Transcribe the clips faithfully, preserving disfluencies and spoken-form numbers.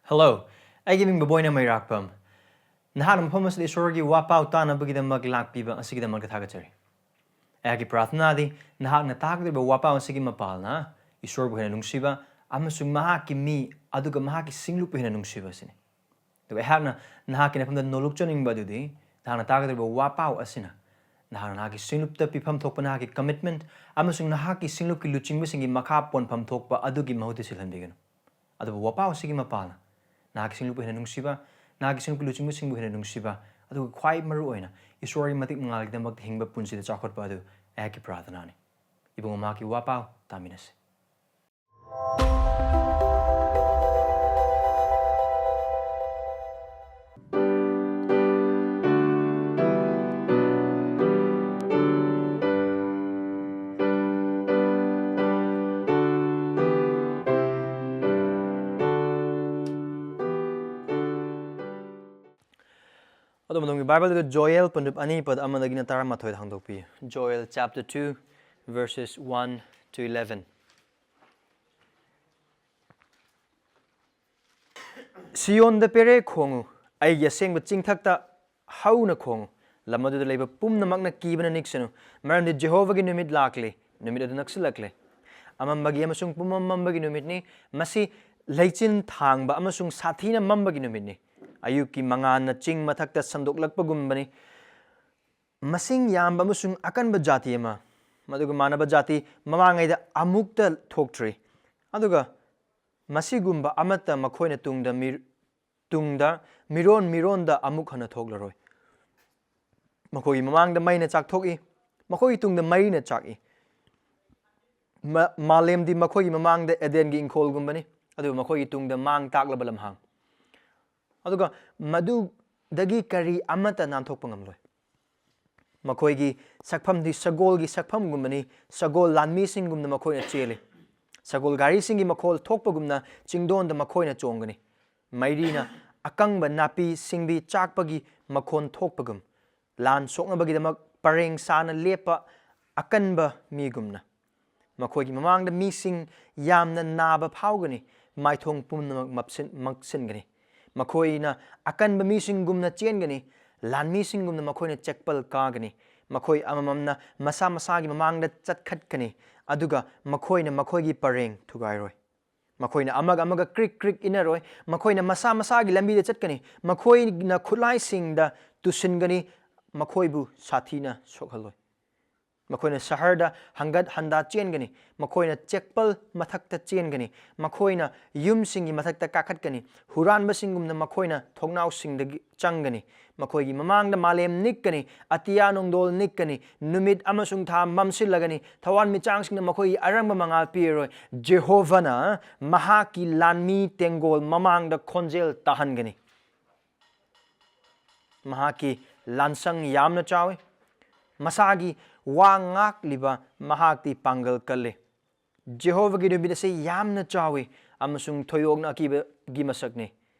Hello, ꯑꯩꯒꯤ ꯃꯤꯡ ꯕꯕꯣꯏꯅ ꯃꯩꯔꯥꯛꯄꯝ꯫ ꯅꯍꯥꯛꯅ ꯃꯐꯝ ꯑꯁꯤꯗ ꯏꯁꯣꯔꯒꯤ ꯋꯥꯄꯥꯎ ꯇꯥꯅꯕꯒꯤꯗꯃꯛ ꯂꯥꯛꯄꯤꯕ ꯑꯁꯤꯒꯤꯗꯃꯛꯇ ꯊꯥꯒꯠꯆꯔꯤ꯫ ꯑꯩꯍꯥꯛꯀꯤ ꯄ꯭ꯔꯥꯔꯊꯅꯥꯗꯤ ꯅꯍꯥꯛꯅ ꯇꯥꯒꯗꯧꯔꯤꯕ ꯋꯥꯄꯥꯎ ꯑꯁꯤꯒꯤ ꯃꯄꯥꯜꯅ ꯏꯁꯣꯔꯕꯨ ꯍꯦꯟꯅ ꯅꯨꯡꯁꯤꯕ ꯑꯃꯁꯨꯡ ꯃꯍꯥꯛꯀꯤ ꯃꯤ ꯑꯗꯨꯒ ꯃꯍꯥꯛꯀꯤ ꯁꯤꯡꯂꯨꯞꯄꯨ ꯍꯦꯟꯅ ꯅꯨꯡꯁꯤꯕ ꯑꯁꯤꯅꯤ꯫ ꯑꯗꯨꯒ ꯑꯩꯍꯥꯛꯅ ꯅꯍꯥꯛꯀꯤ ꯅꯐꯝꯗ ꯅꯣꯂꯨꯛꯆꯅꯤꯡꯕ ꯑꯗꯨꯗꯤ ꯅꯍꯥꯛꯅ ꯇꯥꯒꯗꯧꯔꯤꯕ ꯋꯥꯄꯥꯎ ꯑꯁꯤꯅ ꯅꯍꯥꯛꯅ ꯅꯍꯥꯛꯀꯤ ꯁꯤꯡꯂꯨꯞꯇ ꯄꯤꯐꯝ ꯊꯣꯛꯄ ꯅꯍꯥꯛꯀꯤ commitment ꯑꯃꯁꯨꯡ ꯅꯍꯥꯛꯀꯤ ꯁꯤꯡꯂꯨꯞꯀꯤ ꯂꯨꯆꯤꯡꯕꯁꯤꯡꯒꯤ ꯃꯈꯥ ꯄꯣꯟꯐꯝ ꯊꯣꯛꯄ ꯑꯗꯨꯒꯤ ꯃꯍꯨꯠꯇ ꯁꯤꯜꯍꯟꯕꯤꯒꯅꯨ꯫ ꯑꯗꯨꯕꯨ ꯋꯥꯄꯥꯎ ꯑꯁꯤꯒꯤ ꯃꯄꯥꯜꯅ ꯅꯍꯥꯛꯀꯤ ꯁꯤꯡꯂꯨꯞꯄꯨ ꯍꯦꯟꯅ ꯅꯨꯡꯁꯤꯕ, ꯅꯍꯥꯛꯀꯤ ꯁꯤꯡꯂꯨꯞꯀꯤ ꯂꯨꯆꯤꯡꯕꯁꯤꯡꯕꯨ ꯍꯦꯟꯅ ꯅꯨꯡꯁꯤꯕ, ꯑꯗꯨꯒ ꯈ꯭ꯋꯥꯏ ꯃꯔꯨ ꯑꯣꯏꯅ ꯏꯁꯣꯔꯒꯤ ꯃꯇꯤꯛ ꯃꯉꯥꯜꯒꯤꯗꯃꯛꯇ ꯍꯤꯡꯕ ꯄꯨꯟꯁꯤꯗ ꯆꯥꯎꯈꯠꯄ ꯑꯗꯨ ꯑꯩꯍꯥꯛꯀꯤ ꯄ꯭ꯔꯥꯔꯊꯅꯥꯅꯤ꯫ ꯏꯕꯨꯡꯉꯣ, ꯃꯍꯥꯛꯀꯤ ꯋꯥꯄꯥꯎ ꯇꯥꯃꯤꯟꯅꯁꯤ꯫ ꯑꯗꯣꯝ ꯑꯗꯣꯝꯒꯤ ꯕꯥꯏꯕꯜꯗ ꯖꯣꯌꯦꯜ ꯄꯟꯗꯨꯞ ꯑꯅꯤ ꯄꯗ ꯑꯃꯗꯒꯤꯅ ꯇꯔꯥꯃꯥꯊꯣꯏꯗ ꯍꯥꯡꯗꯣꯛꯄꯤꯌꯨ꯫ Joel chapter two, verses one to eleven. ꯁꯤꯌꯣꯟꯗ ꯄꯦꯔꯦ ꯈꯣꯡꯉꯨ, ꯑꯩꯒꯤ ꯑꯁꯦꯡꯕ ꯆꯤꯡꯊꯛꯇ ꯍꯧꯅ ꯈꯣꯡꯉꯨ, ꯂꯝ ꯑꯗꯨꯗ ꯂꯩꯕ ꯄꯨꯝꯅꯃꯛꯅ ꯀꯤꯕꯅ ꯅꯤꯛꯁꯅꯨ, ꯃꯔꯝꯗꯤ ꯖꯦꯍꯣꯚꯥꯒꯤ ꯅꯨꯃꯤꯠ ꯂꯥꯛꯂꯦ, ꯅꯨꯃꯤꯠ ꯑꯗꯨ ꯅꯛꯁꯤꯜꯂꯛꯂꯦ꯫ ꯑꯃꯝꯕꯒꯤ ꯑꯃꯁꯨꯡ ꯄꯨꯝꯃꯝ ꯃꯝꯕꯒꯤ ꯅꯨꯃꯤꯠꯅꯤ, ꯃꯁꯤ ꯂꯩꯆꯤꯟ ꯊꯥꯡꯕ ꯑꯃꯁꯨꯡ ꯁꯥꯊꯤꯅ ꯃꯝꯕꯒꯤ ꯅꯨꯃꯤꯠꯅꯤ꯫ ꯑꯌꯨꯛꯀꯤ ꯃꯉꯥꯜꯅ ꯆꯤꯡ ꯃꯊꯛꯇ ꯁꯟꯗꯣꯛꯂꯛꯄꯒꯨꯝꯕꯅꯤ꯫ ꯃꯁꯤꯡ ꯌꯥꯝꯕ ꯑꯃꯁꯨꯡ ꯑꯀꯟꯕ ꯖꯥꯇꯤ ꯑꯃ, ꯃꯗꯨꯒ ꯃꯥꯟꯅꯕ ꯖꯥꯇꯤ ꯃꯃꯥꯡꯉꯩꯗ ꯑꯃꯨꯛꯇ ꯊꯣꯛꯇ꯭ꯔꯤ, ꯑꯗꯨꯒ ꯃꯁꯤꯒꯨꯝꯕ ꯑꯃꯠꯇ ꯃꯈꯣꯏꯅ ꯇꯨꯡꯗ ꯃꯤ-, ꯇꯨꯡꯗ ꯃꯤꯔꯣꯟ ꯃꯤꯔꯣꯟꯗ ꯑꯃꯨꯛ ꯍꯟꯅ ꯊꯣꯛꯂꯔꯣꯏ꯫ ꯃꯈꯣꯏꯒꯤ ꯃꯃꯥꯡꯗ ꯃꯩꯅ ꯆꯥꯛꯊꯣꯛꯏ, ꯃꯈꯣꯏꯒꯤ ꯇꯨꯡꯗ ꯃꯩꯅ ꯆꯥꯛꯏ꯫ ꯃ-, ꯃꯥꯂꯦꯝꯗꯤ ꯃꯈꯣꯏꯒꯤ ꯃꯃꯥꯡꯗ ꯑꯦꯗꯦꯟꯒꯤ ꯏꯪꯈꯣꯜꯒꯨꯝꯕꯅꯤ, ꯑꯗꯨꯕꯨ ꯃꯈꯣꯏꯒꯤ ꯇꯨꯡꯗ ꯃꯥꯡ ꯇꯥꯛꯂꯕ ꯂꯝꯍꯥꯡ꯫ ꯑꯗꯨꯒ ꯃꯗꯨꯗꯒꯤ ꯀꯔꯤ ꯑꯃꯠꯇ ꯅꯥꯟꯊꯣꯛꯄ ꯉꯝꯂꯣꯏ꯫ ꯃꯈꯣꯏꯒꯤ ꯁꯛꯐꯝꯗꯤ ꯁꯒꯣꯜꯒꯤ ꯁꯛꯐꯝꯒꯨꯝꯕꯅꯤ, ꯁꯒꯣꯜ ꯂꯥꯟꯃꯤꯁꯤꯡꯒꯨꯝꯅ ꯃꯈꯣꯏꯅ ꯆꯦꯜꯂꯤ꯫ ꯁꯒꯣꯜ ꯒꯥꯔꯤꯁꯤꯡꯒꯤ ꯃꯈꯣꯜ ꯊꯣꯛꯄꯒꯨꯝꯅ ꯆꯤꯡꯗꯣꯟꯗ ꯃꯈꯣꯏꯅ ꯆꯣꯡꯒꯅꯤ꯫ ꯃꯩꯔꯤꯅ ꯑꯀꯪꯕ ꯅꯥꯄꯤ ꯁꯤꯡꯕꯤ ꯆꯥꯛꯄꯒꯤ ꯃꯈꯣꯟ ꯊꯣꯛꯄꯒꯨꯝ, ꯂꯥꯟ ꯁꯣꯛꯅꯕꯒꯤꯗꯃꯛ ꯄꯔꯦꯡ ꯁꯥꯅ ꯂꯦꯞꯄ ꯑꯀꯟꯕ ꯃꯤꯒꯨꯝꯅ꯫ ꯃꯈꯣꯏꯒꯤ ꯃꯃꯥꯡꯗ ꯃꯤꯁꯤꯡ ꯌꯥꯝꯅ ꯅꯥꯕ ꯐꯥꯎꯒꯅꯤ, ꯃꯥꯏꯊꯣꯡ ꯄꯨꯝꯅꯃꯛ ꯃꯛꯁꯤꯟ-, ꯃꯛꯁꯤꯟꯒꯅꯤ꯫ ꯃꯈꯣꯏꯅ ꯑꯀꯟꯕ ꯃꯤꯁꯤꯡꯒꯨꯝꯅ ꯆꯦꯟꯒꯅꯤ, ꯂꯥꯟꯃꯤꯁꯤꯡꯒꯨꯝꯅ ꯃꯈꯣꯏꯅ ꯆꯦꯛꯄꯜ ꯀꯥꯒꯅꯤ꯫ ꯃꯈꯣꯏ ꯑꯃꯃꯝꯅ ꯃꯁꯥ ꯃꯁꯥꯒꯤ ꯃꯃꯥꯡꯗ ꯆꯠꯈꯠꯀꯅꯤ, ꯑꯗꯨꯒ ꯃꯈꯣꯏꯅ ꯃꯈꯣꯏꯒꯤ ꯄꯔꯦꯡ ꯊꯨꯒꯥꯏꯔꯣꯏ꯫ ꯃꯈꯣꯏꯅ ꯑꯃꯒ ꯑꯃꯒ ꯀ꯭ꯔꯤꯛ ꯀ꯭ꯔꯤꯛ ꯏꯟꯅꯔꯣꯏ꯫ ꯃꯈꯣꯏꯅ ꯃꯁꯥ ꯃꯁꯥꯒꯤ ꯂꯝꯕꯤꯗ ꯆꯠꯀꯅꯤ꯫ ꯃꯈꯣꯏꯅ ꯈꯨꯠꯂꯥꯏꯁꯤꯡꯗ ꯇꯨꯁꯤꯟꯒꯅꯤ꯫ ꯃꯈꯣꯏꯕꯨ ꯁꯥꯊꯤꯅ ꯁꯣꯛꯍꯜꯂꯣꯏ꯫ ꯃꯈꯣꯏꯅ ꯁꯍꯔꯗ ꯍꯪꯒꯠ ꯍꯟꯗꯥ ꯆꯦꯟꯒꯅꯤ꯫ ꯃꯈꯣꯏꯅ ꯆꯦꯛꯄꯜ ꯃꯊꯛꯇ ꯆꯦꯟꯒꯅꯤ꯫ ꯃꯈꯣꯏꯅ ꯌꯨꯝꯁꯤꯡꯒꯤ ꯃꯊꯛꯇ ꯀꯥꯈꯠꯀꯅꯤ꯫ ꯍꯨꯔꯥꯟꯕꯁꯤꯡꯒꯨꯝꯅ ꯃꯈꯣꯏꯅ ꯊꯣꯡꯅꯥꯎꯁꯤꯡꯗꯒꯤ ꯆꯪꯒꯅꯤ꯫ ꯃꯈꯣꯏꯒꯤ ꯃꯃꯥꯡꯗ ꯃꯥꯂꯦꯝ ꯅꯤꯛꯀꯅꯤ꯫ ꯑꯇꯤꯌꯥ ꯅꯣꯡꯗꯣꯜ ꯅꯤꯛꯀꯅꯤ꯫ ꯅꯨꯃꯤꯠ ꯑꯃꯁꯨꯡ ꯊꯥ ꯃꯝꯁꯤꯜꯂꯒꯅꯤ꯫ ꯊꯋꯥꯟꯃꯤꯆꯥꯡꯁꯤꯡꯅ ꯃꯈꯣꯏꯒꯤ ꯑꯔꯪꯕ ꯃꯉꯥꯜ ꯄꯤꯔꯔꯣꯏ꯫ ꯖꯦꯍꯣꯚꯥꯅ ꯃꯍꯥꯛꯀꯤ ꯂꯥꯟꯃꯤ ꯇꯦꯡꯒꯣꯜ ꯃꯃꯥꯡꯗ ꯈꯣꯟꯖꯦꯜ ꯇꯥꯍꯟꯒꯅꯤ꯫ ꯃꯍꯥꯛꯀꯤ ꯂꯥꯟꯁꯪ ꯌꯥꯝꯅ ꯆꯥꯎꯏ꯫ ꯃꯁꯥꯒꯤ ꯋꯥ ꯉꯥꯛꯂꯤꯕ ꯃꯍꯥꯛꯇꯤ ꯄꯥꯡꯒꯜ ꯀꯜꯂꯤ꯫ ꯖꯦꯍꯣꯚꯥꯒꯤ ꯅꯨꯃꯤꯠ ꯑꯁꯤ ꯌꯥꯝꯅ ꯆꯥꯎꯏ ꯑꯃꯁꯨꯡ ꯊꯣꯏꯗꯣꯛꯅ ꯑꯀꯤꯕꯒꯤ ꯃꯁꯛꯅꯤ꯫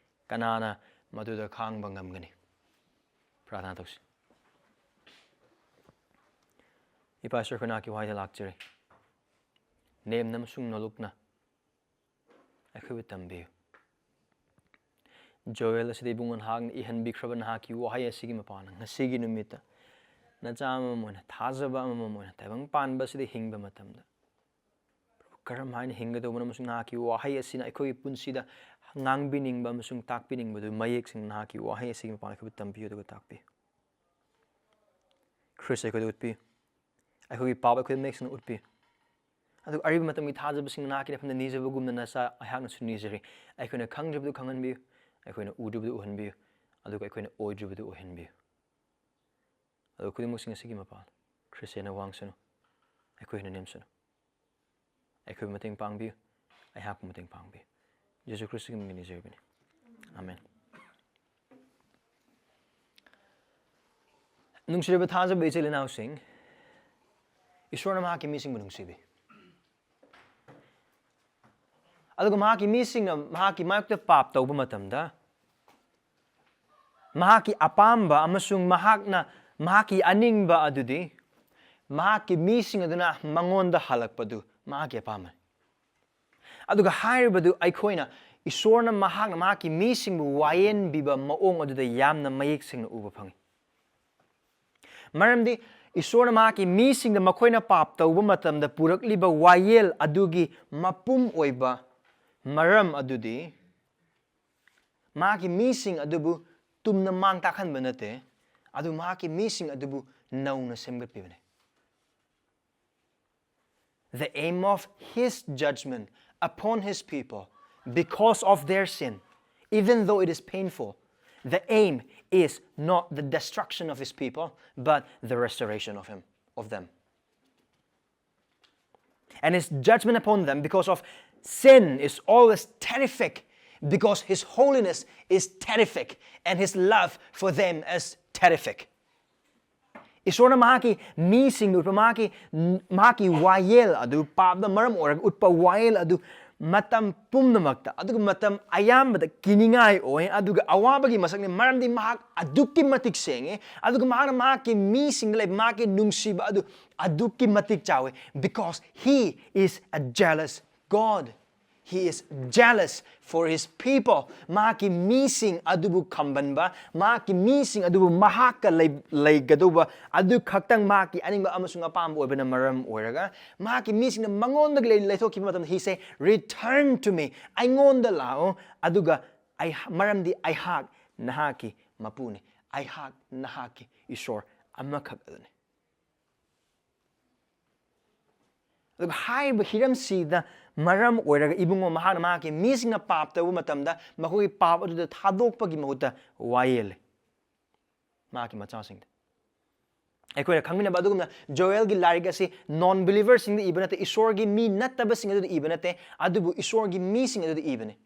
ꯀꯅꯥꯅ ꯃꯗꯨꯗ ꯈꯥꯡꯕ ꯉꯝꯒꯅꯤ? ꯄ꯭ꯔꯥꯔꯊꯅꯥ ꯇꯧꯁꯤ꯫ ꯏꯄꯥ ꯏꯁꯣꯔ, ꯑꯩꯈꯣꯏ ꯅꯍꯥꯛꯀꯤ ꯋꯥꯍꯩꯗ ꯂꯥꯛꯆꯔꯤ꯫ ꯅꯦꯝꯅ ꯑꯃꯁꯨꯡ ꯅꯣꯂꯨꯛꯅ ꯑꯩꯈꯣꯏꯕꯨ ꯇꯝꯕꯤꯌꯨ꯫ ꯖꯣꯑꯦꯜ ꯑꯁꯤꯗ ꯏꯕꯨꯡꯉꯣ ꯅꯍꯥꯛꯅ ꯏꯍꯟꯕꯤꯈ꯭ꯔꯕ ꯅꯍꯥꯛꯀꯤ ꯋꯥꯍꯩ ꯑꯁꯤꯒꯤ ꯃꯄꯥꯟꯅ ꯉꯁꯤꯒꯤ ꯅꯨꯃꯤꯠꯇ ꯅꯆꯥ ꯑꯃꯃꯝ ꯑꯣꯏꯅ, ꯊꯥꯖꯕ ꯑꯃꯃꯝ ꯑꯣꯏꯅ ꯇꯥꯏꯕꯪ ꯄꯥꯟꯕ ꯑꯁꯤꯗ ꯍꯤꯡꯕ ꯃꯇꯝꯗ ꯀꯔꯝ ꯍꯥꯏꯅ ꯍꯤꯡꯒꯗꯧꯕꯅꯣ ꯑꯃꯁꯨꯡ ꯅꯍꯥꯛꯀꯤ ꯋꯥꯍꯩ ꯑꯁꯤꯅ ꯑꯩꯈꯣꯏꯒꯤ ꯄꯨꯟꯁꯤꯗ ꯉꯥꯡꯕꯤꯅꯤꯡꯕ ꯑꯃꯁꯨꯡ ꯇꯥꯛꯄꯤꯅꯤꯡꯕꯗꯨ ꯃꯌꯦꯛ ꯁꯦꯡꯅ ꯅꯍꯥꯛꯀꯤ ꯋꯥꯍꯩ ꯑꯁꯤꯒꯤ ꯃꯄꯥꯟ ꯑꯩꯈꯣꯏꯕꯨ ꯇꯝꯕꯤꯌꯨ ꯑꯗꯨꯒ ꯇꯥꯛꯄꯤꯌꯨ꯫ ꯈ꯭ꯔꯤꯁ ꯑꯩꯈꯣꯏꯗ ꯎꯠꯄꯤꯌꯨ꯫ ꯑꯩꯈꯣꯏꯒꯤ ꯄꯥꯞ ꯑꯩꯈꯣꯏꯗ ꯃꯌꯦꯛ ꯁꯦꯡꯅ ꯎꯠꯄꯤꯌꯨ꯫ ꯑꯗꯨꯒ ꯑꯔꯤꯕ ꯃꯇꯝꯒꯤ ꯊꯥꯖꯕꯁꯤꯡꯅ ꯅꯍꯥꯛꯀꯤ ꯅꯐꯝꯗ ꯅꯤꯖꯕꯒꯨꯝꯅ ꯅꯆꯥ ꯑꯩꯍꯥꯛꯅꯁꯨ ꯅꯤꯖꯔꯤ꯫ ꯑꯩꯈꯣꯏꯅ ꯈꯪꯗ꯭ꯔꯤꯕꯗꯨ ꯈꯪꯍꯟꯕꯤꯌꯨ, ꯑꯩꯈꯣꯏꯅ ꯎꯗ꯭ꯔꯤꯕꯗꯨ ꯎꯍꯟꯕꯤꯌꯨ, ꯑꯗꯨꯒ ꯑꯩꯈꯣꯏꯅ ꯑꯣꯏꯗ꯭ꯔꯤꯕꯗꯨ ꯑꯣꯏꯍꯟꯕꯤꯌꯨ꯫ ꯑꯗꯨ ꯈꯨꯗꯤꯡꯃꯛꯁꯤꯡ ꯑꯁꯤꯒꯤ ꯃꯄꯥꯟ ꯈ꯭ꯔꯤꯁꯇꯅ ꯋꯥꯡꯁꯅꯨ, ꯑꯩꯈꯣꯏꯅ ꯅꯦꯝꯁꯅꯨ꯫ ꯑꯩꯈꯣꯏꯕꯨ ꯃꯇꯦꯡ ꯄꯥꯡꯕꯤꯌꯨ, ꯑꯩꯍꯥꯛꯄꯨ ꯃꯇꯦꯡ ꯄꯥꯡꯕꯤꯌꯨ꯫ ꯌꯦꯁꯨ ꯈ꯭ꯔꯤꯁꯇꯒꯤ ꯃꯃꯤꯡ ꯅꯤꯖꯔꯤꯕꯅꯤ꯫ ꯑꯥꯃꯦꯟ꯫ ꯅꯨꯡꯁꯤꯔꯕ ꯊꯥꯖꯕ ꯏꯆꯤꯜ ꯏꯅꯥꯎꯁꯤꯡ, ꯏꯁꯣꯔꯅ ꯃꯍꯥꯛꯀꯤ ꯃꯤꯁꯤꯡꯕꯨ ꯅꯨꯡꯁꯤꯕꯤ꯫ ꯑꯗꯨꯒ ꯃꯍꯥꯛꯀꯤ ꯃꯤꯁꯤꯡꯅ ꯃꯍꯥꯛꯀꯤ ꯃꯥꯌꯣꯛꯇ ꯄꯥꯞ ꯇꯧꯕ ꯃꯇꯝꯗ, ꯃꯍꯥꯛꯀꯤ ꯑꯄꯥꯝꯕ ꯑꯃꯁꯨꯡ ꯃꯍꯥꯛꯅ, ꯃꯍꯥꯛꯀꯤ ꯑꯅꯤꯡꯕ ꯑꯗꯨꯗꯤ ꯃꯍꯥꯛꯀꯤ ꯃꯤꯁꯤꯡ ꯑꯗꯨꯅ ꯃꯉꯣꯟꯗ ꯍꯜꯂꯛꯄꯗꯨ ꯃꯍꯥꯛꯀꯤ ꯑꯄꯥꯝꯕꯅꯤ꯫ ꯑꯗꯨꯒ ꯍꯥꯏꯔꯤꯕꯗꯨ ꯑꯩꯈꯣꯏꯅ ꯏꯁꯣꯔꯅ ꯃꯍꯥꯛꯅ ꯃꯍꯥꯛꯀꯤ ꯃꯤꯁꯤꯡꯕꯨ ꯋꯥꯌꯦꯟꯕꯤꯕ ꯃꯑꯣꯡ ꯑꯗꯨꯗ ꯌꯥꯝꯅ ꯃꯌꯦꯛ ꯁꯦꯡꯅ ꯎꯕ ꯐꯪꯏ꯫ ꯃꯔꯝꯗꯤ ꯏꯁꯣꯔꯅ ꯃꯍꯥꯛꯀꯤ ꯃꯤꯁꯤꯡꯗ ꯃꯈꯣꯏꯅ ꯄꯥꯞ ꯇꯧꯕ ꯃꯇꯝꯗ ꯄꯨꯔꯛꯂꯤꯕ ꯋꯥꯌꯦꯜ ꯑꯗꯨꯒꯤ ꯃꯄꯨꯝ ꯑꯣꯏꯕ ꯃꯔꯝ ꯑꯗꯨꯗꯤ ꯃꯍꯥꯛꯀꯤ ꯃꯤꯁꯤꯡ ꯑꯗꯨꯕꯨ ꯇꯨꯝꯅ ꯃꯥꯡ ꯇꯥꯛꯍꯟꯕ ꯅꯠꯇꯦ, ꯑꯗꯨ ꯃꯍꯥꯛꯀꯤ ꯃꯤꯁꯤꯡ ꯑꯗꯨꯕꯨ ꯅꯧꯅ ꯁꯦꯝꯒꯠꯄꯤꯕꯅꯤ꯫ The aim of his judgment upon his people because of their sin, even though it is painful, the aim is not the destruction of his people, but the restoration of him, of them. And his judgment upon them because of sin is always terrific, because his holiness is terrific, and his love for them is terrific. ꯏꯁꯣꯔꯅ ꯃꯍꯥꯛꯀꯤ ꯃꯤꯁꯤꯡꯗ ꯎꯠꯄ ꯃꯍꯥꯛꯀꯤ, ꯃꯍꯥꯛꯀꯤ ꯋꯥꯌꯦꯜ ꯑꯗꯨ, ꯄꯥꯞꯅ ꯃꯔꯝ ꯑꯣꯏꯔꯒ ꯎꯠꯄ ꯋꯥꯌꯦꯜ ꯑꯗꯨ ꯃꯇꯝ ꯄꯨꯝꯅꯃꯛꯇ, ꯑꯗꯨꯒ ꯃꯇꯝ ꯑꯌꯥꯝꯕꯗ ꯀꯤꯅꯤꯡꯉꯥꯏ ꯑꯣꯏ, ꯑꯗꯨꯒ ꯑꯋꯥꯕꯒꯤ ꯃꯁꯛꯅꯤ, ꯃꯔꯝꯗꯤ ꯃꯍꯥꯛ ꯑꯗꯨꯛꯀꯤ ꯃꯇꯤꯛ ꯁꯦꯡꯉꯤ, ꯑꯗꯨꯒ ꯃꯍꯥꯛꯅ ꯃꯍꯥꯛꯀꯤ ꯃꯤꯁꯤꯡꯗ ꯂꯩꯕ ꯃꯍꯥꯛꯀꯤ ꯅꯨꯡꯁꯤꯕ ꯑꯗꯨ ꯑꯗꯨꯛꯀꯤ ꯃꯇꯤꯛ ꯆꯥꯎꯏ, because he is a jealous God. He is jealous for his people. ꯃꯍꯥꯛꯀꯤ ꯃꯤꯁꯤꯡ ꯑꯗꯨꯕꯨ ꯈꯝꯕꯟꯕ, ꯃꯍꯥꯛꯀꯤ ꯃꯤꯁꯤꯡ ꯑꯗꯨꯕꯨ ꯃꯍꯥꯛꯀ ꯂꯩ-, ꯂꯩꯒꯗꯧꯕ ꯑꯗꯨ ꯈꯛꯇꯪ ꯃꯍꯥꯛꯀꯤ ꯑꯅꯤꯡꯕ ꯑꯃꯁꯨꯡ ꯑꯄꯥꯝꯕ ꯑꯣꯏꯕꯅ ꯃꯔꯝ ꯑꯣꯏꯔꯒ, ꯃꯍꯥꯛꯀꯤ ꯃꯤꯁꯤꯡꯅ ꯃꯉꯣꯟꯗꯒꯤ ꯂꯩ-, ꯂꯩꯊꯣꯛꯈꯤꯕ ꯃꯇꯝꯗ, he say, "Return to me." ꯑꯩꯉꯣꯟꯗ ꯂꯥꯛꯑꯣ, ꯑꯗꯨꯒ ꯑꯩ, ꯃꯔꯝꯗꯤ ꯑꯩꯍꯥꯛ ꯅꯍꯥꯛꯀꯤ ꯃꯄꯨꯅꯤ, ꯑꯩꯍꯥꯛ ꯅꯍꯥꯛꯀꯤ ꯏꯁꯣꯔ ꯑꯃꯈꯛ ꯑꯗꯨꯅꯤ꯫ ꯑꯗꯨꯒ ꯍꯥꯏꯔꯤꯕ ꯍꯤꯔꯝꯁꯤꯗ ꯃꯔꯝ ꯑꯣꯏꯔꯒ ꯏꯕꯨꯡꯉꯣ ꯃꯍꯥꯛꯅ ꯃꯍꯥꯛꯀꯤ ꯃꯤꯁꯤꯡꯅ ꯄꯥꯞ ꯇꯧꯕ ꯃꯇꯝꯗ ꯃꯈꯣꯏꯒꯤ ꯄꯥꯞ ꯑꯗꯨꯗ ꯊꯥꯗꯣꯛꯄꯒꯤ ꯃꯍꯨꯠꯇ ꯋꯥꯌꯦꯜꯂꯦ ꯃꯍꯥꯛꯀꯤ ꯃꯆꯥꯁꯤꯡꯗ꯫ ꯑꯩꯈꯣꯏꯅ ꯈꯪꯃꯤꯟꯅꯕ ꯑꯗꯨꯒꯨꯝꯅ ꯖꯣꯌꯦꯜꯒꯤ ꯂꯥꯏꯔꯤꯛ ꯑꯁꯤ non believerꯁꯤꯡꯗ ꯏꯕ ꯅꯠꯇꯦ, ꯏꯁꯣꯔꯒꯤ ꯃꯤ ꯅꯠꯇꯕꯁꯤꯡ ꯑꯗꯨꯗ ꯏꯕ ꯅꯠꯇꯦ, ꯑꯗꯨꯕꯨ ꯏꯁꯣꯔꯒꯤ ꯃꯤꯁꯤꯡ ꯑꯗꯨꯗ ꯏꯕꯅꯤ꯫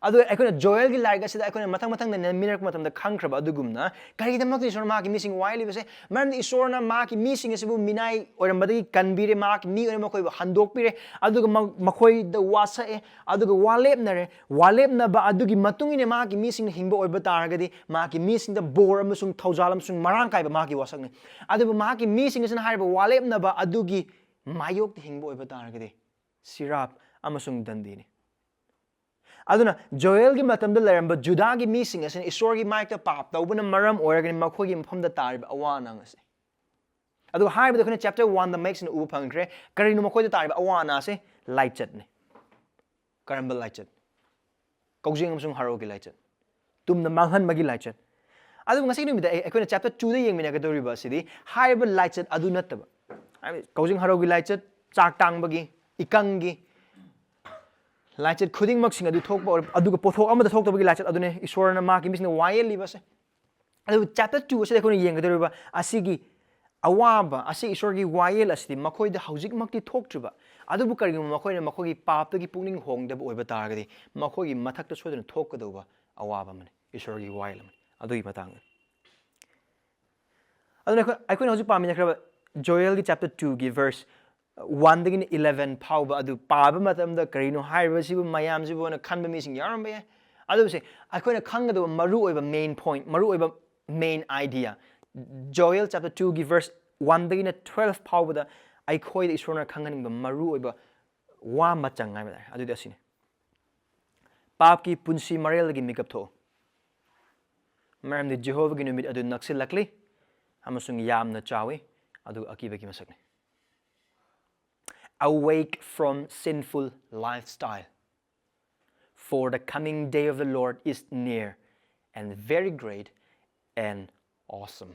ꯑꯗꯨ ꯑꯩꯈꯣꯏꯅ ꯖꯣꯌꯦꯜꯒꯤ ꯂꯥꯏꯔꯤꯛ ꯑꯁꯤꯗ ꯑꯩꯈꯣꯏꯅ ꯃꯊꯪ ꯃꯊꯪ ꯅꯩꯅꯃꯤꯟꯅꯔꯛꯄ ꯃꯇꯝꯗ ꯈꯪꯈ꯭ꯔꯕ ꯑꯗꯨꯒꯨꯝꯅ, ꯀꯔꯤꯒꯤꯗꯃꯛꯇ ꯏꯁꯣꯔꯅ ꯃꯍꯥꯛꯀꯤ ꯃꯤꯁꯤꯡ ꯋꯥꯌꯦꯜꯂꯤꯕꯁꯦ? ꯃꯔꯝꯗꯤ ꯏꯁꯣꯔꯅ ꯃꯍꯥꯛꯀꯤ ꯃꯤꯁꯤꯡ ꯑꯁꯤꯕꯨ ꯃꯤꯅꯥꯏ ꯑꯣꯏꯔꯝꯕꯗꯒꯤ ꯀꯟꯕꯤꯔꯦ, ꯃꯍꯥꯛꯀꯤ ꯃꯤ ꯑꯣꯏꯅ ꯃꯈꯣꯏꯕꯨ ꯍꯟꯗꯣꯛꯄꯤꯔꯦ, ꯑꯗꯨꯒ ꯃ-, ꯃꯈꯣꯏꯗ ꯋꯥꯁꯛꯑꯦ, ꯑꯗꯨꯒ ꯋꯥꯂꯦꯞꯅꯔꯦ꯫ ꯋꯥꯂꯦꯞꯅꯕ ꯑꯗꯨꯒꯤ ꯃꯇꯨꯡ ꯏꯟꯅ ꯃꯍꯥꯛꯀꯤ ꯃꯤꯁꯤꯡꯅ ꯍꯤꯡꯕ ꯑꯣꯏꯕ ꯇꯥꯔꯒꯗꯤ, ꯃꯍꯥꯛꯀꯤ ꯃꯤꯁꯤꯡꯗ ꯕꯣꯔ ꯑꯃꯁꯨꯡ ꯊꯧꯖꯥꯜ ꯑꯃꯁꯨꯡ ꯃꯔꯥꯡ ꯀꯥꯏꯕ ꯃꯍꯥꯛꯀꯤ ꯋꯥꯁꯛꯅꯤ꯫ ꯑꯗꯨꯕꯨ ꯃꯍꯥꯛꯀꯤ ꯃꯤꯁꯤꯡ ꯑꯁꯤꯅ ꯍꯥꯏꯔꯤꯕ ꯋꯥꯂꯦꯞꯅꯕ ꯑꯗꯨꯒꯤ ꯃꯥꯌꯣꯛꯇ ꯍꯤꯡꯕ ꯑꯣꯏꯕ ꯇꯥꯔꯒꯗꯤ, ꯁꯤꯔꯥꯞ ꯑꯃꯁꯨꯡ ꯗꯟꯗꯤꯅꯤ꯫ ꯑꯗꯨꯅ ꯖꯣꯌꯦꯜꯒꯤ ꯃꯇꯝꯗ ꯂꯩꯔꯝꯕ ꯖꯨꯗꯥꯒꯤ ꯃꯤꯁꯤꯡ ꯑꯁꯤꯅ ꯏꯁꯣꯔꯒꯤ ꯃꯥꯏꯛꯇ ꯄꯥꯞ ꯇꯧꯕꯅ ꯃꯔꯝ ꯑꯣꯏꯔꯒꯅꯤ ꯃꯈꯣꯏꯒꯤ ꯃꯐꯝꯗ ꯇꯥꯔꯤꯕ ꯑꯋꯥ ꯑꯅꯥ ꯑꯁꯤ꯫ ꯑꯗꯨꯒ ꯍꯥꯏꯔꯤꯕꯗ ꯑꯩꯈꯣꯏꯅ ꯆꯦꯞꯇꯔ ꯋꯥꯟꯗ ꯃꯌꯦꯛ ꯁꯦꯡꯅ ꯎꯕ ꯐꯪꯈ꯭ꯔꯦ꯫ ꯀꯔꯤꯅꯣ ꯃꯈꯣꯏꯗ ꯇꯥꯔꯤꯕ ꯑꯋꯥ ꯑꯅꯥꯁꯦ? ꯂꯥꯏꯆꯠꯅꯤ꯫ ꯀꯔꯝꯕ ꯂꯥꯏꯆꯠ? ꯀꯧꯖꯦꯡ ꯑꯃꯁꯨꯡ ꯍꯔꯥꯎꯒꯤ ꯂꯥꯏꯆꯠ꯫ ꯇꯨꯝꯅ ꯃꯥꯡꯍꯟꯕꯒꯤ ꯂꯥꯏꯆꯠ꯫ ꯑꯗꯨꯕꯨ ꯉꯁꯤꯒꯤ ꯅꯨꯃꯤꯠꯇ ꯑꯩ-, ꯑꯩꯈꯣꯏꯅ ꯆꯦꯞꯇꯔ ꯇꯨꯗ ꯌꯦꯡꯃꯤꯟꯅꯒꯗꯧꯔꯤꯕ ꯑꯁꯤꯗꯤ ꯍꯥꯏꯔꯤꯕ ꯂꯥꯏꯆꯠ ꯑꯗꯨ ꯅꯠꯇꯕ, ꯍꯥꯏꯕꯗꯤ ꯀꯧꯖꯦꯡ ꯍꯔꯥꯎꯒꯤ ꯂꯥꯏꯆꯠ, ꯆꯥꯛ ꯇꯥꯡꯕꯒꯤ, ꯏꯀꯪꯒꯤ ꯂꯥꯏꯆꯠ ꯈꯨꯗꯤꯡꯃꯛꯁꯤꯡ ꯑꯗꯨ ꯊꯣꯛꯄ ꯑꯣꯏꯔ-, ꯑꯗꯨꯒ ꯄꯣꯠꯊꯣꯛ ꯑꯃꯗ ꯊꯣꯛꯇꯕꯒꯤ ꯂꯥꯏꯆꯠ ꯑꯗꯨꯅꯦ ꯏꯁꯣꯔꯅ ꯃꯍꯥꯛꯀꯤ ꯃꯤꯁꯤꯡꯅ ꯋꯥꯌꯦꯜꯂꯤꯕꯁꯦ꯫ ꯑꯗꯨꯕꯨ ꯆꯦꯞꯇꯔ ꯇꯨ ꯑꯁꯤꯗ ꯑꯩꯈꯣꯏꯅ ꯌꯦꯡꯒꯗꯧꯔꯤꯕ ꯑꯁꯤꯒꯤ ꯑꯋꯥꯕ ꯑꯁꯤ, ꯏꯁꯣꯔꯒꯤ ꯋꯥꯌꯦꯜ ꯑꯁꯤꯗꯤ ꯃꯈꯣꯏꯗ ꯍꯧꯖꯤꯛꯃꯛꯇꯤ ꯊꯣꯛꯇ꯭ꯔꯤꯕ, ꯑꯗꯨꯕꯨ ꯀꯔꯤꯒꯨꯝꯕ ꯃꯈꯣꯏꯅ ꯃꯈꯣꯏꯒꯤ ꯄꯥꯞꯇꯒꯤ ꯄꯨꯛꯅꯤꯡ ꯍꯣꯡꯗꯕ ꯑꯣꯏꯕ ꯇꯥꯔꯒꯗꯤ ꯃꯈꯣꯏꯒꯤ ꯃꯊꯛꯇ ꯁꯣꯏꯗꯅ ꯊꯣꯛꯀꯗꯧꯕ ꯑꯋꯥꯕ ꯑꯃꯅꯤ, ꯏꯁꯣꯔꯒꯤ ꯋꯥꯌꯦꯜ ꯑꯃꯅꯤ꯫ ꯑꯗꯨꯒꯤ ꯃꯇꯥꯡꯗ ꯑꯗꯨꯅ ꯑꯩꯈꯣꯏ, ꯑꯩꯈꯣꯏꯅ ꯍꯧꯖꯤꯛ ꯄꯥꯃꯤꯟꯅꯈ꯭ꯔꯕ ꯖꯣꯌꯦꯜꯒꯤ ꯆꯦꯞꯇꯔ ꯇꯨꯒꯤ ꯚꯔꯁ ꯋꯥꯟꯗꯒꯤꯅ ꯏꯂꯚꯦꯟ ꯐꯥꯎꯕ ꯑꯗꯨ ꯄꯥꯕ ꯃꯇꯝꯗ ꯀꯔꯤꯅꯣ ꯍꯥꯏꯔꯤꯕꯁꯤꯕꯨ ꯃꯌꯥꯝꯁꯤꯕꯨ ꯍꯥꯏꯅ ꯈꯟꯕ ꯃꯤꯁꯤꯡ ꯌꯥꯎꯔꯝꯕ ꯌꯥꯏ꯫ ꯑꯗꯨꯕꯨꯁꯦ ꯑꯩꯈꯣꯏꯅ ꯈꯪꯒꯗꯕ ꯃꯔꯨꯑꯣꯏꯕ ꯃꯦꯟ ꯄꯣꯏꯟꯠ, ꯃꯔꯨꯑꯣꯏꯕ ꯃꯦꯟ ꯑꯥꯏꯗꯤꯌꯥ, ꯖꯣꯌꯦꯜ ꯆꯦꯞꯇꯔ ꯇꯨꯒꯤ ꯚꯔꯁ ꯋꯥꯟꯗꯒꯤꯅ ꯇꯨꯋꯦꯜꯐ ꯐꯥꯎꯕꯗ ꯑꯩꯈꯣꯏꯗ ꯏꯁꯣꯔꯅ ꯈꯪꯍꯟꯅꯤꯡꯕ ꯃꯔꯨꯑꯣꯏꯕ ꯋꯥ ꯃꯆꯪ ꯍꯥꯏꯕ ꯇꯥꯔꯦ꯫ ꯑꯗꯨꯗꯤ ꯑꯁꯤꯅꯤ: "ꯄꯥꯞꯀꯤ ꯄꯨꯟꯁꯤ ꯃꯔꯦꯜꯗꯒꯤ ꯃꯤꯀꯞ ꯊꯣꯛꯎ, ꯃꯔꯝꯗꯤ ꯖꯦꯍꯣꯚꯥꯒꯤ ꯅꯨꯃꯤꯠ ꯑꯗꯨ ꯅꯛꯁꯤꯜꯂꯛꯂꯤ ꯑꯃꯁꯨꯡ ꯌꯥꯝꯅ ꯆꯥꯎꯏ, ꯑꯗꯨꯒ ꯑꯀꯤꯕꯒꯤ ꯃꯁꯛꯅꯤ꯫ Awake from sinful lifestyle, for the coming day of the Lord is near and very great and awesome."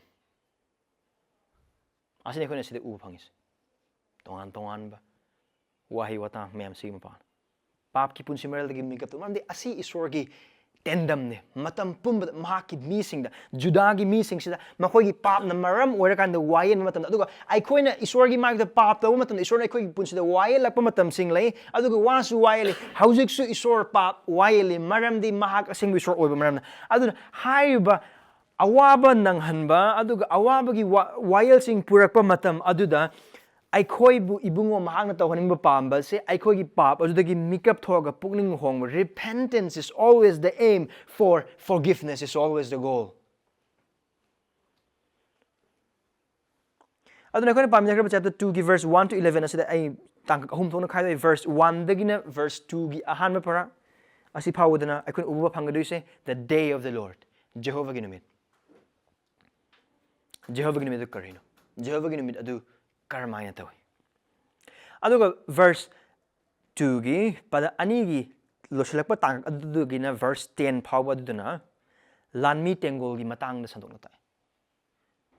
ꯑꯁꯤꯅꯤ ꯑꯩꯈꯣꯏꯅ ꯁꯤꯗ ꯎꯕ ꯐꯪꯉꯤꯁꯦ꯫ ꯇꯣꯉꯥꯟ ꯇꯣꯉꯥꯟꯕ ꯋꯥꯍꯩ ꯋꯥꯇꯥ ꯃꯌꯥꯝꯁꯤꯒꯤ ꯃꯄꯥꯟ꯫ ꯄꯥꯞꯀꯤ ꯄꯨꯟꯁꯤ ꯃꯔꯦꯜꯗꯒꯤ ꯃꯤꯀꯞ ꯊꯣꯛ-, ꯃꯔꯝꯗꯤ ꯑꯁꯤ ꯏꯁꯣꯔꯒꯤ ꯇꯦꯟꯗꯝꯅꯦ꯫ ꯃꯇꯝ ꯄꯨꯝꯕꯗ ꯃꯍꯥꯛꯀꯤ ꯃꯤꯁꯤꯡꯗ, ꯖꯨꯗꯥꯒꯤ ꯃꯤꯁꯤꯡꯁꯤꯗ ꯃꯈꯣꯏꯒꯤ ꯄꯥꯞꯅ ꯃꯔꯝ ꯑꯣꯏꯔꯀꯥꯟꯗ ꯋꯥꯌꯦꯟꯕ ꯃꯇꯝꯗ, ꯑꯗꯨꯒ ꯑꯩꯈꯣꯏꯅ ꯏꯁꯣꯔꯒꯤ ꯃꯥꯏꯗ ꯄꯥꯞ ꯇꯧꯕ ꯃꯇꯝꯗ ꯏꯁꯣꯔꯅ ꯑꯩꯈꯣꯏꯒꯤ ꯄꯨꯟꯁꯤꯗ ꯋꯥꯌꯦꯜꯂꯛꯄ ꯃꯇꯝꯁꯤꯡ ꯂꯩ, ꯑꯗꯨꯒ ꯋꯥꯁꯨ ꯋꯥꯌꯦꯜꯂꯤ꯫ ꯍꯧꯖꯤꯛꯁꯨ ꯏꯁꯣꯔ ꯄꯥꯞ ꯋꯥꯌꯦꯜꯂꯤ, ꯃꯔꯝꯗꯤ ꯃꯍꯥꯛ ꯑꯁꯦꯡꯕ ꯏꯁꯣꯔ ꯑꯣꯏꯕ ꯃꯔꯝꯅ꯫ ꯑꯗꯨꯅ ꯍꯥꯏꯔꯤꯕ ꯑꯋꯥꯕ ꯅꯪꯍꯟꯕ ꯑꯗꯨꯒ ꯑꯋꯥꯕꯒꯤ ꯋꯥ-, ꯋꯥꯌꯦꯜꯁꯤꯡ ꯄꯨꯔꯛꯄ ꯃꯇꯝ ꯑꯗꯨꯗ ꯑꯩꯈꯣꯏꯕꯨ ꯏꯕꯨꯡꯉꯣ ꯃꯍꯥꯛꯅ ꯇꯧꯍꯟꯅꯤꯡꯕ ꯄꯥꯝꯕꯁꯦ ꯑꯩꯈꯣꯏꯒꯤ ꯄꯥꯞ ꯑꯗꯨꯗꯒꯤ ꯃꯤꯀꯞ ꯊꯣꯛꯑꯒ ꯄꯨꯛꯅꯤꯡ ꯍꯣꯡꯕ꯫ Repentance is always the aim for forgiveness is always the goal. ꯑꯗꯨꯅ ꯑꯩꯈꯣꯏꯅ ꯄꯥꯃꯤꯟꯅꯈ꯭ꯔꯕ ꯆꯦꯞꯇꯔ ꯇꯨꯒꯤ ꯚꯔꯁ ꯋꯥꯟ ꯇꯨ ꯏꯂꯚꯦꯟ ꯑꯁꯤꯗ ꯑꯩ ꯇꯥꯡꯀꯛ ꯑꯍꯨꯝ ꯊꯣꯛꯅ ꯈꯥꯏꯗꯣꯛꯏ꯫ Verse one ꯗꯒꯤꯅ verse two ꯒꯤ ꯑꯍꯥꯟꯕ ꯄꯔꯥ ꯑꯁꯤ ꯐꯥꯎꯕꯗꯅ ꯑꯩꯈꯣꯏꯅ ꯎꯕ ꯐꯪꯒꯗꯣꯏꯁꯦ, the day of the Lord, ꯖꯦꯍꯣꯚꯥꯒꯤ ꯅꯨꯃꯤꯠ꯫ ꯖꯦꯍꯣꯚꯥꯒꯤ ꯅꯨꯃꯤꯠ ꯑꯗꯨ ꯀꯔꯤꯅꯣ? ꯖꯦꯍꯣꯚꯥꯒꯤ ꯅꯨꯃꯤꯠ ꯑꯗꯨ ꯀꯔꯝꯍꯥꯏꯅ ꯇꯧꯏ? ꯑꯗꯨꯒ verse two ꯒꯤ ꯄꯗ ꯑꯅꯤꯒꯤ ꯂꯣꯏꯁꯤꯜꯂꯛꯄ ꯇꯥꯡꯀꯛ ꯑꯗꯨꯗꯒꯤꯅ verse ten ꯐꯥꯎꯕ ꯑꯗꯨꯗꯨꯅ ꯂꯥꯟꯃꯤ ꯇꯦꯡꯒꯣꯜꯒꯤ ꯃꯇꯥꯡꯗ ꯁꯟꯗꯣꯛꯅ ꯇꯥꯛꯑꯦ꯫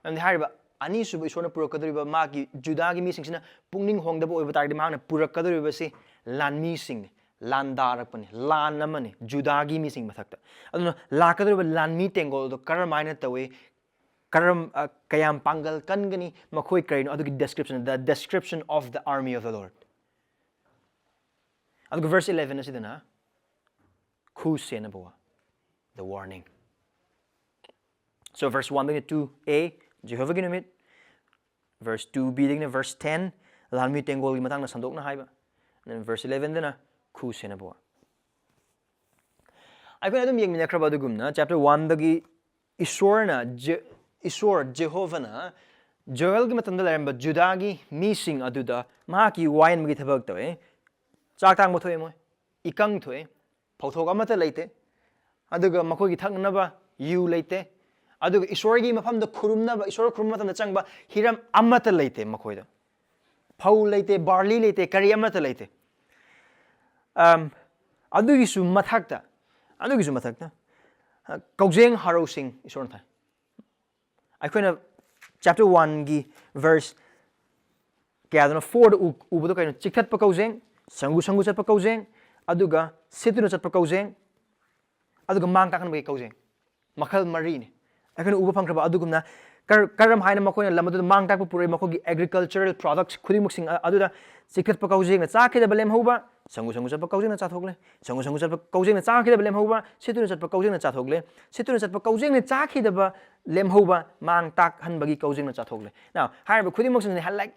ꯃꯔꯝꯗꯤ ꯍꯥꯏꯔꯤꯕ ꯑꯅꯤꯁꯨꯕ ꯏꯁꯣꯔꯅ ꯄꯨꯔꯛꯀꯗꯧꯔꯤꯕ ꯃꯥꯒꯤ ꯖꯨꯗꯥꯒꯤ ꯃꯤꯁꯤꯡꯁꯤꯅ ꯄꯨꯛꯅꯤꯡ ꯍꯣꯡꯗꯕ ꯑꯣꯏꯕ ꯇꯥꯔꯗꯤ ꯃꯍꯥꯛꯅ ꯄꯨꯔꯛꯀꯗꯧꯔꯤꯕꯁꯤ ꯂꯥꯟꯃꯤꯁꯤꯡꯅꯤ, ꯂꯥꯟꯗꯥꯔꯛꯄꯅꯤ, ꯂꯥꯟ ꯑꯃꯅꯤ ꯖꯨꯗꯥꯒꯤ ꯃꯤꯁꯤꯡ ꯃꯊꯛꯇ꯫ ꯑꯗꯨꯅ ꯂꯥꯛꯀꯗꯧꯔꯤꯕ ꯂꯥꯟꯃꯤ ꯇꯦꯡꯒꯣꯜꯗꯣ ꯀꯔꯝꯍꯥꯏꯅ ꯇꯧꯏ, ꯀꯔꯝ, ꯑ, ꯀꯌꯥꯝ ꯄꯥꯡꯒꯜ ꯀꯟꯒꯅꯤ, ꯃꯈꯣꯏ ꯀꯔꯤꯅꯣ, ꯑꯗꯨꯒꯤ description, the description of the army of the Lord꯫ ꯑꯗꯨꯒ verse eleven ꯑꯁꯤꯗꯅ ꯈꯨ ꯁꯦꯟꯅꯕ ꯋꯥ, the warning꯫ So verse one ꯗꯒꯤꯅ two A, ꯖꯦꯍꯣꯚꯥꯒꯤ ꯅꯨꯃꯤꯠ, verse two B ꯗꯒꯤꯅ verse ten, ꯂꯥꯟꯃꯤ ꯇꯦꯡꯒꯣꯜꯒꯤ ꯃꯇꯥꯡꯗ ꯁꯟꯗꯣꯛꯅ ꯍꯥꯏꯕ, and verse eleven ꯗꯅ ꯈꯨ ꯁꯦꯟꯅꯕ ꯋꯥ꯫ ꯑꯩꯈꯣꯏꯅ ꯑꯗꯨꯝ ꯌꯦꯡꯃꯤꯟꯅꯈ꯭ꯔꯕ ꯑꯗꯨꯒꯨꯝꯅ chapter one ꯗꯒꯤ ꯏꯁꯣꯔꯅ ꯖꯦ-, ꯏꯁꯣꯔ ꯖꯦꯍꯣꯚꯥꯅ ꯖꯣꯑꯦꯜꯒꯤ ꯃꯇꯝꯗ ꯂꯩꯔꯝꯕ ꯖꯨꯗꯥꯒꯤ ꯃꯤꯁꯤꯡ ꯑꯗꯨꯗ ꯃꯍꯥꯛꯀꯤ ꯋꯥꯌꯦꯟꯕꯒꯤ ꯊꯕꯛ ꯇꯧꯏ꯫ ꯆꯥꯛ ꯇꯥꯡꯕ ꯊꯣꯛꯑꯦ ꯃꯣꯏ, ꯏꯀꯪ ꯊꯣꯛꯑꯦ, ꯐꯧꯊꯣꯛ ꯑꯃꯠꯇ ꯂꯩꯇꯦ, ꯑꯗꯨꯒ ꯃꯈꯣꯏꯒꯤ ꯊꯛꯅꯕ ꯌꯨ ꯂꯩꯇꯦ, ꯑꯗꯨꯒ ꯏꯁꯣꯔꯒꯤ ꯃꯐꯝꯗ ꯈꯨꯔꯨꯝꯅꯕ, ꯏꯁꯣꯔ ꯈꯨꯔꯨꯝꯕ ꯃꯇꯝꯗ ꯆꯪꯕ ꯍꯤꯔꯝ ꯑꯃꯠꯇ ꯂꯩꯇꯦ ꯃꯈꯣꯏꯗ꯫ ꯐꯧ ꯂꯩꯇꯦ, ꯕꯥꯔꯂꯤ ꯂꯩꯇꯦ, ꯀꯔꯤ ꯑꯃꯠꯇ ꯂꯩꯇꯦ꯫ ꯑꯝ, ꯑꯗꯨꯒꯤꯁꯨ ꯃꯊꯛꯇ, ꯑꯗꯨꯒꯤꯁꯨ ꯃꯊꯛꯇ, ꯑ, ꯀꯧꯖꯦꯡ ꯍꯥꯔꯧꯁꯤꯡ ꯏꯁꯣꯔꯅ ꯊꯥꯏ꯫ ꯑꯩꯈꯣꯏꯅ chapter one ꯒꯤ verse ꯀꯌꯥꯗꯅꯣ, four ꯗ ꯎ-, ꯎꯕꯗꯣ ꯀꯩꯅꯣ? ꯆꯤꯛꯊꯠꯄ ꯀꯧꯖꯦꯡ, ꯁꯪꯒꯨ ꯁꯪꯒꯨ ꯆꯠꯄ ꯀꯧꯖꯦꯡ, ꯑꯗꯨꯒ ꯁꯤꯠꯇꯨꯅ ꯆꯠꯄ ꯀꯧꯖꯦꯡ, ꯑꯗꯨꯒ ꯃꯥꯡ ꯇꯥꯛꯍꯟꯕꯒꯤ ꯀꯧꯖꯦꯡ꯫ ꯃꯈꯜ ꯃꯔꯤꯅꯤ꯫ ꯑꯩꯈꯣꯏꯅ ꯎꯕ ꯐꯪꯈ꯭ꯔꯕ ꯑꯗꯨꯒꯨꯝꯅ ꯀꯔ-, ꯀꯔꯝ ꯍꯥꯏꯅ ꯃꯈꯣꯏꯅ ꯂꯝ ꯑꯗꯨꯗ ꯃꯥꯡ ꯇꯥꯛꯄ ꯄꯨꯔꯛꯏ? ꯃꯈꯣꯏꯒꯤ agricultural products ꯈꯨꯗꯤꯡꯃꯛꯁꯤꯡ ꯑ-, ꯑꯗꯨꯗ ꯆꯤꯛꯊꯠꯄ ꯀꯧꯖꯦꯡꯅ ꯆꯥꯈꯤꯗꯕ ꯂꯦꯝꯍꯧꯕ, ꯁꯪꯒꯨ ꯁꯪꯒꯨ ꯆꯠꯄ ꯀꯧꯖꯦꯡꯅ ꯆꯥꯊꯣꯛꯂꯦ, ꯁꯪꯒꯨ ꯁꯪꯒꯨ ꯆꯠꯄ ꯀꯧꯖꯦꯡꯅ ꯆꯥꯈꯤꯗꯕ ꯂꯦꯝꯍꯧꯕ, ꯁꯤꯠꯇꯨꯅ ꯆꯠꯄ ꯀꯧꯖꯦꯡꯅ ꯆꯥꯊꯣꯛꯂꯦ, ꯁꯤꯠꯇꯨꯅ ꯆꯠꯄ ꯀꯧꯖꯦꯡꯅ ꯆꯥꯈꯤꯗꯕ ꯂꯦꯝꯍꯧꯕ ꯃꯥꯡ ꯇꯥꯛꯍꯟꯕꯒꯤ ꯀꯧꯖꯦꯡꯅ ꯆꯥꯊꯣꯛꯂꯦ꯫ Now, ꯍꯥꯏꯔꯤꯕ ꯈꯨꯗꯤꯡꯃꯛꯁꯤꯅ, like,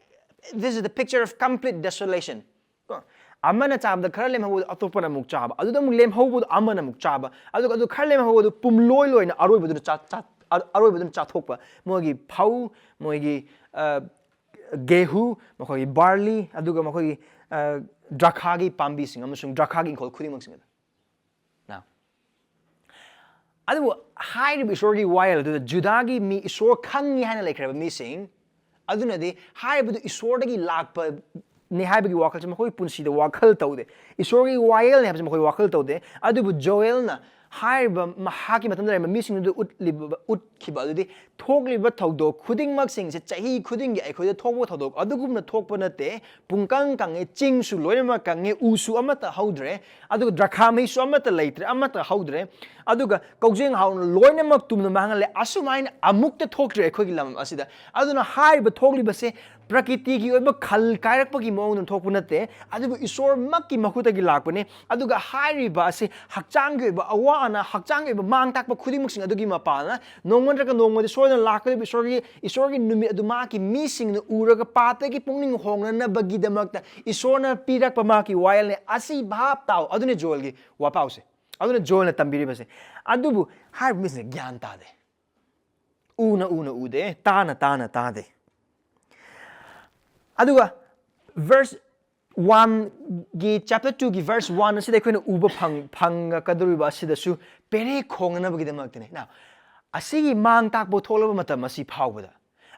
this is the picture of complete desolation꯫ ꯀꯣ? ꯑꯃꯅ ꯆꯥꯕꯗ ꯈꯔ ꯂꯦꯝꯍꯧꯕꯗꯣ ꯑꯇꯣꯞꯄꯅ ꯑꯃꯨꯛ ꯆꯥꯕ, ꯑꯗꯨꯗ ꯑꯃꯨꯛ ꯂꯦꯝꯍꯧꯕꯗꯣ ꯑꯃꯅ ꯑꯃꯨꯛ ꯆꯥꯕ, ꯑꯗꯨꯒ ꯑꯗꯨ ꯈꯔ ꯂꯦꯝꯍꯧꯕꯗꯣ ꯄꯨꯝꯂꯣꯏ ꯂꯣꯏꯅ ꯑꯔꯣꯏꯕꯗꯨꯅ ꯆꯥ-, ꯆꯥ-, ꯑ-, ꯑꯔꯣꯏꯕꯗꯨꯅ ꯆꯥꯊꯣꯛꯄ꯫ ꯃꯣꯏꯒꯤ ꯐꯧ, ꯃꯣꯏꯒꯤ, ꯑ, ꯒꯦꯍꯨ, ꯃꯈꯣꯏꯒꯤ ꯕꯥꯔꯂꯤ, ꯑꯗꯨꯒ ꯃꯈꯣꯏꯒꯤ ꯗ꯭ꯔꯥꯈꯥꯒꯤ ꯄꯥꯝꯕꯤꯁꯤꯡ ꯑꯃꯁꯨꯡ ꯗ꯭ꯔꯥꯈꯥꯒꯤ ꯏꯪꯈꯣꯜ ꯈꯨꯗꯤꯡꯃꯛꯁꯤꯡ ꯑꯗꯨ꯫ Now, ꯑꯗꯨꯕꯨ ꯍꯥꯏꯔꯤꯕ ꯏꯁꯣꯔꯒꯤ ꯋꯥꯌꯦꯜ ꯑꯗꯨꯗ ꯖꯨꯗꯥꯒꯤ ꯃꯤ, ꯏꯁꯣꯔ ꯈꯪꯉꯤ ꯍꯥꯏꯅ ꯂꯩꯈ꯭ꯔꯕ ꯃꯤꯁꯤꯡ ꯑꯗꯨꯅꯗꯤ ꯍꯥꯏꯔꯤꯕꯗꯨ ꯏꯁꯣꯔꯗꯒꯤ ꯂꯥꯛꯄꯅꯤ ꯍꯥꯏꯕꯒꯤ ꯋꯥꯈꯜꯁꯤ ꯃꯈꯣꯏꯒꯤ ꯄꯨꯟꯁꯤꯗ ꯋꯥꯈꯜ ꯇꯧꯗꯦ꯫ ꯏꯁꯣꯔꯒꯤ ꯋꯥꯌꯦꯜꯅꯤ ꯍꯥꯏꯕꯁꯤ ꯃꯈꯣꯏ ꯋꯥꯈꯜ ꯇꯧꯗꯦ꯫ ꯑꯗꯨꯕꯨ ꯖꯣꯌꯦꯜꯅ ꯍꯥꯏꯔꯤꯕ ꯃꯍꯥꯛꯀꯤ ꯃꯇꯝꯗ ꯂꯩꯔꯝꯕ ꯃꯤꯁꯤꯡꯗꯨꯗ ꯎꯠꯂꯤꯕ, ꯎꯠꯈꯤꯕ ꯑꯗꯨꯗꯤ ꯊꯣꯛꯂꯤꯕ ꯊꯧꯗꯣꯛ ꯈꯨꯗꯤꯡꯃꯛꯁꯤꯡꯁꯦ ꯆꯍꯤ ꯈꯨꯗꯤꯡꯒꯤ ꯑꯩꯈꯣꯏꯗ ꯊꯣꯛꯄ ꯊꯧꯗꯣꯛ ꯑꯗꯨꯒꯨꯝꯅ ꯊꯣꯛꯄ ꯅꯠꯇꯦ꯫ ꯄꯨꯡꯀꯪ ꯀꯪꯉꯦ, ꯆꯤꯡꯁꯨ ꯂꯣꯏꯅꯃꯛ ꯀꯪꯉꯦ, ꯎꯁꯨ ꯑꯃꯠꯇ ꯍꯧꯗ꯭ꯔꯦ, ꯑꯗꯨꯒ ꯗ꯭ꯔꯥꯈꯥ ꯃꯍꯤꯁꯨ ꯑꯃꯠꯇ ꯂꯩꯇ꯭ꯔꯦ, ꯑꯃꯠꯇ ꯍꯧꯗ꯭ꯔꯦ, ꯑꯗꯨꯒ ꯀꯧꯖꯦꯡ ꯍꯥꯎꯅ ꯂꯣꯏꯅꯃꯛ ꯇꯨꯝꯅ ꯃꯥꯡꯍꯜꯂꯦ꯫ ꯑꯁꯨꯃꯥꯏꯅ ꯑꯃꯨꯛꯇ ꯊꯣꯛꯇ꯭ꯔꯦ ꯑꯩꯈꯣꯏꯒꯤ ꯂꯝ ꯑꯁꯤꯗ꯫ ꯑꯗꯨꯅ ꯍꯥꯏꯔꯤꯕ ꯊꯣꯛꯂꯤꯕꯁꯦ ꯄ꯭ꯔꯀꯤꯇꯤꯒꯤ ꯑꯣꯏꯕ ꯈꯜ ꯀꯥꯏꯔꯛꯄꯒꯤ ꯃꯑꯣꯡꯗ ꯊꯣꯛꯄ ꯅꯠꯇꯦ, ꯑꯗꯨꯕꯨ ꯏꯁꯣꯔꯃꯛꯀꯤ ꯃꯈꯨꯠꯇꯒꯤ ꯂꯥꯛꯄꯅꯤ꯫ ꯑꯗꯨꯒ ꯍꯥꯏꯔꯤꯕ ꯑꯁꯤ ꯍꯛꯆꯥꯡꯒꯤ ꯑꯣꯏꯕ ꯑꯋꯥ ꯑꯅꯥ, ꯍꯛꯆꯥꯡꯒꯤ ꯑꯣꯏꯕ ꯃꯥꯡ ꯇꯥꯛꯄ ꯈꯨꯗꯤꯡꯃꯛꯁꯤꯡ ꯑꯗꯨꯒꯤ ꯃꯄꯥꯅ ꯅꯣꯡꯃ ꯅꯠꯇ꯭ꯔꯒ ꯅꯣꯡꯃꯗꯤ ꯁꯣꯏꯗꯅ ꯂꯥꯛꯀꯗꯧꯔꯤꯕ ꯏꯁꯣꯔꯒꯤ, ꯏꯁꯣꯔꯒꯤ ꯅꯨꯃꯤꯠ ꯑꯗꯨ ꯃꯍꯥꯛꯀꯤ ꯃꯤꯁꯤꯡꯅ ꯎꯔꯒ ꯄꯥꯞꯇꯒꯤ ꯄꯨꯛꯅꯤꯡ ꯍꯣꯡꯅꯅꯕꯒꯤꯗꯃꯛꯇ ꯏꯁꯣꯔꯅ ꯄꯤꯔꯛꯄ ꯃꯍꯥꯛꯀꯤ ꯋꯥꯌꯦꯜꯅꯤ꯫ ꯑꯁꯤ ꯚꯥꯞ ꯇꯥꯎ꯫ ꯑꯗꯨꯅꯤ ꯖꯣꯑꯦꯜꯒꯤ ꯋꯥꯄꯥꯎꯁꯦ꯫ ꯑꯗꯨꯅ ꯖꯣꯑꯦꯜꯅ ꯇꯝꯕꯤꯔꯤꯕꯁꯦ꯫ ꯑꯗꯨꯕꯨ ꯍꯥꯏꯔꯤꯕ ꯃꯤꯁꯤꯡꯅ ꯒ꯭ꯌꯥꯟ ꯇꯥꯗꯦ꯫ ꯎꯅ ꯎꯅ ꯎꯗꯦ, ꯇꯥꯅ ꯇꯥꯅ ꯇꯥꯗꯦ꯫ ꯑꯗꯨꯒ verse one ꯒꯤ, chapter two ꯒꯤ verse one ꯑꯁꯤꯗ ꯑꯩꯈꯣꯏꯅ ꯎꯕ ꯐꯪ-, ꯐꯪꯉꯛꯀꯗꯧꯔꯤꯕ ꯑꯁꯤꯗꯁꯨ ꯄꯦꯔꯦ ꯈꯣꯡꯅꯅꯕꯒꯤꯗꯃꯛꯇꯅꯤ꯫ Now, ꯑꯁꯤꯒꯤ ꯃꯥꯡ ꯇꯥꯛꯄ ꯊꯣꯛꯂꯕ ꯃꯇꯝ ꯑꯁꯤ ꯐꯥꯎꯕꯗ,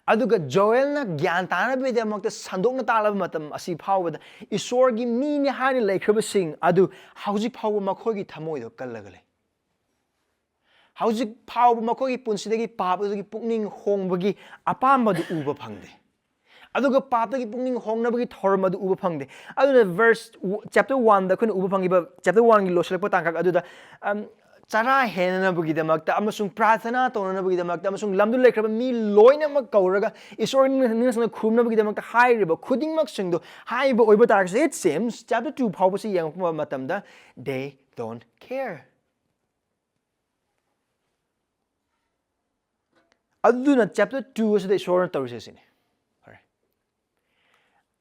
ꯑꯗꯨꯒ ꯖꯣꯑꯦꯜꯅ ꯒ꯭ꯌꯥꯟ ꯇꯥꯅꯕꯒꯤꯗꯃꯛꯇ ꯁꯟꯗꯣꯛꯅ ꯇꯥꯛꯂꯕ ꯃꯇꯝ ꯑꯁꯤ ꯐꯥꯎꯕꯗ, ꯏꯁꯣꯔꯒꯤ ꯃꯤꯅꯤ ꯍꯥꯏꯅ ꯂꯩꯈ꯭ꯔꯕꯁꯤꯡ ꯑꯗꯨ ꯍꯧꯖꯤꯛ ꯐꯥꯎꯕ ꯃꯈꯣꯏꯒꯤ ꯊꯃꯣꯏꯗꯣ ꯀꯜꯂꯒ ꯂꯩ꯫ ꯍꯧꯖꯤꯛ ꯐꯥꯎꯕ ꯃꯈꯣꯏꯒꯤ ꯄꯨꯟꯁꯤꯗꯒꯤ ꯄꯥꯞ ꯑꯗꯨꯒꯤ ꯄꯨꯛꯅꯤꯡ ꯍꯣꯡꯕꯒꯤ ꯑꯄꯥꯝꯕꯗꯨ ꯎꯕ ꯐꯪꯗꯦ꯫ ꯑꯗꯨꯒ ꯄꯥꯞꯇꯒꯤ ꯄꯨꯛꯅꯤꯡ ꯍꯣꯡꯅꯕꯒꯤ ꯊꯧꯔꯝ ꯑꯗꯨ ꯎꯕ ꯐꯪꯗꯦ꯫ ꯑꯗꯨꯅ verse, chapter one ꯗ ꯑꯩꯈꯣꯏꯅ ꯎꯕ ꯐꯪꯉꯤꯕ, chapter one ꯒꯤ ꯂꯣꯏꯁꯤꯜꯂꯛꯄ ꯇꯥꯡꯀꯛ ꯑꯗꯨꯗ, ꯑꯝ, ꯆꯔꯥ ꯍꯦꯟꯅꯅꯕꯒꯤꯗꯃꯛꯇ ꯑꯃꯁꯨꯡ ꯄ꯭ꯔꯥꯊꯅꯥ ꯇꯧꯅꯅꯕꯒꯤꯗꯃꯛꯇ ꯑꯃꯁꯨꯡ ꯂꯝꯗꯨ ꯂꯩꯈ꯭ꯔꯕ ꯃꯤ ꯂꯣꯏꯅꯃꯛ ꯀꯧꯔꯒ ꯏꯁꯣꯔ ꯅꯤꯡꯁꯤꯡꯅ ꯈꯨꯔꯨꯝꯅꯕꯒꯤꯗꯃꯛꯇ ꯍꯥꯏꯔꯤꯕ ꯈꯨꯗꯤꯡꯃꯛꯁꯤꯡꯗꯨ ꯍꯥꯏꯕ ꯑꯣꯏꯕ ꯇꯥꯔꯒꯁꯨ, it seems, chapter two ꯐꯥꯎꯕꯁꯤ ꯌꯦꯡꯉꯛꯄ ꯃꯇꯝꯗ, they don't care꯫ ꯑꯗꯨꯅ chapter two ꯑꯁꯤꯗ ꯏꯁꯣꯔꯅ ꯇꯧꯔꯤꯁꯦ ꯁꯤꯅꯤ꯫ ꯐꯔꯦ꯫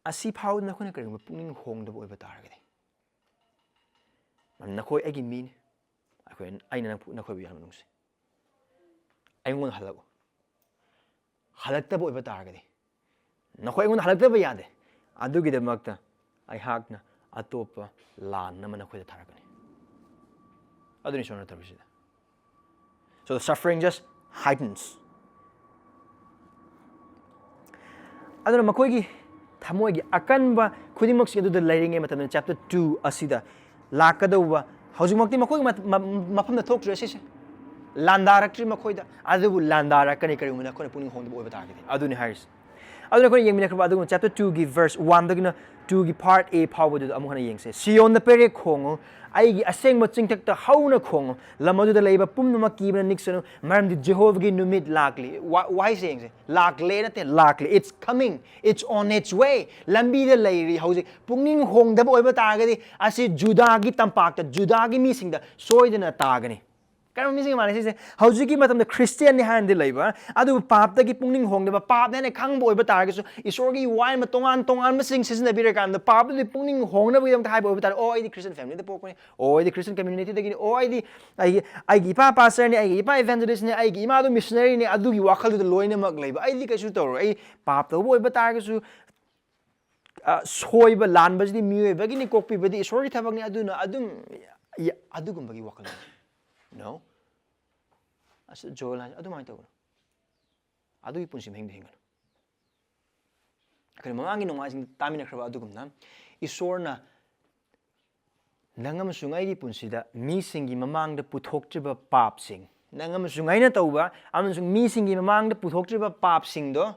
ꯑꯁꯤ ꯐꯥꯎꯕꯗ ꯅꯈꯣꯏꯅ ꯀꯔꯤꯒꯨꯝꯕ ꯄꯨꯛꯅꯤꯡ ꯍꯣꯡꯗꯕ ꯑꯣꯏꯕ ꯇꯥꯔꯒꯗꯤ, ꯃꯔꯝ ꯅꯈꯣꯏ ꯑꯩꯒꯤ ꯃꯤꯅꯤ, ꯑꯩꯈꯣꯏ, ꯑꯩꯅ ꯅꯪ-, ꯅꯈꯣꯏꯕꯨ ꯌꯥꯝꯅ ꯅꯨꯡꯁꯤ, ꯑꯩꯉꯣꯟꯗ ꯍꯜꯂꯛꯎ꯫ ꯍꯜꯂꯛꯇꯕ ꯑꯣꯏꯕ ꯇꯥꯔꯒꯗꯤ, ꯅꯈꯣꯏ ꯑꯩꯉꯣꯟꯗ ꯍꯜꯂꯛꯇꯕ ꯌꯥꯗꯦ꯫ ꯑꯗꯨꯒꯤꯗꯃꯛꯇ ꯑꯩꯍꯥꯛꯅ ꯑꯇꯣꯞꯄ ꯂꯥꯟ ꯑꯃ ꯅꯈꯣꯏꯗ ꯊꯥꯔꯛꯀꯅꯤ꯫ ꯑꯗꯨꯅꯤ ꯏꯁꯣꯔꯅ ꯇꯧꯔꯤꯁꯤꯗ꯫ So the suffering just heightens. ꯑꯗꯨꯅ ꯃꯈꯣꯏꯒꯤ ꯊꯃꯣꯏꯒꯤ ꯑꯀꯟꯕ ꯈꯨꯗꯤꯡꯃꯛꯁꯤ ꯑꯗꯨꯗ ꯂꯩꯔꯤꯉꯩ ꯃꯇꯝꯗ, ꯆꯦꯞꯇꯔ ꯇꯨ ꯑꯁꯤꯗ ꯂꯥꯛꯀꯗꯧꯕ, ꯍꯧꯖꯤꯛꯃꯛꯇꯤ ꯃꯈꯣꯏꯒꯤ ꯃ-, ꯃ-, ꯃꯐꯝꯗ ꯊꯣꯛꯇ꯭ꯔꯤ ꯑꯁꯤꯁꯦ, ꯂꯥꯟꯗꯥꯔꯛꯇ꯭ꯔꯤ ꯃꯈꯣꯏꯗ, ꯑꯗꯨꯕꯨ ꯂꯥꯟꯗꯥꯔꯛꯀꯅꯤ ꯀꯔꯤꯒꯨꯝꯕ ꯅꯈꯣꯏꯅ ꯄꯨꯛꯅꯤꯡ ꯍꯣꯡꯗꯕ ꯑꯣꯏꯕ ꯇꯥꯔꯒꯗꯤ꯫ ꯑꯗꯨꯅꯤ ꯍꯥꯏꯔꯤꯁꯦ꯫ ꯑꯗꯨꯅ ꯑꯩꯈꯣꯏꯅ ꯌꯦꯡꯃꯤꯟꯅꯈ꯭ꯔꯕ ꯑꯗꯨꯒꯨꯝꯕ ꯆꯦꯞꯇꯔ ꯇꯨꯒꯤ ꯚꯔꯁ ꯋꯥꯟꯗꯒꯤꯅ ꯇꯨꯒꯤ ꯄꯥꯔꯠ ꯑꯦ ꯐꯥꯎꯕꯗꯨꯗ ꯑꯃꯨꯛ ꯍꯟꯅ ꯌꯦꯡꯁꯦ꯫ "ꯁꯤꯌꯣꯟꯗ ꯄꯦꯔꯦ ꯈꯣꯡꯉꯨ, ꯑꯩꯒꯤ ꯑꯁꯦꯡꯕ ꯆꯤꯡꯊꯛꯇ ꯍꯧꯅ ꯈꯣꯡꯉꯨ, ꯂꯝ ꯑꯗꯨꯗ ꯂꯩꯕ ꯄꯨꯝꯅꯃꯛ ꯀꯤꯕꯅ ꯅꯤꯛꯁꯅꯨ, ꯃꯔꯝꯗꯤ ꯖꯦꯍꯣꯚꯥꯒꯤ ꯅꯨꯃꯤꯠ ꯂꯥꯛꯂꯤ"꯫ ꯋꯥ-, ꯋꯥꯍꯩꯁꯦ ꯌꯦꯡꯁꯦ, "ꯂꯥꯛꯂꯦ" ꯅꯠꯇꯦ, "ꯂꯥꯛꯂꯤ"꯫ It's coming, it's on its way꯫ ꯂꯝꯕꯤꯗ ꯂꯩꯔꯤ ꯍꯧꯖꯤꯛ꯫ ꯄꯨꯛꯅꯤꯡ ꯍꯣꯡꯗꯕ ꯑꯣꯏꯕ ꯇꯥꯔꯒꯗꯤ ꯑꯁꯤ ꯖꯨꯗꯥꯒꯤ ꯇꯝꯄꯥꯛꯇ, ꯖꯨꯗꯥꯒꯤ ꯃꯤꯁꯤꯡꯗ ꯁꯣꯏꯗꯅ ꯇꯥꯒꯅꯤ꯫ ꯀꯔꯝꯕ ꯃꯤꯁꯤꯡꯒꯤ ꯃꯥꯜꯂꯤ ꯁꯤꯁꯦ? ꯍꯧꯖꯤꯛꯀꯤ ꯃꯇꯝꯗ ꯈ꯭ꯔꯤꯁꯇꯤꯌꯥꯟꯅꯤ ꯍꯥꯏꯅꯗꯤ ꯂꯩꯕ, ꯑꯗꯨꯕꯨ ꯄꯥꯞꯇꯒꯤ ꯄꯨꯛꯅꯤꯡ ꯍꯣꯡꯗꯕ, ꯄꯥꯞꯅꯦ ꯍꯥꯏꯅ ꯈꯪꯕ ꯑꯣꯏꯕ ꯇꯥꯔꯒꯁꯨ, ꯏꯁꯣꯔꯒꯤ ꯋꯥꯍꯩ ꯑꯃ ꯇꯣꯉꯥꯟ ꯇꯣꯉꯥꯟꯕꯁꯤꯡ ꯁꯤꯖꯤꯟꯅꯕꯤꯔꯀꯥꯟꯗ, ꯄꯥꯞꯇꯒꯤ ꯄꯨꯛꯅꯤꯡ ꯍꯣꯡꯅꯕꯒꯤꯗꯃꯛꯇ ꯍꯥꯏꯕ ꯑꯣꯏꯕ ꯇꯥꯔꯦ, "ꯑꯣ, ꯑꯩꯗꯤ ꯈ꯭ꯔꯤꯁꯇꯤꯌꯟ ꯐꯦꯃꯤꯂꯤꯗ ꯄꯣꯛꯄꯅꯤ, ꯑꯣ, ꯑꯩꯗꯤ ꯈ꯭ꯔꯤꯁꯇꯤꯌꯟ ꯀꯝꯃ꯭ꯌꯨꯅꯤꯇꯤꯗꯒꯤꯅꯤ, ꯑꯣ, ꯑꯩꯗꯤ ꯑꯩꯒꯤ, ꯑꯩꯒꯤ ꯏꯄꯥ ꯄꯥꯁꯇꯔꯅꯤ, ꯑꯩꯒꯤ ꯏꯄꯥ ꯏꯚꯦꯟꯖꯦꯂꯤꯁꯅꯤ, ꯑꯩꯒꯤ ꯏꯃꯥꯗꯣ ꯃꯤꯁꯅꯔꯤꯅꯤ", ꯑꯗꯨꯒꯤ ꯋꯥꯈꯜꯗꯨꯗ ꯂꯣꯏꯅꯃꯛ ꯂꯩꯕ꯫ "ꯑꯩꯗꯤ ꯀꯩꯁꯨ ꯇꯧꯔꯣꯏ, ꯑꯩ ꯄꯥꯞ ꯇꯧꯕ ꯑꯣꯏꯕ ꯇꯥꯔꯒꯁꯨ, ꯑ, ꯁꯣꯏꯕ ꯂꯥꯟꯕꯁꯤꯗꯤ ꯃꯤꯑꯣꯏꯕꯒꯤꯅꯤ, ꯀꯣꯛꯄꯤꯕꯗꯤ ꯏꯁꯣꯔꯒꯤ ꯊꯕꯛꯅꯤ", ꯑꯗꯨꯅ ꯑꯗꯨꯝ, ꯌ-, ꯑꯗꯨꯒꯨꯝꯕꯒꯤ ꯋꯥꯈꯜ꯫ No꯫ ꯑꯁ, ꯖꯣꯑꯦꯜ ꯍꯥꯏꯁꯦ ꯑꯗꯨꯃꯥꯏꯅ ꯇꯧꯒꯅꯨ꯫ ꯑꯗꯨꯒꯤ ꯄꯨꯟꯁꯤ ꯃꯍꯤꯡꯗ ꯍꯤꯡꯒꯅꯨ꯫ ꯑꯩꯈꯣꯏꯅ ꯃꯃꯥꯡꯒꯤ ꯅꯣꯡꯃꯥꯏꯖꯤꯡꯗ ꯇꯥꯃꯤꯟꯅꯈ꯭ꯔꯕ ꯑꯗꯨꯒꯨꯝꯅ, ꯏꯁꯣꯔꯅ ꯅꯪ ꯑꯃꯁꯨꯡ ꯑꯩꯒꯤ ꯄꯨꯟꯁꯤꯗ ꯃꯤꯁꯤꯡꯒꯤ ꯃꯃꯥꯡꯗ ꯄꯨꯊꯣꯛꯇ꯭ꯔꯤꯕ ꯄꯥꯞꯁꯤꯡ, ꯅꯪ ꯑꯃꯁꯨꯡ ꯑꯩꯅ ꯇꯧꯕ ꯑꯃꯁꯨꯡ ꯃꯤꯁꯤꯡꯒꯤ ꯃꯃꯥꯡꯗ ꯄꯨꯊꯣꯛꯇ꯭ꯔꯤꯕ ꯄꯥꯞꯁꯤꯡꯗꯣ,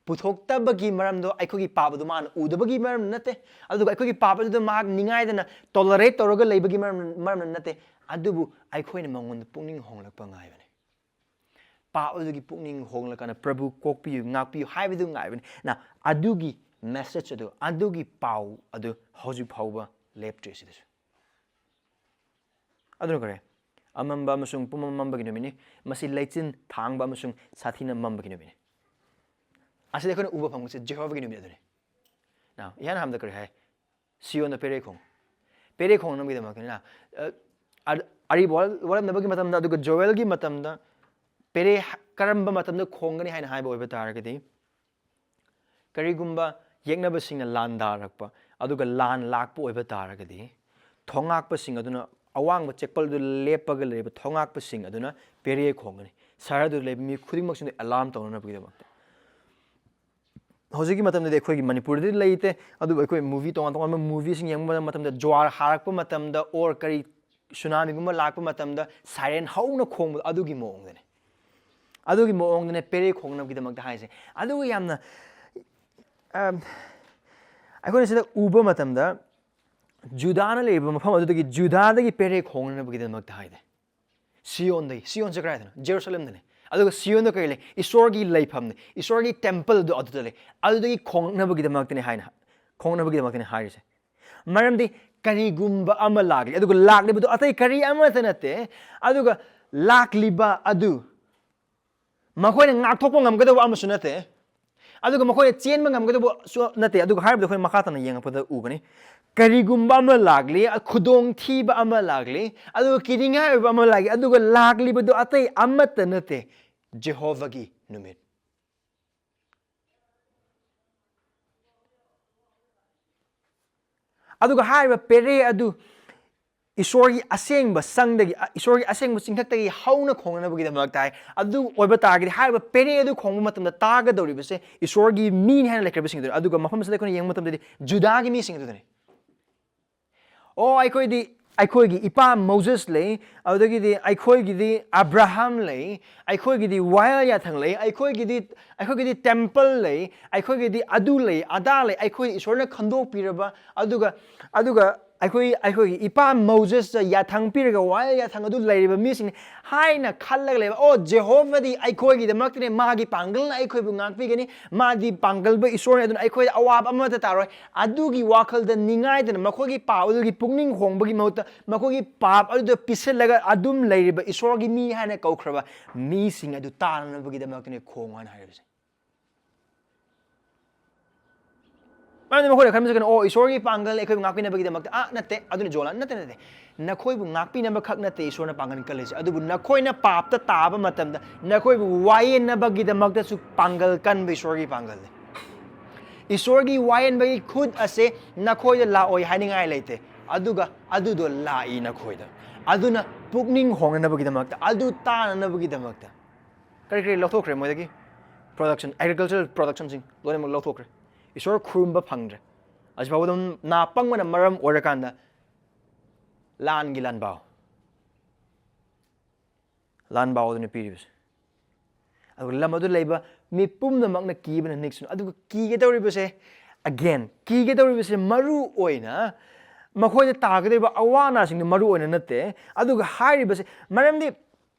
ꯄꯨꯊꯣꯛꯇꯕꯒꯤ ꯃꯔꯝꯗꯣ ꯑꯩꯈꯣꯏꯒꯤ ꯄꯥꯞ ꯑꯗꯨ ꯃꯥꯅ ꯎꯗꯕꯒꯤ ꯃꯔꯝ ꯅꯠꯇꯦ, ꯑꯗꯨꯒ ꯑꯩꯈꯣꯏꯒꯤ ꯄꯥꯞ ꯑꯗꯨꯗ ꯃꯍꯥꯛ ꯅꯤꯡꯉꯥꯏꯗꯅ ꯇꯣꯂꯔꯦꯠ ꯇꯧꯔꯒ ꯂꯩꯕꯒꯤ ꯃꯔꯝ, ꯃꯔꯝꯅ ꯅꯠꯇꯦ, ꯑꯗꯨꯕꯨ ꯑꯩꯈꯣꯏꯅ ꯃꯉꯣꯟꯗ ꯄꯨꯛꯅꯤꯡ ꯍꯣꯡꯂꯛꯄ ꯉꯥꯏꯕꯅꯤ꯫ ꯄꯥꯞ ꯑꯗꯨꯒꯤ ꯄꯨꯛꯅꯤꯡ ꯍꯣꯡꯂꯀꯥꯟꯗ ꯄ꯭ꯔꯚꯨ ꯀꯣꯛꯄꯤꯌꯨ, ꯉꯥꯛꯄꯤꯌꯨ ꯍꯥꯏꯕꯗꯨ ꯉꯥꯏꯕꯅꯤ꯫ ꯅ ꯑꯗꯨꯒꯤ ꯃꯦꯁꯦꯖ ꯑꯗꯨ, ꯑꯗꯨꯒꯤ ꯄꯥꯎ ꯑꯗꯨ ꯍꯧꯖꯤꯛ ꯐꯥꯎꯕ ꯂꯦꯞꯇ꯭ꯔꯤ ꯑꯁꯤꯗꯁꯨ꯫ ꯑꯗꯨꯅ ꯀꯔꯤ? ꯑꯃꯝꯕ ꯑꯃꯁꯨꯡ ꯄꯨꯝꯃꯝ ꯃꯝꯕꯒꯤ ꯅꯨꯃꯤꯠꯅꯤ꯫ ꯃꯁꯤ ꯂꯩꯆꯤꯟ ꯊꯥꯡꯕ ꯑꯃꯁꯨꯡ ꯁꯥꯊꯤꯅ ꯃꯝꯕꯒꯤ ꯅꯨꯃꯤꯠꯅꯤ꯫ ꯑꯁꯤꯗ ꯑꯩꯈꯣꯏꯅ ꯎꯕ ꯐꯪꯕꯁꯦ ꯖꯦꯍꯣꯚꯥꯒꯤ ꯅꯨꯃꯤꯠ ꯑꯗꯨꯅꯤ꯫ Now, ꯏꯍꯥꯟ ꯍꯥꯟꯕꯗ ꯀꯔꯤ ꯍꯥꯏ? ꯁꯤꯌꯣꯟꯗ ꯄꯦꯔꯦ ꯈꯣꯡ꯫ ꯄꯦꯔꯦ ꯈꯣꯡꯅꯕꯒꯤꯗꯃꯛꯇꯅꯤꯅ, ꯑ, ꯑ-, ꯑꯔꯤꯕ ꯋꯥꯔꯣꯜ-, ꯋꯥꯔꯣꯜꯅꯕꯒꯤ ꯃꯇꯝꯗ, ꯑꯗꯨꯒ ꯖꯣꯑꯦꯜꯒꯤ ꯃꯇꯝꯗ ꯄꯦꯔꯦ ꯍ-, ꯀꯔꯝꯕ ꯃꯇꯝꯗ ꯈꯣꯡꯒꯅꯤ ꯍꯥꯏꯅ ꯍꯥꯏꯕ ꯑꯣꯏꯕ ꯇꯥꯔꯒꯗꯤ, ꯀꯔꯤꯒꯨꯝꯕ ꯌꯦꯛꯅꯕꯁꯤꯡꯅ ꯂꯥꯟꯗꯥꯔꯛꯄ, ꯑꯗꯨꯒ ꯂꯥꯟ ꯂꯥꯛꯄ ꯑꯣꯏꯕ ꯇꯥꯔꯒꯗꯤ, ꯊꯣꯉꯥꯛꯄꯁꯤꯡ ꯑꯗꯨꯅ, ꯑꯋꯥꯡꯕ ꯆꯦꯛꯄꯜꯗꯨ ꯂꯦꯞꯄꯒ ꯂꯩꯔꯤꯕ ꯊꯣꯉꯥꯛꯄꯁꯤꯡ ꯑꯗꯨꯅ ꯄꯦꯔꯦ ꯈꯣꯡꯒꯅꯤ꯫ ꯁꯍꯔꯗꯨꯗ ꯂꯩꯕ ꯃꯤ ꯈꯨꯗꯤꯡꯃꯛꯁꯤꯡꯗ ꯑꯦꯂꯥꯔꯝ ꯇꯧꯅꯅꯕꯒꯤꯗꯃꯛꯇ꯫ ꯍꯧꯖꯤꯛꯀꯤ ꯃꯇꯝꯗꯗꯤ ꯑꯩꯈꯣꯏꯒꯤ ꯃꯅꯤꯄꯨꯔꯗꯗꯤ ꯂꯩꯇꯦ, ꯑꯗꯨꯕꯨ ꯑꯩꯈꯣꯏ movie, ꯇꯣꯉꯥꯟ ꯇꯣꯉꯥꯟꯕ movieꯁꯤꯡ ꯌꯦꯡꯕ ꯃꯇꯝꯗ, ꯖ꯭ꯋꯥꯔ ꯍꯥꯔꯛꯄ ꯃꯇꯝꯗ, or ꯀꯔꯤ, ꯁꯨꯅꯥꯃꯤꯒꯨꯝꯕ ꯂꯥꯛꯄ ꯃꯇꯝꯗ siren ꯍꯧꯅ ꯈꯣꯡꯕꯗꯣ, ꯑꯗꯨꯒꯤ ꯃꯑꯣꯡꯗꯅꯦ꯫ ꯑꯗꯨꯒꯤ ꯃꯑꯣꯡꯗꯅꯦ ꯄꯦꯔꯦ ꯈꯣꯡꯅꯕꯒꯤꯗꯃꯛꯇ ꯍꯥꯏꯁꯦ꯫ ꯑꯗꯨꯒ ꯌꯥꯝꯅ, ꯑꯝ, ꯑꯩꯈꯣꯏꯅ ꯁꯤꯗ ꯎꯕ ꯃꯇꯝꯗ, ꯖꯨꯗꯥꯅ ꯂꯩꯔꯤꯕ ꯃꯐꯝ ꯑꯗꯨꯗꯒꯤ, ꯖꯨꯗꯥꯗꯒꯤ ꯄꯦꯔꯦ ꯈꯣꯡꯅꯅꯕꯒꯤꯗꯃꯛꯇ ꯍꯥꯏꯗꯦ꯫ ꯁꯤꯌꯣꯟꯗꯒꯤ, ꯁꯤꯌꯣꯟꯁꯦ ꯀꯗꯥꯏꯗꯅꯣ? ꯖꯦꯔꯨꯁꯂꯦꯝꯗꯅꯦ꯫ ꯑꯗꯨꯒ ꯁꯤꯌꯣꯟꯗ ꯀꯔꯤ ꯂꯩ? ꯏꯁꯣꯔꯒꯤ ꯂꯩꯐꯝꯅꯤ, ꯏꯁꯣꯔꯒꯤ temple ꯗꯣ ꯑꯗꯨꯗ ꯂꯩ꯫ ꯑꯗꯨꯗꯒꯤ ꯈꯣꯡꯅꯕꯒꯤꯗꯃꯛꯇꯅꯦ ꯍꯥꯏꯅ, ꯈꯣꯡꯅꯕꯒꯤꯗꯃꯛꯇꯅꯦ ꯍꯥꯏꯔꯤꯁꯦ꯫ ꯃꯔꯝꯗꯤ ꯀꯔꯤꯒꯨꯝꯕ ꯑꯃ ꯂꯥꯛꯂꯤ, ꯑꯗꯨꯒ ꯂꯥꯛꯂꯤꯕꯗꯨ ꯑꯇꯩ ꯀꯔꯤ ꯑꯃꯠꯇ ꯅꯠꯇꯦ, ꯑꯗꯨꯒ ꯂꯥꯛꯂꯤꯕ ꯑꯗꯨ ꯃꯈꯣꯏꯅ ꯉꯥꯛꯊꯣꯛꯄ ꯉꯝꯒꯗꯧꯕ ꯑꯃꯁꯨ ꯅꯠꯇꯦ, ꯑꯗꯨꯒ ꯃꯈꯣꯏꯅ ꯆꯦꯟꯕ ꯉꯝꯒꯗꯧꯕꯁꯨ ꯅꯠꯇꯦ꯫ ꯑꯗꯨꯒ ꯍꯥꯏꯔꯤꯕꯗꯣ ꯑꯩꯈꯣꯏꯅ ꯃꯈꯥ ꯇꯥꯅ ꯌꯦꯡꯉꯛꯄꯗ ꯎꯒꯅꯤ꯫ ꯀꯔꯤꯒꯨꯝꯕ ꯑꯃ ꯂꯥꯛꯂꯤ, ꯈꯨꯗꯣꯡꯊꯤꯕ ꯑꯃ ꯂꯥꯛꯂꯤ, ꯑꯗꯨꯒ ꯀꯤꯅꯤꯡꯉꯥꯏ ꯑꯣꯏꯕ ꯑꯃ ꯂꯥꯛꯂꯤ, ꯑꯗꯨꯒ ꯂꯥꯛꯂꯤꯕꯗꯨ ꯑꯇꯩ ꯑꯃꯠꯇ ꯅꯠꯇꯦ, ꯖꯦꯍꯣꯚꯥꯒꯤ ꯅꯨꯃꯤꯠ꯫ ꯑꯗꯨꯒ ꯍꯥꯏꯔꯤꯕ ꯄꯦꯔꯦ ꯑꯗꯨ ꯏꯁꯣꯔꯒꯤ ꯑꯁꯦꯡꯕ ꯁꯪꯗꯒꯤ, ꯑ, ꯏꯁꯣꯔꯒꯤ ꯑꯁꯦꯡꯕ ꯆꯤꯡꯊꯛꯇꯒꯤ ꯍꯧꯅ ꯈꯣꯡꯅꯅꯕꯒꯤꯗꯃꯛꯇ ꯍꯥꯏ꯫ ꯑꯗꯨ ꯑꯣꯏꯕ ꯇꯥꯔꯒꯗꯤ, ꯍꯥꯏꯔꯤꯕ ꯄꯦꯔꯦ ꯑꯗꯨ ꯈꯣꯡꯕ ꯃꯇꯝꯗ ꯇꯥꯒꯗꯧꯔꯤꯕꯁꯦ ꯏꯁꯣꯔꯒꯤ ꯃꯤꯅꯤ ꯍꯥꯏꯅ ꯂꯩꯈ꯭ꯔꯕꯁꯤꯡ ꯑꯗꯨꯅꯤ꯫ ꯑꯗꯨꯒ ꯃꯐꯝ ꯑꯁꯤꯗ ꯑꯩꯈꯣꯏꯅ ꯌꯦꯡꯕ ꯃꯇꯝꯗꯗꯤ ꯖꯨꯗꯥꯒꯤ ꯃꯤꯁꯤꯡ ꯑꯗꯨꯗꯅꯤ꯫ ꯑꯣ, ꯑꯩꯈꯣꯏꯗꯤ, ꯑꯩꯈꯣꯏꯒꯤ ꯏꯄꯥ ꯃꯣꯖꯦꯁ ꯂꯩ, ꯑꯗꯨꯗꯒꯤꯗꯤ ꯑꯩꯈꯣꯏꯒꯤꯗꯤ ꯑꯕ꯭ꯔꯥꯍꯥꯝ ꯂꯩ, ꯑꯩꯈꯣꯏꯒꯤꯗꯤ ꯋꯥꯌꯦꯜ ꯌꯥꯊꯪ ꯂꯩ, ꯑꯩꯈꯣꯏꯒꯤꯗꯤ, ꯑꯩꯈꯣꯏꯒꯤꯗꯤ temple ꯂꯩ, ꯑꯩꯈꯣꯏꯒꯤꯗꯤ ꯑꯗꯨ ꯂꯩ, ꯑꯗꯥ ꯂꯩ, ꯑꯩꯈꯣꯏ ꯏꯁꯣꯔꯅ ꯈꯟꯗꯣꯛꯄꯤꯔꯕ, ꯑꯗꯨꯒ, ꯑꯗꯨꯒ ꯑꯩꯈꯣꯏ, ꯑꯩꯈꯣꯏꯒꯤ ꯏꯄꯥ ꯃꯣꯖꯦꯁꯇ ꯌꯥꯊꯪ ꯄꯤꯔꯒ ꯋꯥꯌꯦꯜ ꯌꯥꯊꯪ ꯑꯗꯨ ꯂꯩꯔꯤꯕ ꯃꯤꯁꯤꯡꯅꯤ ꯍꯥꯏꯅ ꯈꯜꯂꯒ ꯂꯩꯕ꯫ ꯑꯣ, ꯖꯦꯍꯣꯚꯥꯗꯤ ꯑꯩꯈꯣꯏꯒꯤꯗꯃꯛꯇꯅꯦ, ꯃꯥꯒꯤ ꯄꯥꯡꯒꯜꯅ ꯑꯩꯈꯣꯏꯕꯨ ꯉꯥꯛꯄꯤꯒꯅꯤ, ꯃꯥꯗꯤ ꯄꯥꯡꯒꯜꯕ ꯏꯁꯣꯔꯅꯤ, ꯑꯗꯨꯅ ꯑꯩꯈꯣꯏꯗ ꯑꯋꯥꯕ ꯑꯃꯠꯇ ꯇꯥꯔꯣꯏ꯫ ꯑꯗꯨꯒꯤ ꯋꯥꯈꯜꯗ ꯅꯤꯡꯉꯥꯏꯗꯅ, ꯃꯈꯣꯏꯒꯤ ꯄꯥꯞ ꯑꯗꯨꯒꯤ ꯄꯨꯛꯅꯤꯡ ꯍꯣꯡꯕꯒꯤ ꯃꯍꯨꯠꯇ, ꯃꯈꯣꯏꯒꯤ ꯄꯥꯞ ꯑꯗꯨꯗ ꯄꯤꯁꯤꯜꯂꯒ ꯑꯗꯨꯝ ꯂꯩꯔꯤꯕ ꯏꯁꯣꯔꯒꯤ ꯃꯤ ꯍꯥꯏꯅ ꯀꯧꯈ꯭ꯔꯕ ꯃꯤꯁꯤꯡ ꯑꯗꯨ ꯇꯥꯅꯅꯕꯒꯤꯗꯃꯛꯇꯅꯦ ꯈꯣꯡꯉꯣ ꯍꯥꯏꯅ ꯍꯥꯏꯔꯤꯕꯁꯦ꯫ ꯃꯔꯝꯗꯤ ꯃꯈꯣꯏꯅ ꯈꯟꯕꯁꯦ ꯀꯩꯅꯣ? "ꯑꯣ, ꯏꯁꯣꯔꯒꯤ ꯄꯥꯡꯒꯜ ꯑꯩꯈꯣꯏꯕꯨ ꯉꯥꯛꯄꯤꯅꯕꯒꯤꯗꯃꯛꯇ", ꯑꯥ, ꯅꯠꯇꯦ, ꯑꯗꯨꯅ ꯖꯣꯂꯥꯟ, ꯅꯠꯇꯦ, ꯅꯠꯇꯦ꯫ ꯅꯈꯣꯏꯕꯨ ꯉꯥꯛꯄꯤꯅꯕ ꯈꯛ ꯅꯠꯇꯦ ꯏꯁꯣꯔꯅ ꯄꯥꯡꯒꯜ ꯀꯜꯂꯤꯁꯦ, ꯑꯗꯨꯕꯨ ꯅꯈꯣꯏꯅ ꯄꯥꯞꯇ ꯇꯥꯕ ꯃꯇꯝꯗ ꯅꯈꯣꯏꯕꯨ ꯋꯥꯌꯦꯟꯅꯕꯒꯤꯗꯃꯛꯇꯁꯨ ꯄꯥꯡꯒꯜ ꯀꯟꯕ ꯏꯁꯣꯔꯒꯤ ꯄꯥꯡꯒꯜꯅꯤ꯫ ꯏꯁꯣꯔꯒꯤ ꯋꯥꯌꯦꯟꯕꯒꯤ ꯈꯨꯠ ꯑꯁꯦ ꯅꯈꯣꯏꯗ ꯂꯥꯛꯑꯣꯏ ꯍꯥꯏꯅꯤꯡꯉꯥꯏ ꯂꯩꯇꯦ, ꯑꯗꯨꯒ ꯑꯗꯨꯗꯣ ꯂꯥꯛꯏ ꯅꯈꯣꯏꯗ꯫ ꯑꯗꯨꯅ ꯄꯨꯛꯅꯤꯡ ꯍꯣꯡꯅꯅꯕꯒꯤꯗꯃꯛꯇ, ꯑꯗꯨ ꯇꯥꯅꯅꯕꯒꯤꯗꯃꯛꯇ꯫ ꯀꯔꯤ ꯀꯔꯤ ꯂꯧꯊꯣꯛꯈ꯭ꯔꯦ ꯃꯣꯏꯗꯒꯤ? ꯄ꯭ꯔꯣꯗꯛꯁꯟ, ꯑꯦꯒ꯭ꯔꯤꯀꯜꯆꯔꯦꯜ ꯄ꯭ꯔꯣꯗꯛꯁꯟꯁꯤꯡ ꯂꯣꯏꯅꯃꯛ ꯂꯧꯊꯣꯛꯈ꯭ꯔꯦ꯫ ꯏꯁꯣꯔ ꯈꯨꯔꯨꯝꯕ ꯐꯪꯗ꯭ꯔꯦ꯫ ꯍꯧꯖꯤꯛ ꯐꯥꯎꯕ ꯑꯗꯨꯝ ꯅꯥ ꯄꯪꯕꯅ ꯃꯔꯝ ꯑꯣꯏꯔꯀꯥꯟꯗ ꯂꯥꯟꯒꯤ ꯂꯥꯟꯕꯥꯎ, ꯂꯥꯟꯕꯥꯎ ꯑꯗꯨꯅ ꯄꯤꯔꯤꯕꯁꯦ꯫ ꯑꯗꯨꯒ ꯂꯝ ꯑꯗꯨ ꯂꯩꯕ ꯃꯤ ꯄꯨꯝꯅꯃꯛꯅ ꯀꯤꯕꯅ ꯅꯤꯛꯁꯅꯨ꯫ ꯑꯗꯨꯒ ꯀꯤꯒꯗꯧꯔꯤꯕꯁꯦ, again, ꯀꯤꯒꯗꯧꯔꯤꯕꯁꯦ ꯃꯔꯨ ꯑꯣꯏꯅ ꯃꯈꯣꯏꯗ ꯇꯥꯒꯗꯧꯔꯤꯕ ꯑꯋꯥ ꯑꯅꯥꯁꯤꯡꯗꯨ ꯃꯔꯨ ꯑꯣꯏꯅ ꯅꯠꯇꯦ꯫ ꯑꯗꯨꯒ ꯍꯥꯏꯔꯤꯕꯁꯦ, ꯃꯔꯝꯗꯤ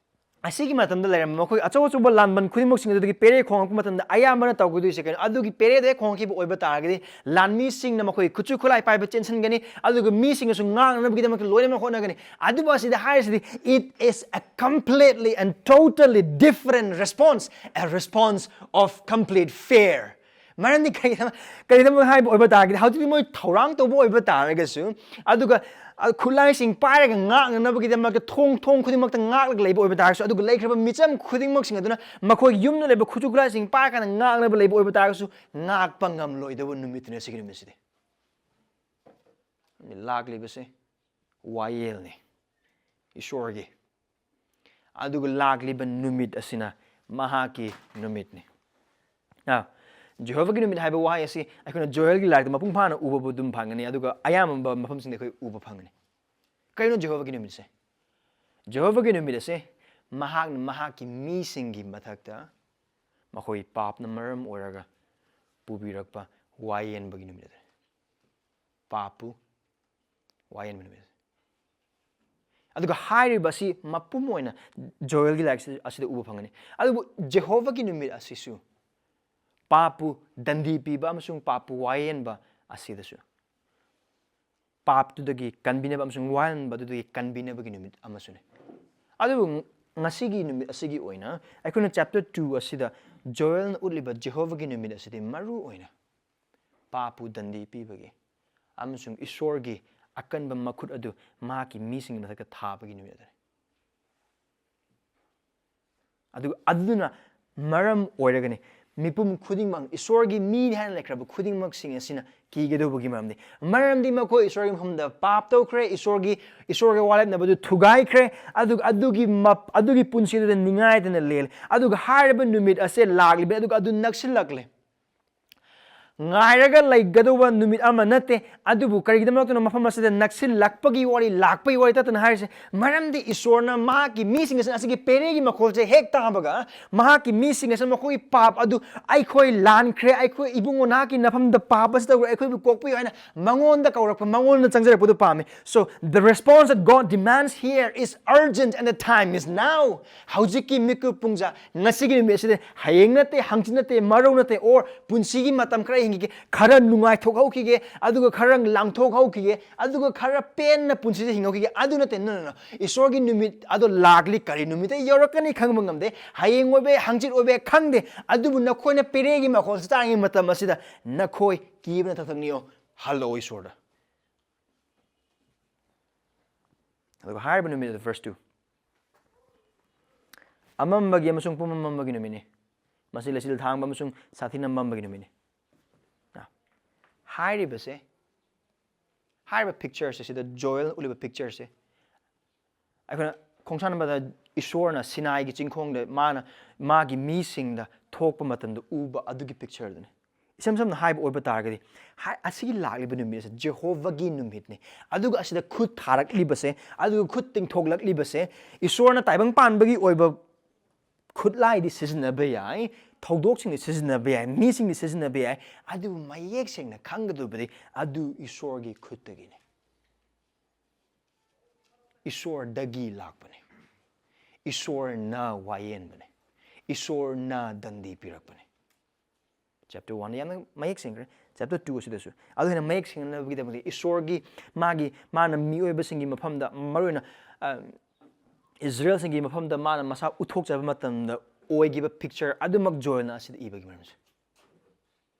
ꯑꯁꯤꯒꯤ ꯃꯇꯝꯗ ꯂꯩꯔꯝꯕ ꯃꯈꯣꯏ ꯑꯆꯧ ꯑꯆꯧꯕ ꯂꯥꯟꯕꯟ ꯈꯨꯗꯤꯡꯃꯛꯁꯤꯡ ꯑꯗꯨꯗꯒꯤ ꯄꯦꯔꯦ ꯈꯣꯡꯉꯛꯄ ꯃꯇꯝꯗ ꯑꯌꯥꯝꯕꯅ ꯇꯧꯒꯗꯣꯏꯁꯦ ꯀꯩꯅꯣ? ꯑꯗꯨꯒꯤ ꯄꯦꯔꯦꯗ ꯍꯦꯛ ꯈꯣꯡꯉꯛꯈꯤꯕ ꯑꯣꯏꯕ ꯇꯥꯔꯒꯗꯤ ꯂꯥꯟꯃꯤꯁꯤꯡꯅ ꯃꯈꯣꯏ ꯈꯨꯠꯁꯨ ꯈꯨꯠꯂꯥꯏ ꯄꯥꯏꯕ ꯆꯦꯟꯁꯤꯟꯒꯅꯤ, ꯑꯗꯨꯒ ꯃꯤꯁꯤꯡꯅꯁꯨ ꯉꯥꯡꯅꯕꯒꯤꯗꯃꯛꯇ ꯂꯣꯏꯅꯃꯛ ꯍꯣꯠꯅꯒꯅꯤ꯫ ꯑꯗꯨꯕꯨ ꯑꯁꯤꯗ ꯍꯥꯏꯔꯤꯁꯤꯗꯤ, it is a completely and totally different response, a response of complete fear. ꯃꯔꯝꯗꯤ ꯀꯔꯤꯒꯤꯅꯣ? ꯀꯔꯤꯒꯤꯅꯣ ꯍꯥꯏꯕ ꯑꯣꯏꯕ ꯇꯥꯔꯒꯗꯤ, ꯍꯧꯖꯤꯛꯇꯤ ꯃꯣꯏ ꯊꯧꯔꯥꯡ ꯇꯧꯕ ꯑꯣꯏꯕ ꯇꯥꯔꯒꯁꯨ, ꯑꯗꯨꯒ, ꯑ, ꯈꯨꯠꯂꯥꯏꯁꯤꯡ ꯄꯥꯏꯔꯒ ꯉꯥꯛꯅꯅꯕꯒꯤꯗꯃꯛꯇ ꯊꯣꯡ, ꯊꯣꯡ ꯈꯨꯗꯤꯡꯃꯛꯇ ꯉꯥꯛꯂꯒ ꯂꯩꯕ ꯑꯣꯏꯕ ꯇꯥꯔꯒꯁꯨ, ꯑꯗꯨꯒ ꯂꯩꯈ꯭ꯔꯕ ꯃꯤꯆꯝ ꯈꯨꯗꯤꯡꯃꯛꯁꯤꯡ ꯑꯗꯨꯅ ꯃꯈꯣꯏꯒꯤ ꯌꯨꯝꯗ ꯂꯩꯕ ꯈꯨꯠꯁꯨ ꯈꯨꯠꯂꯥꯏꯁꯤꯡ ꯄꯥꯏꯔꯀꯥꯟꯗ ꯉꯥꯛꯅꯕ ꯂꯩꯕ ꯑꯣꯏꯕ ꯇꯥꯔꯒꯁꯨ, ꯉꯥꯛꯄ ꯉꯝꯂꯣꯏꯗꯕ ꯅꯨꯃꯤꯠꯇꯨꯅꯤ ꯁꯤꯒꯤ ꯅꯨꯃꯤꯠꯁꯤꯗꯤ꯫ ꯂꯥꯛꯂꯤꯕꯁꯦ ꯋꯥꯌꯦꯜꯅꯤ, ꯏꯁꯣꯔꯒꯤ꯫ ꯑꯗꯨꯒ ꯂꯥꯛꯂꯤꯕ ꯅꯨꯃꯤꯠ ꯑꯁꯤꯅ ꯃꯍꯥꯛꯀꯤ ꯅꯨꯃꯤꯠꯅꯤ꯫ Now, ꯖꯦꯍꯣꯚꯥꯒꯤ ꯅꯨꯃꯤꯠ ꯍꯥꯏꯕ ꯋꯥꯍꯩ ꯑꯁꯤ ꯑꯩꯈꯣꯏꯅ ꯖꯣꯌꯦꯜꯒꯤ ꯂꯥꯏꯔꯤꯛꯇ ꯃꯄꯨꯡ ꯐꯥꯅ ꯎꯕꯕꯨ ꯑꯗꯨꯝ ꯐꯪꯒꯅꯤ, ꯑꯗꯨꯒ ꯑꯌꯥꯝꯕ ꯃꯐꯝꯁꯤꯡꯗ ꯑꯩꯈꯣꯏ ꯎꯕ ꯐꯪꯒꯅꯤ꯫ ꯀꯔꯤꯅꯣ ꯖꯦꯍꯣꯚꯥꯒꯤ ꯅꯨꯃꯤꯠꯁꯦ? ꯖꯦꯍꯣꯚꯥꯒꯤ ꯅꯨꯃꯤꯠ ꯑꯁꯦ ꯃꯍꯥꯛꯅ ꯃꯍꯥꯛꯀꯤ ꯃꯤꯁꯤꯡꯒꯤ ꯃꯊꯛꯇ ꯃꯈꯣꯏ ꯄꯥꯞꯅ ꯃꯔꯝ ꯑꯣꯏꯔꯒ ꯄꯨꯕꯤꯔꯛꯄ ꯋꯥꯌꯦꯟꯕꯒꯤ ꯅꯨꯃꯤꯠ ꯑꯗꯨꯅꯤ꯫ ꯄꯥꯞꯄꯨ ꯋꯥꯌꯦꯟꯕ ꯅꯨꯃꯤꯠ꯫ ꯑꯗꯨꯒ ꯍꯥꯏꯔꯤꯕ ꯑꯁꯤ ꯃꯄꯨꯝ ꯑꯣꯏꯅ ꯖꯣꯌꯦꯜꯒꯤ ꯂꯥꯏꯔꯤꯛ ꯑꯁꯤꯗ ꯎꯕ ꯐꯪꯒꯅꯤ꯫ ꯑꯗꯨꯕꯨ ꯖꯦꯍꯣꯚꯥꯒꯤ ꯅꯨꯃꯤꯠ ꯑꯁꯤꯁꯨ ꯄꯥꯞꯄꯨ ꯗꯟꯗꯤ ꯄꯤꯕ ꯑꯃꯁꯨꯡ ꯄꯥꯞꯄꯨ ꯋꯥꯌꯦꯟꯕ ꯑꯁꯤꯗꯁꯨ, ꯄꯥꯞꯇꯨꯗꯒꯤ ꯀꯟꯕꯤꯅꯕ ꯑꯃꯁꯨꯡ ꯋꯥꯌꯦꯟꯕꯗꯨꯗꯒꯤ ꯀꯟꯕꯤꯅꯕꯒꯤ ꯅꯨꯃꯤꯠ ꯑꯃꯁꯨꯅꯤ꯫ ꯑꯗꯨꯕꯨ ꯉꯁꯤꯒꯤ ꯅꯨꯃꯤꯠ ꯑꯁꯤꯒꯤ ꯑꯣꯏꯅ ꯑꯩꯈꯣꯏꯅ chapter two ꯑꯁꯤꯗ ꯖꯣꯌꯦꯜꯅ ꯎꯠꯂꯤꯕ ꯖꯦꯍꯣꯚꯥꯒꯤ ꯅꯨꯃꯤꯠ ꯑꯁꯤꯗꯤ ꯃꯔꯨ ꯑꯣꯏꯅ ꯄꯥꯞꯄꯨ ꯗꯟꯗꯤ ꯄꯤꯕꯒꯤ ꯑꯃꯁꯨꯡ ꯏꯁꯣꯔꯒꯤ ꯑꯀꯟꯕ ꯃꯈꯨꯠ ꯑꯗꯨ ꯃꯍꯥꯛꯀꯤ ꯃꯤꯁꯤꯡꯒꯤ ꯃꯊꯛꯇ ꯊꯥꯕꯒꯤ ꯅꯨꯃꯤꯠ ꯑꯗꯨꯅꯤ꯫ ꯑꯗꯨꯒ ꯑꯗꯨꯅ ꯃꯔꯝ ꯑꯣꯏꯔꯒꯅꯤ ꯃꯤꯄꯨꯝ ꯈꯨꯗꯤꯡꯃꯛ, ꯏꯁꯣꯔꯒꯤ ꯃꯤꯅꯤ ꯍꯥꯏꯅ ꯂꯩꯈ꯭ꯔꯕ ꯈꯨꯗꯤꯡꯃꯛꯁꯤꯡ ꯑꯁꯤꯅ ꯀꯤꯒꯗꯧꯕꯒꯤ ꯃꯔꯝꯗꯤ, ꯃꯔꯝꯗꯤ ꯃꯈꯣꯏ ꯏꯁꯣꯔꯒꯤ ꯃꯐꯝꯗ ꯄꯥꯞ ꯇꯧꯈ꯭ꯔꯦ, ꯏꯁꯣꯔꯒꯤ, ꯏꯁꯣꯔꯒ ꯋꯥ ꯂꯦꯞꯅꯕꯗꯨ ꯊꯨꯒꯥꯏꯈ꯭ꯔꯦ, ꯑꯗꯨꯒ ꯑꯗꯨꯒꯤ ꯃꯞ-, ꯑꯗꯨꯒꯤ ꯄꯨꯟꯁꯤꯗꯨꯗ ꯅꯤꯡꯉꯥꯏꯗꯅ ꯂꯦꯜꯂꯦ꯫ ꯑꯗꯨꯒ ꯍꯥꯏꯔꯤꯕ ꯅꯨꯃꯤꯠ ꯑꯁꯦ ꯂꯥꯛꯂꯤꯕꯅꯤ, ꯑꯗꯨꯒ ꯑꯗꯨ ꯅꯛꯁꯤꯜꯂꯛꯂꯦ꯫ ꯉꯥꯏꯔꯒ ꯂꯩꯒꯗꯧꯕ ꯅꯨꯃꯤꯠ ꯑꯃ ꯅꯠꯇꯦ, ꯑꯗꯨꯕꯨ ꯀꯔꯤꯒꯤꯗꯃꯛꯇꯅꯣ ꯃꯐꯝ ꯑꯁꯤꯗ ꯅꯛꯁꯤꯜꯂꯛꯄꯒꯤ ꯋꯥꯔꯤ, ꯂꯥꯛꯄꯒꯤ ꯋꯥꯔꯤ ꯇꯠꯇꯅ ꯍꯥꯏꯔꯤꯁꯦ? ꯃꯔꯝꯗꯤ ꯏꯁꯣꯔꯅ ꯃꯍꯥꯛꯀꯤ ꯃꯤꯁꯤꯡ ꯑꯁꯤꯅ ꯑꯁꯤꯒꯤ ꯄꯦꯔꯦꯒꯤ ꯃꯈꯣꯜꯁꯦ ꯍꯦꯛ ꯇꯥꯕꯒ, ꯃꯍꯥꯛꯀꯤ ꯃꯤꯁꯤꯡ ꯑꯁꯤꯅ ꯃꯈꯣꯏꯒꯤ ꯄꯥꯞ ꯑꯗꯨ, "ꯑꯩꯈꯣꯏ ꯂꯥꯟꯈ꯭ꯔꯦ, ꯑꯩꯈꯣꯏ ꯏꯕꯨꯡꯉꯣ ꯅꯍꯥꯛꯀꯤ ꯅꯐꯝꯗ ꯄꯥꯞ ꯑꯁꯤ ꯇꯧꯈ꯭ꯔꯦ, ꯑꯩꯈꯣꯏꯕꯨ ꯀꯣꯛꯄꯤꯌꯨ" ꯍꯥꯏꯅ ꯃꯉꯣꯟꯗ ꯀꯧꯔꯛꯄ, ꯃꯉꯣꯟꯗ ꯆꯪꯖꯔꯛꯄꯗꯨ ꯄꯥꯝꯃꯤ꯫ So, the response that God demands here is urgent and the time is now. ꯍꯧꯖꯤꯛꯀꯤ ꯃꯤꯀꯨꯞ ꯄꯨꯡꯖꯥ, ꯉꯁꯤꯒꯤ ꯅꯨꯃꯤꯠ ꯑꯁꯤꯗ, ꯍꯌꯦꯡ ꯅꯠꯇꯦ, ꯍꯪꯆꯤꯠ ꯅꯠꯇꯦ, ꯃꯔꯧ ꯅꯠꯇꯦ, or ꯄꯨꯟꯁꯤꯒꯤ ꯃꯇꯝ ꯈꯔ ꯍꯤꯡꯈꯤꯒꯦ, ꯈꯔ ꯅꯨꯡꯉꯥꯏꯊꯣꯛꯍꯧꯈꯤꯒꯦ, ꯑꯗꯨꯒ ꯈꯔ ꯂꯥꯡꯊꯣꯛꯍꯧꯈꯤꯒꯦ, ꯑꯗꯨꯒ ꯈꯔ ꯄꯦꯟꯅ ꯄꯨꯟꯁꯤꯁꯦ ꯍꯤꯡꯍꯧꯈꯤꯒꯦ꯫ ꯑꯗꯨ ꯅꯠꯇꯦ, no, no, no. ꯏꯁꯣꯔꯒꯤ ꯅꯨꯃꯤꯠ ꯑꯗꯣ ꯂꯥꯛꯂꯤ, ꯀꯔꯤ ꯅꯨꯃꯤꯠꯇ ꯌꯧꯔꯛꯀꯅꯤ ꯈꯪꯕ ꯉꯝꯗꯦ, ꯍꯌꯦꯡ ꯑꯣꯏꯕ ꯌꯥꯏ, ꯍꯪꯆꯤꯠ ꯑꯣꯏꯕ ꯌꯥꯏ, ꯈꯪꯗꯦ, ꯑꯗꯨꯕꯨ ꯅꯈꯣꯏꯅ ꯄꯦꯔꯦꯒꯤ ꯃꯈꯣꯜꯁꯤ ꯇꯥꯔꯤꯉꯩ ꯃꯇꯝ ꯑꯁꯤꯗ ꯅꯈꯣꯏ ꯀꯤꯕꯅ ꯊꯛꯊꯛꯅꯤꯌꯣ, ꯍꯜꯂꯛꯑꯣ ꯏꯁꯣꯔꯗ꯫ ꯑꯗꯨꯒ ꯍꯥꯏꯔꯤꯕ ꯅꯨꯃꯤꯠ ꯑꯗꯨ, verse two, ꯑꯃꯝꯕꯒꯤ ꯑꯃꯁꯨꯡ ꯄꯨꯝꯃꯝ ꯃꯝꯕꯒꯤ ꯅꯨꯃꯤꯠꯅꯤ꯫ ꯃꯁꯤ ꯂꯩꯆꯤꯜ ꯊꯥꯡꯕ ꯑꯃꯁꯨꯡ ꯁꯥꯊꯤꯅ ꯃꯝꯕꯒꯤ ꯅꯨꯃꯤꯠꯅꯤ꯫ ꯅ, ꯍꯥꯏꯔꯤꯕꯁꯦ, ꯍꯥꯏꯔꯤꯕ pictureꯁꯦ, ꯁꯤꯗ ꯖꯣꯌꯦꯜ ꯎꯠꯂꯤꯕ pictureꯁꯦ, ꯑꯩꯈꯣꯏꯅ ꯈꯣꯡꯁꯥꯟꯕꯗ ꯏꯁꯣꯔꯅ ꯁꯤꯅꯥꯏꯒꯤ ꯆꯤꯡꯈꯣꯡꯗ ꯃꯥꯅ ꯃꯥꯒꯤ ꯃꯤꯁꯤꯡꯗ ꯊꯣꯛꯄ ꯃꯇꯝꯗ ꯎꯕ ꯑꯗꯨꯒꯤ pictureꯗꯨꯅꯤ꯫ ꯏꯁꯝ ꯁꯝꯅ ꯍꯥꯏꯕ ꯑꯣꯏꯕ ꯇꯥꯔꯒꯗꯤ, ꯍꯥꯏ-, ꯑꯁꯤꯒꯤ ꯂꯥꯛꯂꯤꯕ ꯅꯨꯃꯤꯠ ꯑꯁꯦ ꯖꯦꯍꯣꯚꯥꯒꯤ ꯅꯨꯃꯤꯠꯅꯤ꯫ ꯑꯗꯨꯒ ꯑꯁꯤꯗ ꯈꯨꯠ ꯊꯥꯔꯛꯂꯤꯕꯁꯦ, ꯑꯗꯨꯒ ꯈꯨꯠ ꯇꯤꯡꯊꯣꯛꯂꯛꯂꯤꯕꯁꯦ, ꯏꯁꯣꯔꯅ ꯇꯥꯏꯕꯪ ꯄꯥꯟꯕꯒꯤ ꯑꯣꯏꯕ ꯈꯨꯠꯂꯥꯏꯗꯤ ꯁꯤꯖꯤꯟꯅꯕ ꯌꯥꯏ, ꯊꯧꯗꯣꯛꯁꯤꯡꯗꯤ ꯁꯤꯖꯤꯟꯅꯕ ꯌꯥꯏ, ꯃꯤꯁꯤꯡꯗꯤ ꯁꯤꯖꯤꯟꯅꯕ ꯌꯥꯏ, ꯑꯗꯨꯕꯨ ꯃꯌꯦꯛ ꯁꯦꯡꯅ ꯈꯪꯒꯗꯧꯕꯗꯤ ꯑꯗꯨ ꯏꯁꯣꯔꯒꯤ ꯈꯨꯠꯇꯒꯤꯅꯤ꯫ ꯏꯁꯣꯔꯗꯒꯤ ꯂꯥꯛꯄꯅꯤ꯫ ꯏꯁꯣꯔꯅ ꯋꯥꯌꯦꯟꯕꯅꯤ꯫ ꯏꯁꯣꯔꯅ ꯗꯟꯗꯤ ꯄꯤꯔꯛꯄꯅꯤ꯫ Chapter one ꯌꯥꯝꯅ ꯃꯌꯦꯛ ꯁꯦꯡꯈ꯭ꯔꯦ꯫ Chapter two ꯑꯁꯤꯗꯁꯨ ꯑꯗꯨ ꯍꯦꯟꯅ ꯃꯌꯦꯛ ꯁꯦꯡꯅꯅꯕꯒꯤꯗꯃꯛꯇ ꯏꯁꯣꯔꯒꯤ, ꯃꯥꯒꯤ, ꯃꯥꯅ ꯃꯤꯑꯣꯏꯕꯁꯤꯡꯒꯤ ꯃꯐꯝꯗ, ꯃꯔꯨꯑꯣꯏꯅ, ꯑ, ꯏꯁꯔꯥꯌꯦꯜꯁꯤꯡꯒꯤ ꯃꯐꯝꯗ ꯃꯥꯅ ꯃꯁꯥ ꯎꯠꯊꯣꯛꯆꯕ ꯃꯇꯝꯗ ꯑꯣꯏꯈꯤꯕ picture ꯑꯗꯨꯃꯛ ꯖꯣꯌꯦꯜꯅ ꯑꯁꯤꯗ ꯏꯕꯒꯤ ꯃꯔꯝꯁꯦ꯫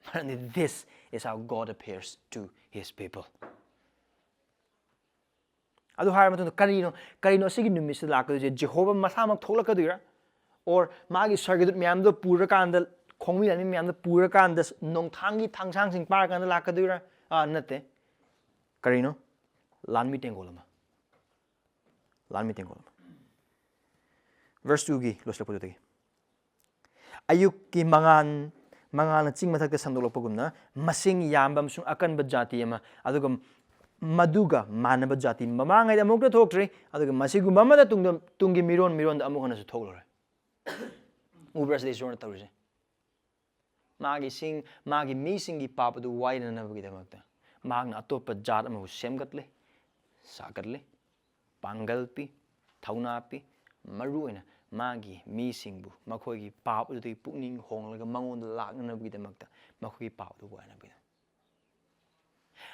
ꯃꯔꯝꯗꯤ this is how God appears to his people. ꯑꯗꯨ ꯍꯥꯏꯔ ꯃꯇꯨꯡꯗ ꯀꯔꯤꯅꯣ, ꯀꯔꯤꯅꯣ ꯑꯁꯤꯒꯤ ꯅꯨꯃꯤꯠꯁꯤꯗ ꯂꯥꯛꯀꯗꯣꯏꯁꯦ? ꯖꯦꯍꯣꯚꯥ ꯃꯁꯥꯃꯛ ꯊꯣꯛꯂꯛꯀꯗꯣꯏꯔꯥ? Or ꯃꯥꯒꯤ ꯁꯔꯒꯗꯨꯠ ꯃꯌꯥꯝꯗꯣ ꯄꯨꯔꯀꯥꯟꯗ ꯈꯣꯡꯃꯤ ꯂꯥꯟꯃꯤ ꯃꯌꯥꯝꯗꯣ ꯄꯨꯔꯀꯥꯟꯗ ꯅꯣꯡꯊꯥꯡꯒꯤ ꯊꯥꯡꯁꯥꯡꯁꯤꯡ ꯄꯥꯔꯀꯥꯟꯗ ꯂꯥꯛꯀꯗꯣꯏꯔꯥ? ꯑꯥ, ꯅꯠꯇꯦ꯫ ꯀꯔꯤꯅꯣ? ꯂꯥꯟꯃꯤ ꯇꯦꯡꯒꯣꯜ ꯑꯃ꯫ ꯂꯥꯟꯃꯤ ꯇꯦꯡꯒꯣꯜ ꯑꯃ꯫ Verse two ꯒꯤ ꯂꯣꯏꯁꯤꯜꯂꯛꯄꯗꯨꯗꯒꯤ, "ꯑꯌꯨꯛꯀꯤ ꯃꯉꯥꯜ, ꯃꯉꯥꯜꯅ ꯆꯤꯡ ꯃꯊꯛꯇ ꯁꯟꯗꯣꯛꯂꯛꯄꯒꯨꯝꯅ, ꯃꯁꯤꯡ ꯌꯥꯝꯕ ꯑꯃꯁꯨꯡ ꯑꯀꯟꯕ ꯖꯥꯇꯤ ꯑꯃ, ꯑꯗꯨꯒ ꯃꯗꯨꯒ ꯃꯥꯟꯅꯕ ꯖꯥꯇꯤ ꯃꯃꯥꯡꯉꯩꯗ ꯑꯃꯨꯛꯇ ꯊꯣꯛꯇ꯭ꯔꯤ, ꯑꯗꯨꯒ ꯃꯁꯤꯒꯨꯝꯕ ꯑꯃꯗ ꯇꯨꯡꯗ, ꯇꯨꯡꯒꯤ ꯃꯤꯔꯣꯟ ꯃꯤꯔꯣꯟꯗ ꯑꯃꯨꯛ ꯍꯟꯅꯁꯨ ꯊꯣꯛꯂꯔꯣꯏ"꯫ ꯎꯕ꯭ꯔꯥ ꯁꯤꯗ ꯏꯁꯣꯔꯅ ꯇꯧꯔꯤꯁꯦ? ꯃꯥꯒꯤ ꯁꯤꯡ-, ꯃꯥꯒꯤ ꯃꯤꯁꯤꯡꯒꯤ ꯄꯥꯞ ꯑꯗꯨ ꯋꯥꯏꯅꯅꯕꯒꯤꯗꯃꯛꯇ ꯃꯍꯥꯛꯅ ꯑꯇꯣꯞꯄ ꯖꯥꯠ ꯑꯃꯕꯨ ꯁꯦꯝꯒꯠꯂꯦ, ꯁꯥꯒꯠꯂꯦ, ꯄꯥꯡꯒꯜ ꯄꯤ, ꯊꯧꯅꯥ ꯄꯤ꯫ ꯃꯔꯨ ꯑꯣꯏꯅ ꯃꯥꯒꯤ ꯃꯤꯁꯤꯡꯕꯨ ꯃꯈꯣꯏꯒꯤ ꯄꯥꯞ ꯑꯗꯨꯗꯒꯤ ꯄꯨꯛꯅꯤꯡ ꯍꯣꯡꯂꯒ ꯃꯉꯣꯟꯗ ꯂꯥꯛꯅꯅꯕꯒꯤꯗꯃꯛꯇ, ꯃꯈꯣꯏꯒꯤ ꯄꯥꯞ ꯑꯗꯨ ꯋꯥꯏꯅꯕꯒꯤꯗꯃꯛꯇ꯫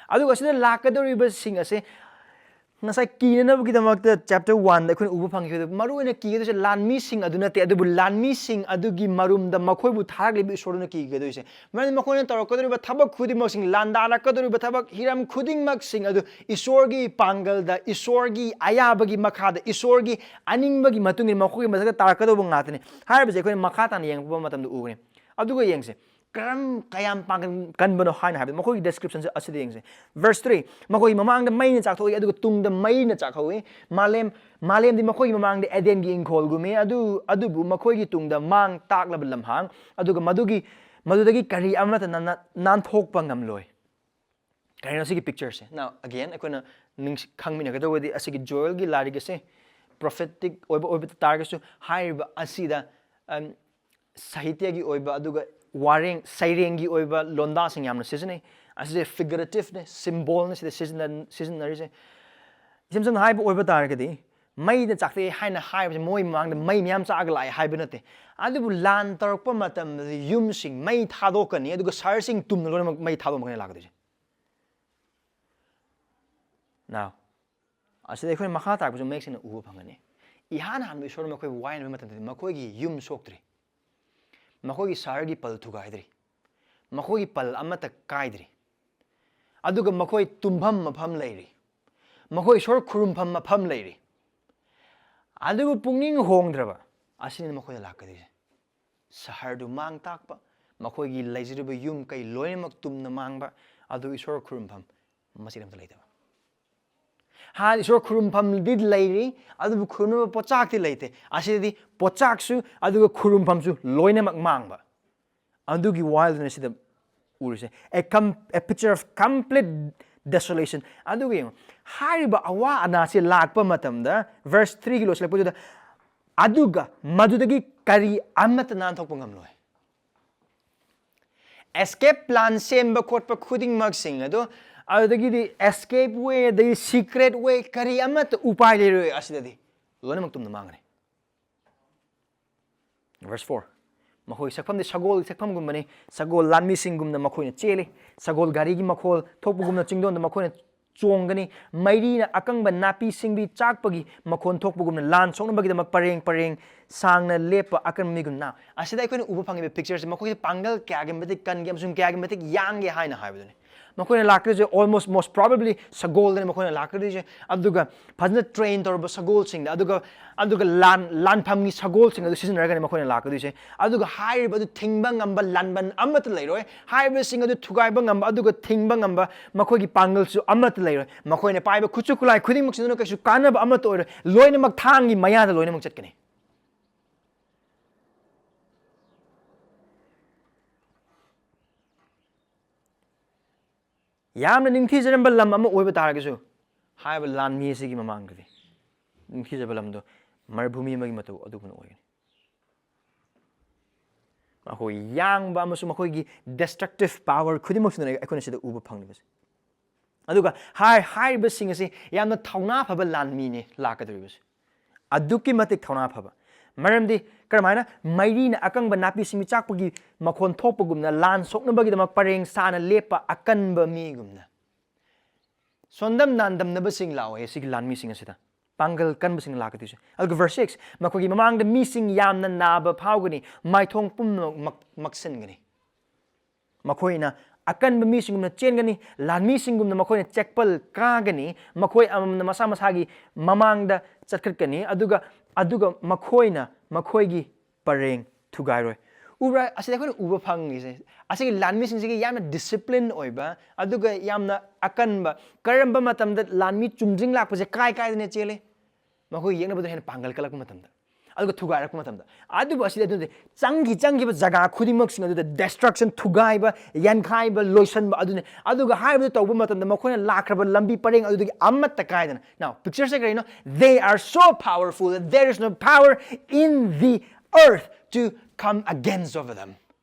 ꯑꯗꯨꯒ ꯑꯁꯤꯗ ꯂꯥꯛꯀꯗꯧꯔꯤꯕꯁꯤꯡ ꯑꯁꯦ ꯉꯁꯥꯏ ꯀꯤꯅꯅꯕꯒꯤꯗꯃꯛꯇ chapter one ꯗ ꯑꯩꯈꯣꯏꯅ ꯎꯕ ꯐꯪꯈꯤꯕꯗ, ꯃꯔꯨ ꯑꯣꯏꯅ ꯀꯤꯒꯗꯣꯏꯁꯦ ꯂꯥꯟꯃꯤꯁꯤꯡ ꯑꯗꯨ ꯅꯠꯇꯦ, ꯑꯗꯨꯕꯨ ꯂꯥꯟꯃꯤꯁꯤꯡ ꯑꯗꯨꯒꯤ ꯃꯔꯨꯝꯗ ꯃꯈꯣꯏꯕꯨ ꯊꯥꯔꯛꯂꯤꯕ ꯏꯁꯣꯔꯗꯨꯅ ꯀꯤꯒꯗꯣꯏꯁꯦ꯫ ꯃꯔꯝꯗꯤ ꯃꯈꯣꯏꯅ ꯇꯧꯔꯛꯀꯗꯧꯔꯤꯕ ꯊꯕꯛ ꯈꯨꯗꯤꯡꯃꯛꯁꯤꯡ, ꯂꯥꯟꯗꯥꯔꯛꯀꯗꯧꯔꯤꯕ ꯊꯕꯛ ꯍꯤꯔꯝ ꯈꯨꯗꯤꯡꯃꯛꯁꯤꯡ ꯑꯗꯨ ꯏꯁꯣꯔꯒꯤ ꯄꯥꯡꯒꯜꯗ, ꯏꯁꯣꯔꯒꯤ ꯑꯌꯥꯕꯒꯤ ꯃꯈꯥꯗ, ꯏꯁꯣꯔꯒꯤ ꯑꯅꯤꯡꯕꯒꯤ ꯃꯇꯨꯡ ꯏꯟꯅ ꯃꯈꯣꯏꯒꯤ ꯃꯊꯛꯇ ꯇꯥꯔꯛꯀꯗꯧꯕ ꯉꯥꯛꯇꯅꯤ ꯍꯥꯏꯕꯁꯦ ꯑꯩꯈꯣꯏꯅ ꯃꯈꯥ ꯇꯥꯅ ꯌꯦꯡꯉꯛꯄ ꯃꯇꯝꯗ ꯎꯒꯅꯤ꯫ ꯑꯗꯨꯒ ꯌꯦꯡꯁꯦ, ꯀꯔꯝ, ꯀꯌꯥꯝ ꯄꯥꯡꯒꯟ ꯀꯟꯕꯅꯣ ꯍꯥꯏꯅ ꯍꯥꯏꯕꯗ, ꯃꯈꯣꯏꯒꯤ description ꯁꯦ ꯑꯁꯤꯗ ꯌꯦꯡꯁꯦ꯫ Verse three, "ꯃꯈꯣꯏꯒꯤ ꯃꯃꯥꯡꯗ ꯃꯩꯅ ꯆꯥꯛꯊꯣꯛꯏ, ꯑꯗꯨꯒ ꯇꯨꯡꯗ ꯃꯩꯅ ꯆꯥꯛꯍꯧꯏ꯫ ꯃꯥꯂꯦꯝ, ꯃꯥꯂꯦꯝꯗꯤ ꯃꯈꯣꯏꯒꯤ ꯃꯃꯥꯡꯗ ꯑꯦꯗꯦꯟꯒꯤ ꯏꯪꯈꯣꯜꯒꯨꯝꯃꯤ, ꯑꯗꯨ, ꯑꯗꯨꯕꯨ ꯃꯈꯣꯏꯒꯤ ꯇꯨꯡꯗ ꯃꯥꯡ ꯇꯥꯛꯂꯕ ꯂꯝꯍꯥꯡ, ꯑꯗꯨꯒ ꯃꯗꯨꯒꯤ, ꯃꯗꯨꯗꯒꯤ ꯀꯔꯤ ꯑꯃꯠꯇ ꯅꯥꯟ-, ꯅꯥꯟꯊꯣꯛꯄ ꯉꯝꯂꯣꯏ"꯫ ꯀꯔꯤꯅꯣ ꯁꯤꯒꯤ picture ꯁꯦ? Now, again, ꯑꯩꯈꯣꯏꯅ ꯅꯤꯡꯁꯤ-, ꯈꯪꯃꯤꯟꯅꯒꯗꯧꯕꯗꯤ ꯑꯁꯤꯒꯤ ꯖꯣꯑꯦꯜꯒꯤ ꯂꯥꯏꯔꯤꯛ ꯑꯁꯦ prophetic ꯑꯣꯏꯕ, ꯑꯣꯏꯕ ꯇꯥꯔꯒꯁꯨ, ꯍꯥꯏꯔꯤꯕ ꯑꯁꯤꯗ, ꯑꯝ, ꯁꯥꯍꯤꯇ꯭ꯌꯒꯤ ꯑꯣꯏꯕ ꯑꯗꯨꯒ ꯋꯥꯔꯦꯡ ꯁꯩꯔꯦꯡꯒꯤ ꯑꯣꯏꯕ ꯂꯣꯟꯗꯥꯁꯤꯡ ꯌꯥꯝꯅ ꯁꯤꯖꯤꯟꯅꯩ꯫ ꯑꯁꯤꯁꯦ figurative ꯅꯦ, symbol ꯅꯦ ꯁꯤꯗ ꯁꯤꯖꯤꯟꯅ-, ꯁꯤꯖꯤꯟꯅꯔꯤꯁꯦ꯫ ꯏꯁꯝ ꯁꯝꯅ ꯍꯥꯏꯕ ꯑꯣꯏꯕ ꯇꯥꯔꯒꯗꯤ, ꯃꯩꯗ ꯆꯥꯛꯊꯦꯛꯑꯦ ꯍꯥꯏꯅ ꯍꯥꯏꯕꯁꯦ ꯃꯣꯏ ꯃꯃꯥꯡꯗ ꯃꯩ ꯃꯌꯥꯝ ꯆꯥꯛꯑꯒ ꯂꯥꯛꯑꯦ ꯍꯥꯏꯕ ꯅꯠꯇꯦ꯫ ꯑꯗꯨꯕꯨ ꯂꯥꯟ ꯇꯧꯔꯛꯄ ꯃꯇꯝꯗꯗꯤ ꯌꯨꯝꯁꯤꯡ ꯃꯩ ꯊꯥꯗꯣꯛꯀꯅꯤ, ꯑꯗꯨꯒ ꯁꯍꯔꯁꯤꯡ ꯇꯨꯝꯅ ꯂꯣꯏꯅꯃꯛ ꯃꯩ ꯊꯥꯗꯣꯛꯑꯝꯃꯒꯅꯤ ꯂꯥꯛꯀꯗꯣꯏꯁꯦ꯫ Now, ꯑꯁꯤꯗ ꯑꯩꯈꯣꯏꯅ ꯃꯈꯥ ꯇꯥꯔꯛꯄꯁꯨ ꯃꯌꯦꯛ ꯁꯦꯡꯅ ꯎꯕ ꯐꯪꯒꯅꯤ꯫ ꯏꯍꯥꯟ ꯍꯥꯟꯕ ꯏꯁꯣꯔꯅ ꯃꯈꯣꯏꯕꯨ ꯋꯥꯏꯅꯕ ꯃꯇꯝꯗꯗꯤ ꯃꯈꯣꯏꯒꯤ ꯌꯨꯝ ꯁꯣꯛꯇ꯭ꯔꯤ, ꯃꯈꯣꯏꯒꯤ ꯁꯍꯔꯒꯤ ꯄꯜ ꯊꯨꯒꯥꯏꯗ꯭ꯔꯤ, ꯃꯈꯣꯏꯒꯤ ꯄꯜ ꯑꯃꯠꯇ ꯀꯥꯏꯗ꯭ꯔꯤ, ꯑꯗꯨꯒ ꯃꯈꯣꯏ ꯇꯨꯝꯐꯝ ꯃꯐꯝ ꯂꯩꯔꯤ, ꯃꯈꯣꯏ ꯏꯁꯣꯔ ꯈꯨꯔꯨꯝꯐꯝ ꯃꯐꯝ ꯂꯩꯔꯤ꯫ ꯑꯗꯨꯕꯨ ꯄꯨꯛꯅꯤꯡ ꯍꯣꯡꯗ꯭ꯔꯕ ꯑꯁꯤꯅꯤ ꯃꯈꯣꯏꯗ ꯂꯥꯛꯀꯗꯣꯏꯁꯦ꯫ ꯁꯍꯔꯗꯨ ꯃꯥꯡ ꯇꯥꯛꯄ, ꯃꯈꯣꯏꯒꯤ ꯂꯩꯖꯔꯤꯕ ꯌꯨꯝ ꯀꯩ ꯂꯣꯏꯅꯃꯛ ꯇꯨꯝꯅ ꯃꯥꯡꯕ, ꯑꯗꯨ ꯏꯁꯣꯔ ꯈꯨꯔꯨꯝꯐꯝ ꯃꯆꯦꯠ ꯑꯃꯠꯇ ꯂꯩꯇꯕ꯫ ꯍꯥꯟꯅ ꯏꯁꯣꯔ ꯈꯨꯔꯨꯝꯐꯝꯗꯤ ꯂꯩꯔꯤ, ꯑꯗꯨꯕꯨ ꯈꯨꯔꯨꯝꯅꯕ ꯄꯣꯠꯆꯥꯛꯇꯤ ꯂꯩꯇꯦ꯫ ꯑꯁꯤꯗꯗꯤ ꯄꯣꯠꯆꯥꯛꯁꯨ ꯑꯗꯨꯒ ꯈꯨꯔꯨꯝꯐꯝꯁꯨ ꯂꯣꯏꯅꯃꯛ ꯃꯥꯡꯕ꯫ ꯑꯗꯨꯒꯤ ꯋꯥꯔꯤꯗꯨꯅ ꯁꯤꯗ ꯎꯔꯤꯁꯦ꯫ A com-, a picture of complete desolation꯫ ꯑꯗꯨꯒ ꯌꯦꯡꯉꯣ, ꯍꯥꯏꯔꯤꯕ ꯑꯋꯥ ꯑꯅꯥꯁꯤ ꯂꯥꯛꯄ ꯃꯇꯝꯗ, verse three ꯒꯤ ꯂꯣꯏꯁꯤꯜꯂꯛꯄꯗꯨꯗ, "ꯑꯗꯨꯒ ꯃꯗꯨꯗꯒꯤ ꯀꯔꯤ ꯑꯃꯠꯇ ꯅꯥꯟꯊꯣꯛꯄ ꯉꯝꯂꯣꯏ"꯫ Escape plan ꯁꯦꯝꯕ ꯈꯣꯠꯄ ꯈꯨꯗꯤꯡꯃꯛꯁꯤꯡ ꯑꯗꯣ, ꯑꯗꯨꯗꯒꯤꯗꯤ escape way, ꯑꯗꯒꯤ secret way, ꯀꯔꯤ ꯑꯃꯠꯇ ꯎꯄꯥꯏ ꯂꯩꯔꯣꯏ꯫ ꯑꯁꯤꯗꯗꯤ ꯂꯣꯏꯅꯃꯛ ꯇꯨꯝꯅ ꯃꯥꯡꯒꯅꯤ꯫ Verse four, ꯃꯈꯣꯏ ꯁꯛꯐꯝꯗꯤ ꯁꯒꯣꯜꯒꯤ ꯁꯛꯐꯝꯒꯨꯝꯕꯅꯤ, ꯁꯒꯣꯜ ꯂꯥꯟꯃꯤꯁꯤꯡꯒꯨꯝꯅ ꯃꯈꯣꯏꯅ ꯆꯦꯜꯂꯤ꯫ ꯁꯒꯣꯜ ꯒꯥꯔꯤꯒꯤ ꯃꯈꯣꯜ ꯊꯣꯛꯄꯒꯨꯝꯅ ꯆꯤꯡꯗꯣꯟꯗ ꯃꯈꯣꯏꯅ ꯆꯣꯡꯒꯅꯤ꯫ ꯃꯩꯔꯤꯅ ꯑꯀꯪꯕ ꯅꯥꯄꯤ ꯁꯤꯡꯕꯤ ꯆꯥꯛꯄꯒꯤ ꯃꯈꯣꯟ ꯊꯣꯛꯄꯒꯨꯝꯅ ꯂꯥꯟ ꯁꯣꯛꯅꯕꯒꯤꯗꯃꯛ ꯄꯔꯦꯡ ꯄꯔꯦꯡ ꯁꯥꯡꯅ ꯂꯦꯞꯄ ꯑꯀꯟꯕ ꯃꯤꯒꯨꯝꯅ꯫ ꯑꯁꯤꯗ ꯑꯩꯈꯣꯏꯅ ꯎꯕ ꯐꯪꯉꯤꯕ picture ꯁꯦ, ꯃꯈꯣꯏꯁꯦ ꯄꯥꯡꯒꯜ ꯀꯌꯥꯒꯤ ꯃꯇꯤꯛ ꯀꯟꯒꯦ ꯑꯃꯁꯨꯡ ꯀꯌꯥꯒꯤ ꯃꯇꯤꯛ ꯌꯥꯡꯒꯦ ꯍꯥꯏꯅ ꯍꯥꯏꯕꯗꯨꯅꯤ꯫ ꯃꯈꯣꯏꯅ ꯂꯥꯛꯀꯗꯣꯏꯁꯦ almost, most probably ꯁꯒꯣꯜꯗꯅꯤ ꯃꯈꯣꯏꯅ ꯂꯥꯛꯀꯗꯣꯏꯁꯦ꯫ ꯑꯗꯨꯒ ꯐꯖꯅ train ꯇꯧꯔꯕ ꯁꯒꯣꯜꯁꯤꯡꯗ, ꯑꯗꯨꯒ, ꯑꯗꯨꯒ ꯂꯥꯟ-, ꯂꯥꯟꯐꯝꯒꯤ ꯁꯒꯣꯜꯁꯤꯡ ꯑꯗꯨ ꯁꯤꯖꯤꯟꯅꯔꯒꯅꯤ ꯃꯈꯣꯏꯅ ꯂꯥꯛꯀꯗꯣꯏꯁꯦ꯫ ꯑꯗꯨꯒ ꯍꯥꯏꯔꯤꯕ ꯑꯗꯨ ꯊꯤꯡꯕ ꯉꯝꯕ ꯂꯥꯟꯕꯟ ꯑꯃꯠꯇ ꯂꯩꯔꯣꯏ꯫ ꯍꯥꯏꯔꯤꯕꯁꯤꯡ ꯑꯗꯨ ꯊꯨꯒꯥꯏꯕ ꯉꯝꯕ, ꯑꯗꯨꯒ ꯊꯤꯡꯕ ꯉꯝꯕ ꯃꯈꯣꯏꯒꯤ ꯄꯥꯡꯒꯜꯁꯨ ꯑꯃꯠꯇ ꯂꯩꯔꯣꯏ꯫ ꯃꯈꯣꯏꯅ ꯄꯥꯏꯕ ꯈꯨꯠꯁꯨ ꯈꯨꯠꯂꯥꯏ ꯈꯨꯗꯤꯡꯃꯛꯁꯤꯡꯗꯨꯅ ꯀꯩꯁꯨ ꯀꯥꯟꯅꯕ ꯑꯃꯠꯇ ꯑꯣꯏꯔꯣꯏ꯫ ꯂꯣꯏꯅꯃꯛ ꯊꯥꯡꯒꯤ ꯃꯌꯥꯗ ꯂꯣꯏꯅꯃꯛ ꯆꯠꯀꯅꯤ꯫ ꯌꯥꯝꯅ ꯅꯤꯡꯊꯤꯖꯔꯝꯕ ꯂꯝ ꯑꯃ ꯑꯣꯏꯕ ꯇꯥꯔꯒꯁꯨ, ꯍꯥꯏꯔꯤꯕ ꯂꯥꯟꯃꯤ ꯑꯁꯤꯒꯤ ꯃꯃꯥꯡꯗꯗꯤ ꯅꯤꯡꯊꯤꯖꯕ ꯂꯝꯗꯣ ꯃꯔꯚꯨꯃꯤ ꯑꯃꯒꯤ ꯃꯇꯧ ꯑꯗꯨꯒꯨꯝꯅ ꯑꯣꯏꯒꯅꯤ꯫ ꯃꯈꯣꯏ ꯌꯥꯡꯕ ꯑꯃꯁꯨꯡ ꯃꯈꯣꯏꯒꯤ destructive power ꯈꯨꯗꯤꯡꯃꯛꯁꯤꯅ ꯑꯩꯈꯣꯏꯅ ꯁꯤꯗ ꯎꯕ ꯐꯪꯂꯤꯕꯁꯦ꯫ ꯑꯗꯨꯒ ꯍꯥꯏ-, ꯍꯥꯏꯔꯤꯕꯁꯤꯡ ꯑꯁꯤ ꯌꯥꯝꯅ ꯊꯧꯅꯥ ꯐꯕ ꯂꯥꯟꯃꯤꯅꯤ ꯂꯥꯛꯀꯗꯧꯔꯤꯕꯁꯦ꯫ ꯑꯗꯨꯛꯀꯤ ꯃꯇꯤꯛ ꯊꯧꯅꯥ ꯐꯕ꯫ ꯃꯔꯝꯗꯤ ꯀꯔꯝꯍꯥꯏꯅ ꯃꯩꯔꯤꯅ ꯑꯀꯪꯕ ꯅꯥꯄꯤꯁꯤꯡ ꯆꯥꯛꯄꯒꯤ ꯃꯈꯣꯟ ꯊꯣꯛꯄꯒꯨꯝꯅ, ꯂꯥꯟ ꯁꯣꯛꯅꯕꯒꯤꯗꯃꯛ ꯄꯔꯦꯡ ꯁꯥꯅ ꯂꯦꯞꯄ ꯑꯀꯟꯕ ꯃꯤꯒꯨꯝꯅ꯫ ꯁꯣꯟꯗꯝ ꯅꯥꯟꯗꯝꯅꯕꯁꯤꯡ ꯂꯥꯛꯑꯣꯏ ꯁꯤꯒꯤ ꯂꯥꯟꯃꯤꯁꯤꯡ ꯑꯁꯤꯗ꯫ ꯄꯥꯡꯒꯜ ꯀꯟꯕꯁꯤꯡ ꯂꯥꯛꯀꯗꯣꯏꯁꯦ꯫ ꯑꯗꯨꯒ verse six, "ꯃꯈꯣꯏꯒꯤ ꯃꯃꯥꯡꯗ ꯃꯤꯁꯤꯡ ꯌꯥꯝꯅ ꯅꯥꯕ ꯐꯥꯎꯒꯅꯤ, ꯃꯥꯏꯊꯣꯡ ꯄꯨꯝꯅꯃꯛ ꯃꯛ-, ꯃꯛꯁꯤꯟꯒꯅꯤ"꯫ ꯃꯈꯣꯏꯅ ꯑꯀꯟꯕ ꯃꯤꯁꯤꯡꯒꯨꯝꯅ ꯆꯦꯟꯒꯅꯤ, ꯂꯥꯟꯃꯤꯁꯤꯡꯒꯨꯝꯅ ꯃꯈꯣꯏꯅ ꯆꯦꯛꯄꯜ ꯀꯥꯒꯅꯤ, ꯃꯈꯣꯏ ꯑꯃꯃꯝꯅ ꯃꯁꯥ ꯃꯁꯥꯒꯤ ꯃꯃꯥꯡꯗ ꯆꯠꯈꯠꯀꯅꯤ, ꯑꯗꯨꯒ, ꯑꯗꯨꯒ ꯃꯈꯣꯏꯅ ꯃꯈꯣꯏꯒꯤ ꯄꯔꯦꯡ ꯊꯨꯒꯥꯏꯔꯣꯏ꯫ ꯎꯕ꯭ꯔꯥ? ꯑꯁꯤꯗ ꯑꯩꯈꯣꯏꯅ ꯎꯕ ꯐꯪꯉꯤꯁꯦ, ꯑꯁꯤꯒꯤ ꯂꯥꯟꯃꯤꯁꯤꯡꯁꯤꯒꯤ ꯌꯥꯝꯅ ꯗꯤꯁꯤꯄ꯭ꯂꯤꯟ ꯑꯣꯏꯕ, ꯑꯗꯨꯒ ꯌꯥꯝꯅ ꯑꯀꯟꯕ, ꯀꯔꯝꯕ ꯃꯇꯝꯗ ꯂꯥꯟꯃꯤ ꯆꯨꯝꯗ꯭ꯔꯤꯡ ꯂꯥꯛꯄꯁꯦ ꯀꯥꯏ ꯀꯥꯏꯗꯅ ꯆꯦꯜꯂꯤ? ꯃꯈꯣꯏ ꯌꯦꯛꯅꯕꯗ ꯍꯦꯟꯅ ꯄꯥꯡꯒꯜ ꯀꯜꯂꯛꯄ ꯃꯇꯝꯗ, ꯑꯗꯨꯒ ꯊꯨꯒꯥꯏꯔꯛꯄ ꯃꯇꯝꯗ꯫ ꯑꯗꯨꯕꯨ ꯑꯁꯤꯗꯤ ꯑꯗꯨꯗꯤ ꯆꯪꯈꯤ ꯆꯪꯈꯤꯕ ꯖꯒꯥ ꯈꯨꯗꯤꯡꯃꯛꯁꯤꯡ ꯑꯗꯨꯗ ꯗꯦꯁꯇ꯭ꯔꯛꯁꯟ, ꯊꯨꯒꯥꯏꯕ, ꯌꯥꯟꯈꯥꯏꯕ, ꯂꯣꯏꯁꯟꯕ ꯑꯗꯨꯅꯤ꯫ ꯑꯗꯨꯒ ꯍꯥꯏꯕꯗꯨ ꯇꯧꯕ ꯃꯇꯝꯗ ꯃꯈꯣꯏꯅ ꯂꯥꯛꯈ꯭ꯔꯕ ꯂꯝꯕꯤ ꯄꯔꯦꯡ ꯑꯗꯨꯗꯒꯤ ꯑꯃꯠꯇ ꯀꯥꯏꯗꯅ꯫ Now, ꯄꯤꯛꯆꯔꯁꯦ ꯀꯔꯤꯅꯣ? They are so powerful that there is no power in the earth to come against over them.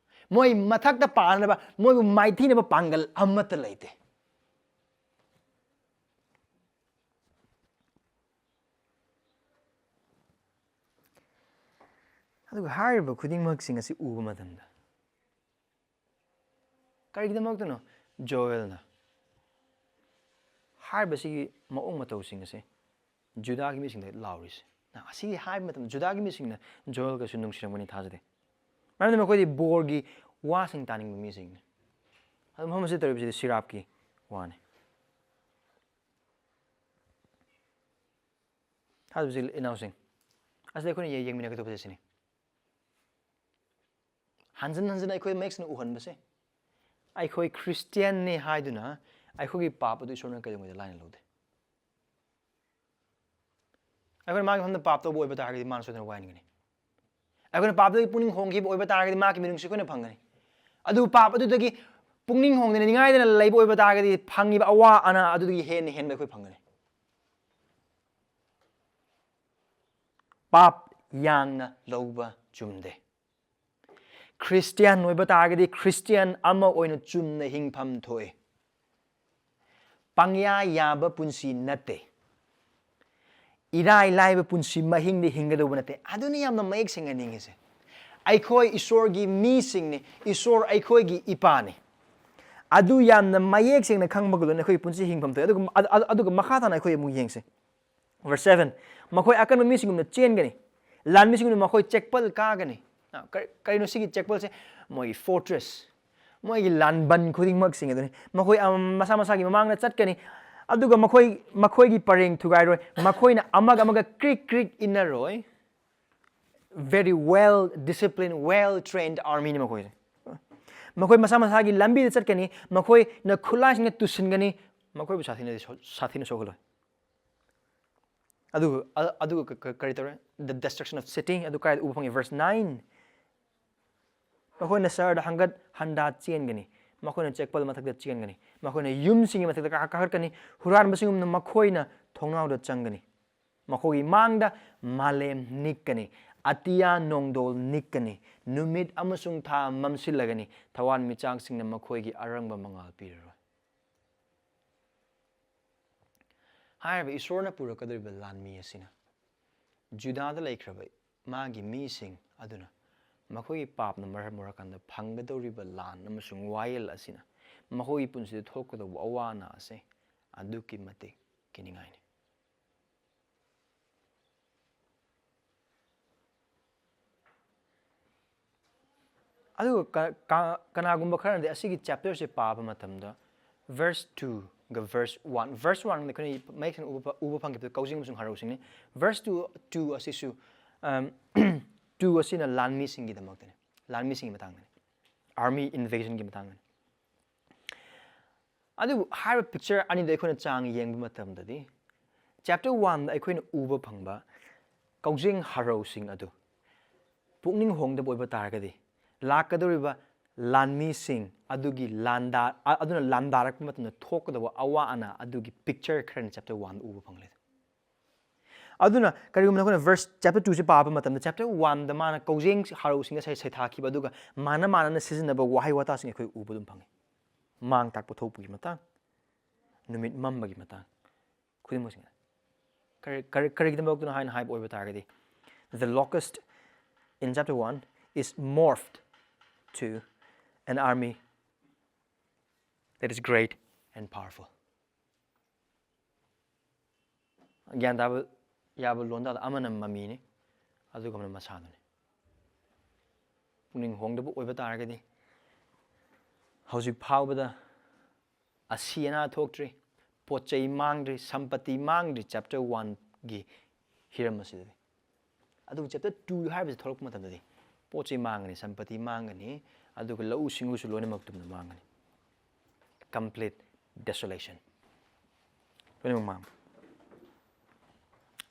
ꯃꯣꯏ ꯃꯊꯛꯇ ꯄꯥꯅꯕ, ꯃꯣꯏꯕꯨ ꯃꯥꯏꯊꯤꯅꯕ ꯄꯥꯡꯒꯜ ꯑꯃꯠꯇ ꯂꯩꯇꯦ꯫ ꯑꯗꯨꯒ ꯍꯥꯏꯔꯤꯕ ꯈꯨꯗꯤꯡꯃꯛꯁꯤꯡ ꯑꯁꯤ ꯎꯕ ꯃꯇꯝꯗ, ꯀꯔꯤꯒꯤꯗꯃꯛꯇꯅꯣ? ꯖꯣꯑꯦꯜꯅ ꯍꯥꯏꯔꯤꯕꯁꯤꯒꯤ ꯃꯑꯣꯡ ꯃꯇꯧꯁꯤꯡ ꯑꯁꯤ ꯖꯨꯗꯥꯒꯤ ꯃꯤꯁꯤꯡꯗ ꯂꯥꯎꯔꯤꯁꯦ꯫ ꯅ, ꯑꯁꯤ ꯍꯥꯏꯕ ꯃꯇꯝꯗ ꯖꯨꯗꯥꯒꯤ ꯃꯤꯁꯤꯡꯅ ꯖꯣꯑꯦꯜꯒꯁꯨ ꯅꯨꯡꯁꯤꯔꯝꯒꯅꯤ ꯊꯥꯖꯗꯦ꯫ ꯃꯔꯝꯗꯤ ꯃꯈꯣꯏꯗꯤ ꯕꯣꯔꯒꯤ ꯋꯥꯁꯤꯡ ꯇꯥꯅꯤꯡꯕ ꯃꯤꯁꯤꯡꯅꯤ꯫ ꯑꯗꯨ ꯃꯐꯝ ꯑꯁꯤꯗ ꯇꯧꯔꯤꯕꯁꯤꯗꯤ ꯁꯤꯔꯥꯞꯀꯤ ꯋꯥꯅꯤ꯫ ꯊꯥꯖꯕꯁꯤ ꯏꯅꯥꯎꯁꯤꯡ, ꯑꯁꯤꯗ ꯑꯩꯈꯣꯏꯅ ꯌꯦ-, ꯌꯦꯡꯃꯤꯟꯅꯒꯗꯧꯕꯁꯦ ꯁꯤꯅꯤ꯫ ꯍꯟꯖꯤꯟ ꯍꯟꯖꯤꯟ ꯑꯩꯈꯣꯏ ꯃꯌꯦꯛꯁꯤꯡꯅ ꯎꯍꯟꯕꯁꯦ, ꯑꯩꯈꯣꯏ ꯈ꯭ꯔꯤꯁꯇꯤꯌꯥꯟꯅꯤ ꯍꯥꯏꯗꯨꯅ ꯑꯩꯈꯣꯏꯒꯤ ꯄꯥꯞ ꯑꯗꯨ ꯏꯁꯣꯔꯅ ꯀꯩꯗꯧꯉꯩꯗ ꯂꯥꯏꯅ ꯂꯧꯗꯦ꯫ ꯑꯩꯈꯣꯏꯅ ꯃꯥꯒꯤ ꯃꯐꯝꯗ ꯄꯥꯞ ꯇꯧꯕ ꯑꯣꯏꯕ ꯇꯥꯔꯒꯗꯤ ꯃꯥꯅ ꯁꯣꯏꯗꯅ ꯋꯥꯍꯟꯒꯅꯤ꯫ ꯑꯩꯈꯣꯏꯅ ꯄꯥꯞꯇꯒꯤ ꯄꯨꯛꯅꯤꯡ ꯍꯣꯡꯈꯤꯕ ꯑꯣꯏꯕ ꯇꯥꯔꯒꯗꯤ ꯃꯥꯒꯤ ꯃꯤꯅꯨꯡꯁꯤ ꯑꯩꯈꯣꯏꯅ ꯐꯪꯒꯅꯤ꯫ ꯑꯗꯨ ꯄꯥꯞ ꯑꯗꯨꯗꯒꯤ ꯄꯨꯛꯅꯤꯡ ꯍꯣꯡꯗꯅ ꯅꯤꯡꯉꯥꯏꯗꯅ ꯂꯩꯕ ꯑꯣꯏꯕ ꯇꯥꯔꯒꯗꯤ ꯐꯪꯉꯤꯕ ꯑꯋꯥ ꯑꯅꯥ ꯑꯗꯨꯗꯒꯤ ꯍꯦꯟꯅ ꯍꯦꯟꯕ ꯑꯩꯈꯣꯏ ꯐꯪꯒꯅꯤ꯫ ꯄꯥꯞ ꯌꯥꯡꯅ ꯂꯧꯕ ꯆꯨꯝꯗꯦ꯫ ꯈ꯭ꯔꯤꯁꯇꯤꯌꯥꯟ ꯑꯣꯏꯕ ꯇꯥꯔꯒꯗꯤ ꯈ꯭ꯔꯤꯁꯇꯤꯌꯥꯟ ꯑꯃ ꯑꯣꯏꯅ ꯆꯨꯝꯅ ꯍꯤꯡꯐꯝ ꯊꯣꯛꯏ꯫ ꯄꯪꯌꯥ ꯌꯥꯕ ꯄꯨꯟꯁꯤ ꯅꯠꯇꯦ꯫ ꯏꯔꯥꯏ ꯂꯥꯏꯕ ꯄꯨꯟꯁꯤ ꯃꯍꯤꯡꯗꯤ ꯍꯤꯡꯒꯗꯧꯕ ꯅꯠꯇꯦ꯫ ꯑꯗꯨꯅꯤ ꯌꯥꯝꯅ ꯃꯌꯦꯛ ꯁꯦꯡꯅ ꯅꯤꯡꯉꯤꯁꯦ꯫ ꯑꯩꯈꯣꯏ ꯏꯁꯣꯔꯒꯤ ꯃꯤꯁꯤꯡꯅꯤ, ꯏꯁꯣꯔ ꯑꯩꯈꯣꯏꯒꯤ ꯏꯄꯥꯅꯤ꯫ ꯑꯗꯨ ꯌꯥꯝꯅ ꯃꯌꯦꯛ ꯁꯦꯡꯅ ꯈꯪꯕꯒ ꯂꯣꯏꯅꯅ ꯑꯩꯈꯣꯏꯒꯤ ꯄꯨꯟꯁꯤ ꯍꯤꯡꯐꯝ ꯊꯣꯛꯏ꯫ ꯑꯗꯨꯒ, ꯑꯗꯨ-, ꯑꯗꯨꯒ ꯃꯈꯥ ꯇꯥꯅ ꯑꯩꯈꯣꯏ ꯑꯃꯨꯛ ꯌꯦꯡꯁꯦ꯫ Verse seven, ꯃꯈꯣꯏ ꯑꯀꯟꯕ ꯃꯤꯁꯤꯡꯒꯨꯝꯅ ꯆꯦꯟꯒꯅꯤ, ꯂꯥꯟꯃꯤꯁꯤꯡꯒꯨꯝꯅ ꯃꯈꯣꯏ ꯆꯦꯛꯄꯜ ꯀꯥꯒꯅꯤ꯫ ꯑ, ꯀꯔꯤ-, ꯀꯔꯤꯅꯣ ꯁꯤꯒꯤ ꯆꯦꯛꯄꯜꯁꯦ? ꯃꯣꯏꯒꯤ ꯐꯣꯔꯇ꯭ꯔꯦꯁ, ꯃꯣꯏꯒꯤ ꯂꯥꯟꯕꯟ ꯈꯨꯗꯤꯡꯃꯛꯁꯤꯡ ꯑꯗꯨꯅꯤ꯫ ꯃꯈꯣꯏ, ꯑꯝ, ꯃꯁꯥ ꯃꯁꯥꯒꯤ ꯃꯃꯥꯡꯗ ꯆꯠꯀꯅꯤ, ꯑꯗꯨꯒ ꯃꯈꯣꯏ, ꯃꯈꯣꯏꯒꯤ ꯄꯔꯦꯡ ꯊꯨꯒꯥꯏꯔꯣꯏ, ꯃꯈꯣꯏꯅ ꯑꯃꯒ ꯑꯃꯒ ꯀ꯭ꯔꯤꯛ ꯀ꯭ꯔꯤꯛ ꯏꯟꯅꯔꯣꯏ꯫ Very well disciplined, well trained armyꯅꯤ ꯃꯈꯣꯏꯁꯦ꯫ ꯃꯈꯣꯏ ꯃꯁꯥ ꯃꯁꯥꯒꯤ ꯂꯝꯕꯤꯗ ꯆꯠꯀꯅꯤ, ꯃꯈꯣꯏꯅ ꯈꯨꯠꯂꯥꯏꯁꯤꯡꯅ ꯇꯨꯁꯤꯟꯒꯅꯤ, ꯃꯈꯣꯏꯕꯨ ꯁꯥꯊꯤꯅꯗꯤ ꯁꯣ-, ꯁꯥꯊꯤꯅ ꯁꯣꯛꯍꯜꯂꯣꯏ꯫ ꯑꯗꯨꯒ, ꯑ-, ꯑꯗꯨꯒ ꯀ-, ꯀ-, ꯀꯔꯤ ꯇꯧꯔꯦ? The destruction of city, ꯑꯗꯨ ꯀꯥꯏꯗ ꯎꯕ ꯐꯪꯉꯤ? Verse nine꯫ ꯃꯈꯣꯏꯅ ꯁꯍꯔꯗ ꯍꯪꯒꯠ ꯍꯟꯗꯥ ꯆꯦꯟꯒꯅꯤ, ꯃꯈꯣꯏꯅ ꯆꯦꯛꯄꯜ ꯃꯊꯛꯇ ꯆꯦꯟꯒꯅꯤ, ꯃꯈꯣꯏꯅ ꯌꯨꯝꯁꯤꯡꯒꯤ ꯃꯊꯛꯇ ꯀꯥ-, ꯀꯥꯈꯠꯀꯅꯤ, ꯍꯨꯔꯥꯟꯕꯁꯤꯡꯒꯨꯝꯅ ꯃꯈꯣꯏꯅ ꯊꯣꯡꯅꯥꯎꯗ ꯆꯪꯒꯅꯤ꯫ ꯃꯈꯣꯏꯒꯤ ꯃꯥꯡꯗ ꯃꯥꯂꯦꯝ ꯅꯤꯛꯀꯅꯤ, ꯑꯇꯤꯌꯥ ꯅꯣꯡꯗꯣꯜ ꯅꯤꯛꯀꯅꯤ, ꯅꯨꯃꯤꯠ ꯑꯃꯁꯨꯡ ꯊꯥ ꯃꯝꯁꯤꯜꯂꯒꯅꯤ, ꯊꯋꯥꯟꯃꯤꯆꯥꯛꯁꯤꯡꯅ ꯃꯈꯣꯏꯒꯤ ꯑꯔꯪꯕ ꯃꯉꯥꯜ ꯄꯤꯔꯔꯣꯏ꯫ ꯍꯥꯏꯔꯤꯕ ꯏꯁꯣꯔꯅ ꯄꯨꯔꯛꯀꯗꯧꯔꯤꯕ ꯂꯥꯟꯃꯤ ꯑꯁꯤꯅ ꯖꯨꯗꯥꯗ ꯂꯩꯈ꯭ꯔꯕ ꯃꯥꯒꯤ ꯃꯤꯁꯤꯡ ꯑꯗꯨꯅ ꯃꯈꯣꯏꯒꯤ ꯄꯥꯞꯅ ꯃꯔꯝ ꯑꯣꯏꯔꯀꯥꯟꯗ ꯐꯪꯒꯗꯧꯔꯤꯕ ꯂꯥꯟ ꯑꯃꯁꯨꯡ ꯋꯥꯌꯦꯜ ꯑꯁꯤꯅ ꯃꯈꯣꯏꯒꯤ ꯄꯨꯟꯁꯤꯗ ꯊꯣꯛꯀꯗꯧꯕ ꯑꯋꯥ ꯑꯅꯥ ꯑꯁꯦ ꯑꯗꯨꯛꯀꯤ ꯃꯇꯤꯛ ꯀꯤꯅꯤꯡꯉꯥꯏꯅꯤ꯫ ꯑꯗꯨꯒ ꯀ-, ꯀ-, ꯀꯅꯥꯒꯨꯝꯕ ꯈꯔꯅꯗꯤ ꯑꯁꯤꯒꯤ chapterꯁꯦ ꯄꯥꯕ ꯃꯇꯝꯗ verse twoꯒ verse one, verse oneꯗ ꯑꯩꯈꯣꯏꯅ ꯃꯌꯦꯛ ꯁꯦꯡꯅ ꯎꯕ, ꯎꯕ ꯐꯪꯈꯤꯕꯗ ꯀꯧꯖꯤꯡ ꯑꯃꯁꯨꯡ ꯍꯔꯥꯎꯁꯤꯡꯅꯤ꯫ Verse two, two ꯑꯁꯤꯁꯨ, ꯑꯝ, two ꯑꯁꯤꯅ ꯂꯥꯟꯃꯤꯁꯤꯡꯒꯤꯗꯃꯛꯇꯅꯤ, ꯂꯥꯟꯃꯤꯁꯤꯡꯒꯤ ꯃꯇꯥꯡꯗꯅꯤ, army invasionꯒꯤ ꯃꯇꯥꯡꯗꯅꯤ꯫ ꯑꯗꯨꯕꯨ ꯍꯥꯏꯔꯤꯕ picture ꯑꯅꯤꯗ ꯑꯩꯈꯣꯏꯅ ꯆꯥꯡ ꯌꯦꯡꯕ ꯃꯇꯝꯗꯗꯤ, chapter oneꯗ ꯑꯩꯈꯣꯏꯅ ꯎꯕ ꯐꯪꯕ ꯀꯧꯖꯦꯡ ꯍꯔꯧꯁꯤꯡ ꯑꯗꯨ ꯄꯨꯛꯅꯤꯡ ꯍꯣꯡꯗꯕ ꯑꯣꯏꯕ ꯇꯥꯔꯒꯗꯤ, ꯂꯥꯛꯀꯗꯧꯔꯤꯕ ꯂꯥꯟꯃꯤꯁꯤꯡ ꯑꯗꯨꯒꯤ ꯂꯥꯟꯗꯥ-, ꯑ-, ꯑꯗꯨꯅ ꯂꯥꯟꯗꯥꯔꯛꯄ ꯃꯇꯝꯗ ꯊꯣꯛꯀꯗꯧꯕ ꯑꯋꯥ ꯑꯅꯥ ꯑꯗꯨꯒꯤ picture ꯈꯔꯅꯤ chapter oneꯗ ꯎꯕ ꯐꯪꯂꯦ꯫ ꯑꯗꯨꯅ ꯀꯔꯤꯒꯨꯝꯕ ꯅꯈꯣꯏꯅ verse, chapter twoꯁꯦ ꯄꯥꯕ ꯃꯇꯝꯗ, chapter oneꯗ ꯃꯥꯅ ꯀꯧꯖꯦꯡ ꯍꯔꯧꯁꯤꯡꯗ ꯁꯩ-, ꯁꯩꯊꯥꯈꯤꯕ, ꯑꯗꯨꯒ ꯃꯥꯅ, ꯃꯥꯅꯅ ꯁꯤꯖꯤꯟꯅꯕ ꯋꯥꯍꯩ ꯋꯥꯇꯥꯁꯤꯡ ꯑꯩꯈꯣꯏ ꯎꯕ ꯑꯗꯨꯝ ꯐꯪꯉꯤ꯫ ꯃꯥꯡ ꯇꯥꯛꯄ ꯊꯣꯛꯄꯒꯤ ꯃꯇꯥꯡ, ꯅꯨꯃꯤꯠ ꯃꯝꯕꯒꯤ ꯃꯇꯥꯡ, ꯈꯨꯗꯤꯡꯃꯛꯁꯤꯡ꯫ ꯀꯔꯤ, ꯀꯔꯤ, ꯀꯔꯤꯒꯤꯗꯃꯛꯇꯅꯣ ꯍꯥꯏꯅ ꯍꯥꯏꯕ ꯑꯣꯏꯕ ꯇꯥꯔꯒꯗꯤ, the locust in chapter one is morphed to an army that is great and powerful. ꯒ꯭ꯌꯥꯟ ꯇꯥꯕ ꯌꯥꯕ ꯂꯣꯟꯗꯥꯗ ꯑꯃꯅ ꯃꯃꯤꯅꯤ, ꯑꯗꯨꯒ ꯑꯃꯅ ꯃꯁꯥꯗꯨꯅꯤ꯫ ꯄꯨꯛꯅꯤꯡ ꯍꯣꯡꯗꯕ ꯑꯣꯏꯕ ꯇꯥꯔꯒꯗꯤ, ꯍꯧꯖꯤꯛ ꯐꯥꯎꯕꯗ ꯑꯁꯤ ꯑꯅꯥ ꯊꯣꯛꯇ꯭ꯔꯤ, ꯄꯣꯠ ꯆꯩ ꯃꯥꯡꯗ꯭ꯔꯤ, ꯁꯝꯄꯇꯤ ꯃꯥꯡꯗ꯭ꯔꯤ, chapter oneꯒꯤ ꯍꯤꯔꯝ ꯑꯁꯤꯗꯗꯤ꯫ ꯑꯗꯨꯒ chapter two ꯍꯥꯏꯕꯁꯤ ꯊꯣꯛꯂꯛꯄ ꯃꯇꯝꯗꯗꯤ ꯄꯣꯠ ꯆꯩ ꯃꯥꯡꯒꯅꯤ, ꯁꯝꯄꯇꯤ ꯃꯥꯡꯒꯅꯤ, ꯑꯗꯨꯒ ꯂꯧꯎ ꯁꯤꯡꯎꯁꯨ ꯂꯣꯏꯅꯃꯛ ꯇꯨꯝꯅ ꯃꯥꯡꯒꯅꯤ꯫ Complete desolation꯫ ꯂꯣꯏꯅꯃꯛ ꯃꯥꯡꯕ꯫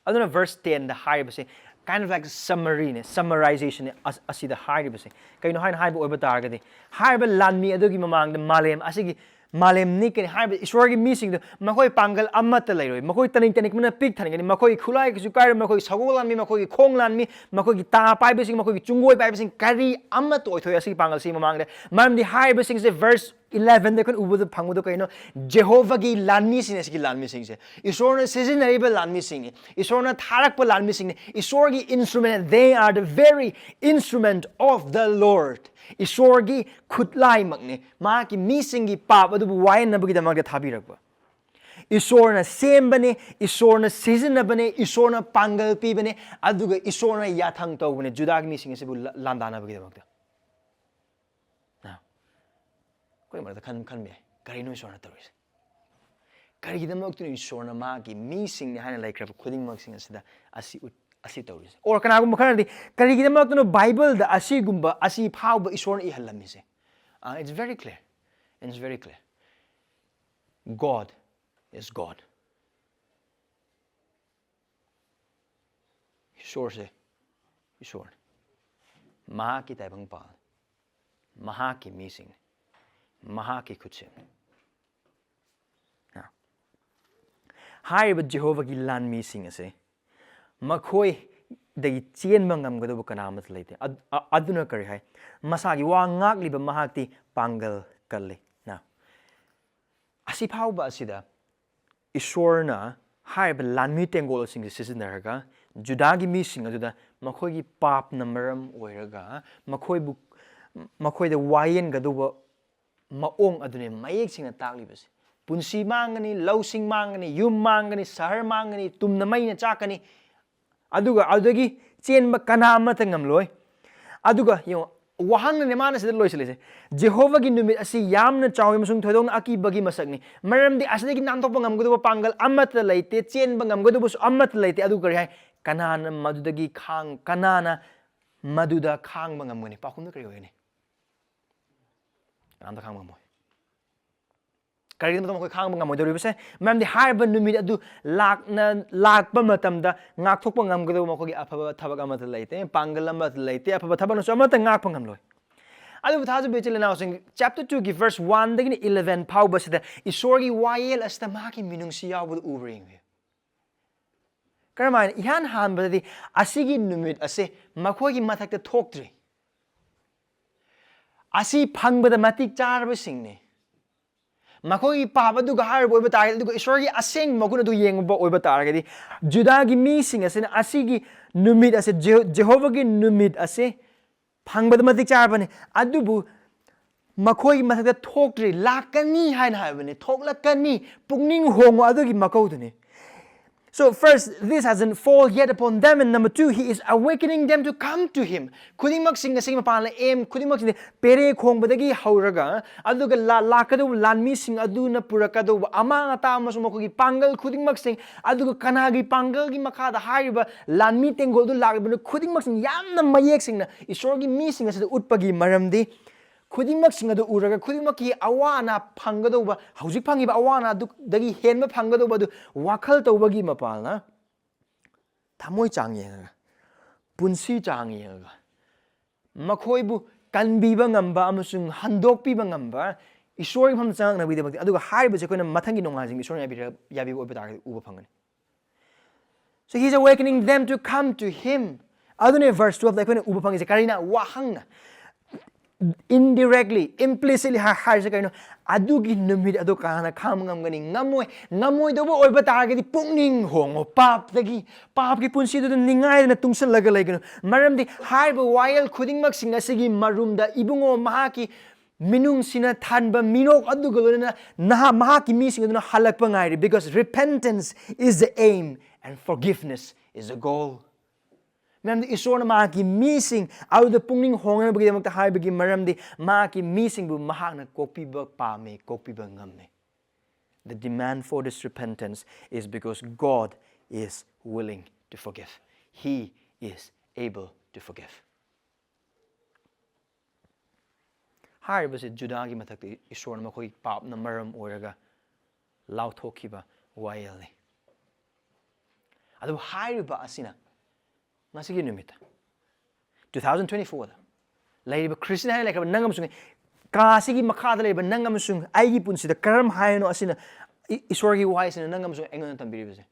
ꯑꯗꯨꯅ verse ten the ꯍꯥꯏꯔꯤꯕꯁꯦ kind of like summary ꯅꯦ, summarization ꯅꯦ ꯑꯁ-, ꯑꯁꯤꯗ ꯍꯥꯏꯔꯤꯕꯁꯦ꯫ ꯀꯩꯅꯣ ꯍꯥꯏꯅ ꯍꯥꯏꯕ ꯑꯣꯏꯕ ꯇꯥꯔꯒꯗꯤ, ꯍꯥꯏꯔꯤꯕ ꯂꯥꯟꯃꯤ ꯑꯗꯨꯒꯤ ꯃꯃꯥꯡꯗ ꯃꯥꯂꯦꯝ ꯑꯁꯤꯒꯤ, ꯃꯥꯂꯦꯝ ꯅꯤꯛꯀꯅꯤ꯫ ꯍꯥꯏꯔꯤꯕ ꯏꯁꯣꯔꯒꯤ ꯃꯤꯁꯤꯡꯗꯨ ꯃꯈꯣꯏ ꯄꯥꯡꯒꯜ ꯑꯃꯠꯇ ꯂꯩꯔꯣꯏ, ꯃꯈꯣꯏ ꯇꯅꯤꯛ ꯇꯅꯤꯛꯄꯅ ꯄꯤꯛ ꯊꯟꯒꯅꯤ, ꯃꯈꯣꯏꯒꯤ ꯈꯨꯠꯂꯥꯏ ꯀꯩꯁꯨ ꯀꯥꯏꯔꯣꯏ, ꯃꯈꯣꯏꯒꯤ ꯁꯒꯣꯜ ꯂꯥꯟꯃꯤ, ꯃꯈꯣꯏꯒꯤ ꯈꯣꯡ ꯂꯥꯟꯃꯤ, ꯃꯈꯣꯏꯒꯤ ꯇꯥ ꯄꯥꯏꯕꯁꯤꯡ, ꯃꯈꯣꯏꯒꯤ ꯆꯨꯡꯒꯣꯏ ꯄꯥꯏꯕꯁꯤꯡ ꯀꯔꯤ ꯑꯃꯠꯇ ꯑꯣꯏꯊꯣꯛꯑꯣꯏ ꯑꯁꯤꯒꯤ ꯄꯥꯡꯒꯜꯁꯤ ꯃꯃꯥꯡꯗ꯫ ꯃꯔꯝꯗꯤ ꯍꯥꯏꯔꯤꯕꯁꯤꯡꯁꯦ verse eleven ꯗ ꯑꯩꯈꯣꯏꯅ ꯎꯕꯗ ꯐꯪꯕꯗꯣ ꯀꯩꯅꯣ? ꯖꯦꯍꯣꯚꯥꯒꯤ ꯂꯥꯟꯃꯤꯁꯤꯡꯅꯦ꯫ ꯁꯤꯒꯤ ꯂꯥꯟꯃꯤꯁꯤꯡꯁꯦ ꯏꯁꯣꯔꯅ ꯁꯤꯖꯤꯟꯅꯔꯤꯕ ꯂꯥꯟꯃꯤꯁꯤꯡꯅꯤ, ꯏꯁꯣꯔꯅ ꯊꯥꯔꯛꯄ ꯂꯥꯟꯃꯤꯁꯤꯡꯅꯤ, ꯏꯁꯣꯔꯒꯤ instrument, they are the very instrument of the Lord꯫ ꯏꯁꯣꯔꯒꯤ ꯈꯨꯠꯂꯥꯏꯃꯛꯅꯤ꯫ ꯃꯍꯥꯛꯀꯤ ꯃꯤꯁꯤꯡꯒꯤ ꯄꯥꯞ ꯑꯗꯨꯕꯨ ꯋꯥꯌꯦꯟꯅꯕꯒꯤꯗꯃꯛꯇ ꯊꯥꯕꯤꯔꯛꯄ꯫ ꯏꯁꯣꯔꯅ ꯁꯦꯝꯕꯅꯦ, ꯏꯁꯣꯔꯅ ꯁꯤꯖꯤꯟꯅꯕꯅꯦ, ꯏꯁꯣꯔꯅ ꯄꯥꯡꯒꯜ ꯄꯤꯕꯅꯦ, ꯑꯗꯨꯒ ꯏꯁꯣꯔꯅ ꯌꯥꯊꯪ ꯇꯧꯕꯅꯦ ꯖꯨꯗꯥꯒꯤ ꯃꯤꯁꯤꯡ ꯑꯁꯤꯕꯨ ꯂ-, ꯂꯥꯟꯗꯥꯅꯕꯒꯤꯗꯃꯛꯇ꯫ Now, ꯑꯩꯈꯣꯏ ꯃꯔꯛꯇ ꯈꯟ-, ꯈꯟꯕ ꯌꯥꯏ, ꯀꯔꯤꯅꯣ ꯏꯁꯣꯔꯅ ꯇꯧꯔꯤꯁꯦ? ꯀꯔꯤꯒꯤꯗꯃꯛꯇꯅꯣ ꯏꯁꯣꯔꯅ ꯃꯥꯒꯤ ꯃꯤꯁꯤꯡꯅꯤ ꯍꯥꯏꯅ ꯂꯩꯈ꯭ꯔꯕ ꯈꯨꯗꯤꯡꯃꯛꯁꯤꯡ ꯑꯁꯤꯗ ꯑꯁꯤ ꯎꯠ-, ꯑꯁꯤ ꯇꯧꯔꯤꯁꯦ? Or ꯀꯅꯥꯒꯨꯝꯕ ꯈꯔꯅꯗꯤ, ꯀꯔꯤꯒꯤꯗꯃꯛꯇꯅꯣ ꯕꯥꯏꯕꯜꯗ ꯑꯁꯤꯒꯨꯝꯕ, ꯑꯁꯤ ꯐꯥꯎꯕ ꯏꯁꯣꯔꯅ ꯏꯍꯜꯂꯝꯃꯤꯁꯦ? Uh, it's very clear. It's very clear. God is God. ꯏꯁꯣꯔꯁꯦ ꯏꯁꯣꯔꯅꯤ꯫ ꯃꯍꯥꯛꯀꯤ ꯇꯥꯏꯕꯪꯄꯥꯜ, ꯃꯍꯥꯛꯀꯤ ꯃꯤꯁꯤꯡꯅꯤ, ꯃꯍꯥꯛꯀꯤ ꯈꯨꯠꯁꯦꯝꯅꯤ꯫ ꯍꯥ? ꯍꯥꯏꯔꯤꯕ ꯖꯦꯍꯣꯚꯥꯒꯤ ꯂꯥꯟꯃꯤꯁꯤꯡ ꯑꯁꯦ ꯃꯈꯣꯏꯗꯒꯤ ꯆꯦꯟꯕ ꯉꯝꯒꯗꯕ ꯀꯅꯥ ꯑꯃꯠꯇ ꯂꯩꯇꯦ꯫ ꯑꯗ-, ꯑ-, ꯑꯗꯨꯅ ꯀꯔꯤ ꯍꯥꯏ? ꯃꯁꯥꯒꯤ ꯋꯥ ꯉꯥꯛꯂꯤꯕ ꯃꯍꯥꯛꯇꯤ ꯄꯥꯡꯒꯜ ꯀꯜꯂꯤ꯫ ꯅ, ꯑꯁꯤ ꯐꯥꯎꯕ ꯑꯁꯤꯗ ꯏꯁꯣꯔꯅ ꯍꯥꯏꯔꯤꯕ ꯂꯥꯟꯃꯤ ꯇꯦꯡꯒꯣꯜꯁꯤꯡꯁꯦ ꯁꯤꯖꯤꯟꯅꯔꯒ ꯖꯨꯗꯥꯒꯤ ꯃꯤꯁꯤꯡ ꯑꯗꯨꯗ ꯃꯈꯣꯏꯒꯤ ꯄꯥꯞꯅ ꯃꯔꯝ ꯑꯣꯏꯔꯒ ꯃꯈꯣꯏꯕꯨ, ꯃꯈꯣꯏꯗ ꯋꯥꯌꯦꯟꯒꯗꯧꯕ ꯃꯑꯣꯡ ꯑꯗꯨꯅꯤ ꯃꯌꯦꯛ ꯁꯦꯡꯅ ꯇꯥꯛꯂꯤꯕꯁꯦ꯫ ꯄꯨꯟꯁꯤ ꯃꯥꯡꯒꯅꯤ, ꯂꯧꯁꯤꯡ ꯃꯥꯡꯒꯅꯤ, ꯌꯨꯝ ꯃꯥꯡꯒꯅꯤ, ꯁꯍꯔ ꯃꯥꯡꯒꯅꯤ, ꯇꯨꯝꯅ ꯃꯩꯅ ꯆꯥꯛꯀꯅꯤ꯫ ꯑꯗꯨꯒ ꯑꯗꯨꯗꯒꯤ ꯆꯦꯟꯕ ꯀꯅꯥ ꯑꯃꯠꯇ ꯉꯝꯂꯣꯏ꯫ ꯑꯗꯨꯒ ꯌꯦꯡꯉꯣ, ꯋꯥꯍꯪꯅꯅꯦ ꯃꯥꯅ ꯁꯤꯗ ꯂꯣꯏꯁꯤꯜꯂꯤꯁꯦ, "ꯖꯦꯍꯣꯚꯥꯒꯤ ꯅꯨꯃꯤꯠ ꯑꯁꯤ ꯌꯥꯝꯅ ꯆꯥꯎꯏ ꯑꯃꯁꯨꯡ ꯊꯣꯏꯗꯣꯛꯅ ꯑꯀꯤꯕꯒꯤ ꯃꯁꯛꯅꯤ, ꯃꯔꯝꯗꯤ ꯑꯁꯤꯗꯒꯤ ꯅꯥꯟꯊꯣꯛꯄ ꯉꯝꯒꯗꯕ ꯄꯥꯡꯒꯜ ꯑꯃꯠꯇ ꯂꯩꯇꯦ, ꯆꯦꯟꯕ ꯉꯝꯒꯗꯕꯁꯨ ꯑꯃꯠꯇ ꯂꯩꯇꯦ"꯫ ꯑꯗꯨ ꯀꯔꯤ ꯍꯥꯏ? ꯀꯅꯥꯅ ꯃꯗꯨꯗꯒꯤ ꯈꯥꯡ ꯀꯅꯥꯅ ꯃꯗꯨꯗ ꯈꯥꯡꯕ ꯉꯝꯒꯅꯤ? ꯄꯥꯎꯈꯨꯝꯗ ꯀꯔꯤ ꯑꯣꯏꯒꯅꯤ? ꯀꯅꯥꯝꯇ ꯈꯥꯡꯕ ꯉꯝꯃꯣꯏ꯫ ꯀꯔꯤꯒꯤꯅꯣ ꯃꯈꯣꯏ ꯈꯥꯡꯕ ꯉꯝꯃꯣꯏꯗꯧꯔꯤꯕꯁꯦ? ꯃꯔꯝꯗꯤ ꯍꯥꯏꯔꯤꯕ ꯅꯨꯃꯤꯠ ꯑꯗꯨ ꯂꯥꯛꯅ ꯂꯥꯛꯄ ꯃꯇꯝꯗ ꯉꯥꯛꯊꯣꯛꯄ ꯉꯝꯒꯗꯕ ꯃꯈꯣꯏꯒꯤ ꯑꯐꯕ ꯊꯕꯛ ꯑꯃꯠꯇ ꯂꯩꯇꯦ, ꯄꯥꯡꯒꯜ ꯑꯃꯠꯇ ꯂꯩꯇꯦ, ꯑꯐꯕ ꯊꯕꯛꯅꯁꯨ ꯑꯃꯠꯇ ꯉꯥꯛꯄ ꯉꯝꯂꯣꯏ꯫ ꯑꯗꯨꯕꯨ ꯊꯥꯖꯕ ꯏꯆꯤꯜ ꯏꯅꯥꯎꯁꯤꯡ, ꯆꯦꯞꯇꯔ ꯇꯨꯒꯤ ꯚꯔꯁ ꯋꯥꯟꯗꯒꯤꯅ ꯏꯂꯚꯦꯟ ꯐꯥꯎꯕꯁꯤꯗ ꯏꯁꯣꯔꯒꯤ ꯋꯥꯌꯦꯜ ꯑꯁꯤꯗ ꯃꯍꯥꯛꯀꯤ ꯃꯤꯅꯨꯡꯁꯤ ꯌꯥꯎꯕꯗꯨ ꯎꯕ꯭ꯔꯥ ꯌꯦꯡꯕꯤꯌꯨ꯫ ꯀꯔꯝꯍꯥꯏꯅ? ꯏꯍꯥꯟ ꯍꯥꯟꯕꯗꯗꯤ ꯑꯁꯤꯒꯤ ꯅꯨꯃꯤꯠ ꯑꯁꯦ ꯃꯈꯣꯏꯒꯤ ꯃꯊꯛꯇ ꯊꯣꯛꯇ꯭ꯔꯤ꯫ ꯑꯁꯤ ꯐꯪꯕꯗ ꯃꯇꯤꯛ ꯆꯥꯔꯕꯁꯤꯡꯅꯤ꯫ ꯃꯈꯣꯏꯒꯤ ꯄꯥꯞ ꯑꯗꯨꯒ ꯍꯥꯏꯔꯨꯕ ꯑꯣꯏꯕ ꯇꯥꯔꯒꯗꯤ, ꯑꯗꯨꯒ ꯏꯁꯣꯔꯒꯤ ꯑꯁꯦꯡꯕ ꯃꯒꯨꯟ ꯑꯗꯨ ꯌꯦꯡꯉꯨꯕ ꯑꯣꯏꯕ ꯇꯥꯔꯒꯗꯤ, ꯖꯨꯗꯥꯒꯤ ꯃꯤꯁꯤꯡ ꯑꯁꯤꯅ ꯑꯁꯤꯒꯤ ꯅꯨꯃꯤꯠ ꯑꯁꯦ, ꯖꯦꯍꯣ-, ꯖꯦꯍꯣꯚꯥꯒꯤ ꯅꯨꯃꯤꯠ ꯑꯁꯦ ꯐꯪꯕꯗ ꯃꯇꯤꯛ ꯆꯥꯔꯕꯅꯤ꯫ ꯑꯗꯨꯕꯨ ꯃꯈꯣꯏꯒꯤ ꯃꯊꯛꯇ ꯊꯣꯛꯇ꯭ꯔꯤ, ꯂꯥꯛꯀꯅꯤ ꯍꯥꯏꯅ ꯍꯥꯏꯕꯅꯤ, ꯊꯣꯛꯂꯛꯀꯅꯤ, ꯄꯨꯛꯅꯤꯡ ꯍꯣꯡꯉꯨ ꯑꯗꯨꯒꯤ ꯃꯀꯧꯗꯨꯅꯤ꯫ So first, this hasn't fall yet upon them, and number two, he is awakening them to come to him. ꯈꯨꯗꯤꯡꯃꯛꯁꯤꯡ ꯑꯁꯤꯒꯤ ꯃꯄꯥꯟꯗ ꯑꯦꯝ ꯈꯨꯗꯤꯡꯃꯛꯁꯤꯡꯗꯤ ꯄꯦꯔꯦ ꯈꯣꯡꯕꯗꯒꯤ ꯍꯧꯔꯒ, ꯑꯗꯨꯒ ꯂꯥ-, ꯂꯥꯛꯀꯗꯧꯕ ꯂꯥꯟꯃꯤꯁꯤꯡ ꯑꯗꯨꯅ ꯄꯨꯔꯛꯀꯗꯧꯕ ꯑꯃꯥꯡ ꯑꯇꯥ ꯑꯃꯁꯨꯡ ꯃꯈꯣꯏꯒꯤ ꯄꯥꯡꯒꯜ ꯈꯨꯗꯤꯡꯃꯛꯁꯤꯡ, ꯑꯗꯨꯒ ꯀꯅꯥꯒꯤ ꯄꯥꯡꯒꯜꯒꯤ ꯃꯈꯥꯗ ꯍꯥꯏꯔꯤꯕ ꯂꯥꯟꯃꯤ ꯇꯦꯡꯒꯣꯜꯗꯨ ꯂꯥꯛꯂꯤꯕꯅꯣ ꯈꯨꯗꯤꯡꯃꯛꯁꯤꯡ ꯌꯥꯝꯅ ꯃꯌꯦꯛ ꯁꯦꯡꯅ ꯏꯁꯣꯔꯒꯤ ꯃꯤꯁꯤꯡ ꯑꯁꯤꯗ ꯎꯠꯄꯒꯤ ꯃꯔꯝꯗꯤ, ꯈꯨꯗꯤꯡꯃꯛꯁꯤꯡ ꯑꯗꯨ ꯎꯔꯒ ꯈꯨꯗꯤꯡꯃꯛꯀꯤ ꯑꯋꯥ ꯑꯅꯥ ꯐꯪꯒꯗꯧꯕ, ꯍꯧꯖꯤꯛ ꯐꯪꯉꯤꯕ ꯑꯋꯥ ꯑꯅꯥ ꯑꯗꯨꯗꯒꯤ ꯍꯦꯟꯕ ꯐꯪꯒꯗꯧꯕ ꯑꯗꯨ ꯋꯥꯈꯜ ꯇꯧꯕꯒꯤ ꯃꯄꯥꯜꯅ ꯊꯃꯣꯏ ꯆꯥꯡ ꯌꯦꯡꯉꯒ, ꯄꯨꯟꯁꯤ ꯆꯥꯡ ꯌꯦꯡꯉꯒ, ꯃꯈꯣꯏꯕꯨ ꯀꯟꯕꯤꯕ ꯉꯝꯕ ꯑꯃꯁꯨꯡ ꯍꯟꯗꯣꯛꯄꯤꯕ ꯉꯝꯕ ꯏꯁꯣꯔꯒꯤ ꯃꯐꯝꯗ ꯆꯪꯉꯛꯅꯕꯒꯤꯗꯃꯛꯇ꯫ ꯑꯗꯨꯒ ꯍꯥꯏꯔꯤꯕꯁꯦ ꯑꯩꯈꯣꯏꯅ ꯃꯊꯪꯒꯤ ꯅꯣꯡꯉꯥꯜꯁꯤꯡ ꯏꯁꯣꯔꯅ ꯌꯥꯕꯤꯔ-, ꯌꯥꯕꯤꯕ ꯑꯣꯏꯕ ꯇꯥꯔꯒꯗꯤ ꯎꯕ ꯐꯪꯒꯅꯤ꯫ So he's awakening them to come to him. ꯑꯗꯨꯅꯦ ꯚꯔꯁ ꯇꯨꯋꯦꯜꯐꯇ ꯑꯩꯈꯣꯏꯅ ꯎꯕ ꯐꯪꯉꯤꯁꯦ꯫ ꯀꯔꯤꯅ? ꯋꯥꯍꯪꯅ꯫ Indirectly, implicitly ꯍꯥꯏ-, ꯍꯥꯏꯔꯤꯁꯦ ꯀꯩꯅꯣ? ꯑꯗꯨꯒꯤ ꯅꯨꯃꯤꯠ ꯑꯗꯨ ꯀꯅꯥꯅ ꯈꯥꯡꯕ ꯉꯝꯒꯅꯤ? ꯉꯝꯃꯣꯏ꯫ ꯉꯝꯃꯣꯏꯗꯧꯕ ꯑꯣꯏꯕ ꯇꯥꯔꯒꯗꯤ ꯄꯨꯛꯅꯤꯡ ꯍꯣꯡꯉꯣ꯫ ꯄꯥꯞꯇꯒꯤ, ꯄꯥꯞꯀꯤ ꯄꯨꯟꯁꯤꯗꯨꯗ ꯅꯤꯡꯉꯥꯏꯗꯅ ꯇꯨꯡꯁꯤꯜꯂꯒ ꯂꯩꯒꯅꯨ꯫ ꯃꯔꯝꯗꯤ ꯍꯥꯏꯔꯤꯕ ꯋꯥꯌꯦꯜ ꯈꯨꯗꯤꯡꯃꯛꯁꯤꯡ ꯑꯁꯤꯒꯤ ꯃꯔꯨꯝꯗ ꯏꯕꯨꯡꯉꯣ ꯃꯍꯥꯛꯀꯤ ꯃꯤꯅꯨꯡꯁꯤꯅ ꯊꯟꯕ ꯃꯤꯅꯣꯛ ꯑꯗꯨꯒ ꯂꯣꯏꯅꯅ ꯅꯍꯥ-, ꯃꯍꯥꯛꯀꯤ ꯃꯤꯁꯤꯡ ꯑꯗꯨꯅ ꯍꯜꯂꯛꯄ ꯉꯥꯏꯔꯤ, because repentance is the aim and forgiveness is the goal. ꯃꯔꯝꯗꯤ ꯏꯁꯣꯔꯅ ꯃꯍꯥꯛꯀꯤ ꯃꯤꯁꯤꯡ ꯑꯗꯨꯗ ꯄꯨꯛꯅꯤꯡ ꯍꯣꯡꯅꯕꯒꯤꯗꯃꯛꯇ ꯍꯥꯏꯕꯒꯤ ꯃꯔꯝꯗꯤ ꯃꯍꯥꯛꯀꯤ ꯃꯤꯁꯤꯡꯕꯨ ꯃꯍꯥꯛꯅ ꯀꯣꯛꯄꯤꯕ ꯄꯥꯝꯃꯤ, ꯀꯣꯛꯄꯤꯕ ꯉꯝꯃꯤ꯫ The demand for this repentance is because God is willing to forgive. He is able to forgive. ꯍꯥꯏꯔꯤꯕꯁꯤ ꯖꯨꯗꯥꯒꯤ ꯃꯊꯛꯇ ꯏꯁꯣꯔꯅ ꯃꯈꯣꯏꯒꯤ ꯄꯥꯞꯅ ꯃꯔꯝ ꯑꯣꯏꯔꯒ ꯂꯥꯎꯊꯣꯛꯈꯤꯕ ꯋꯥꯌꯦꯜꯅꯤ꯫ ꯑꯗꯨꯕꯨ ꯍꯥꯏꯔꯤꯕ ꯑꯁꯤꯅ ꯉꯁꯤꯒꯤ ꯅꯨꯃꯤꯠꯇ, two thousand twenty-fourꯗ ꯂꯩꯔꯤꯕ ꯈ꯭ꯔꯤꯁꯇꯤꯌꯥꯟ ꯍꯥꯏꯅ ꯂꯩꯈ꯭ꯔꯕ ꯅꯪ ꯑꯃꯁꯨꯡ ꯀꯥ ꯑꯁꯤꯒꯤ ꯃꯈꯥꯗ ꯂꯩꯔꯤꯕ ꯅꯪ ꯑꯃꯁꯨꯡ ꯑꯩꯒꯤ ꯄꯨꯟꯁꯤꯗ ꯀꯔꯝ ꯍꯥꯏꯅꯣ ꯑꯁꯤꯅ ꯏ-, ꯏꯁꯣꯔꯒꯤ ꯋꯥꯍꯩꯁꯤꯅ ꯅꯪ ꯑꯃꯁꯨꯡ ꯑꯩꯉꯣꯟꯗ ꯇꯝꯕꯤꯔꯤꯕꯁꯦ꯫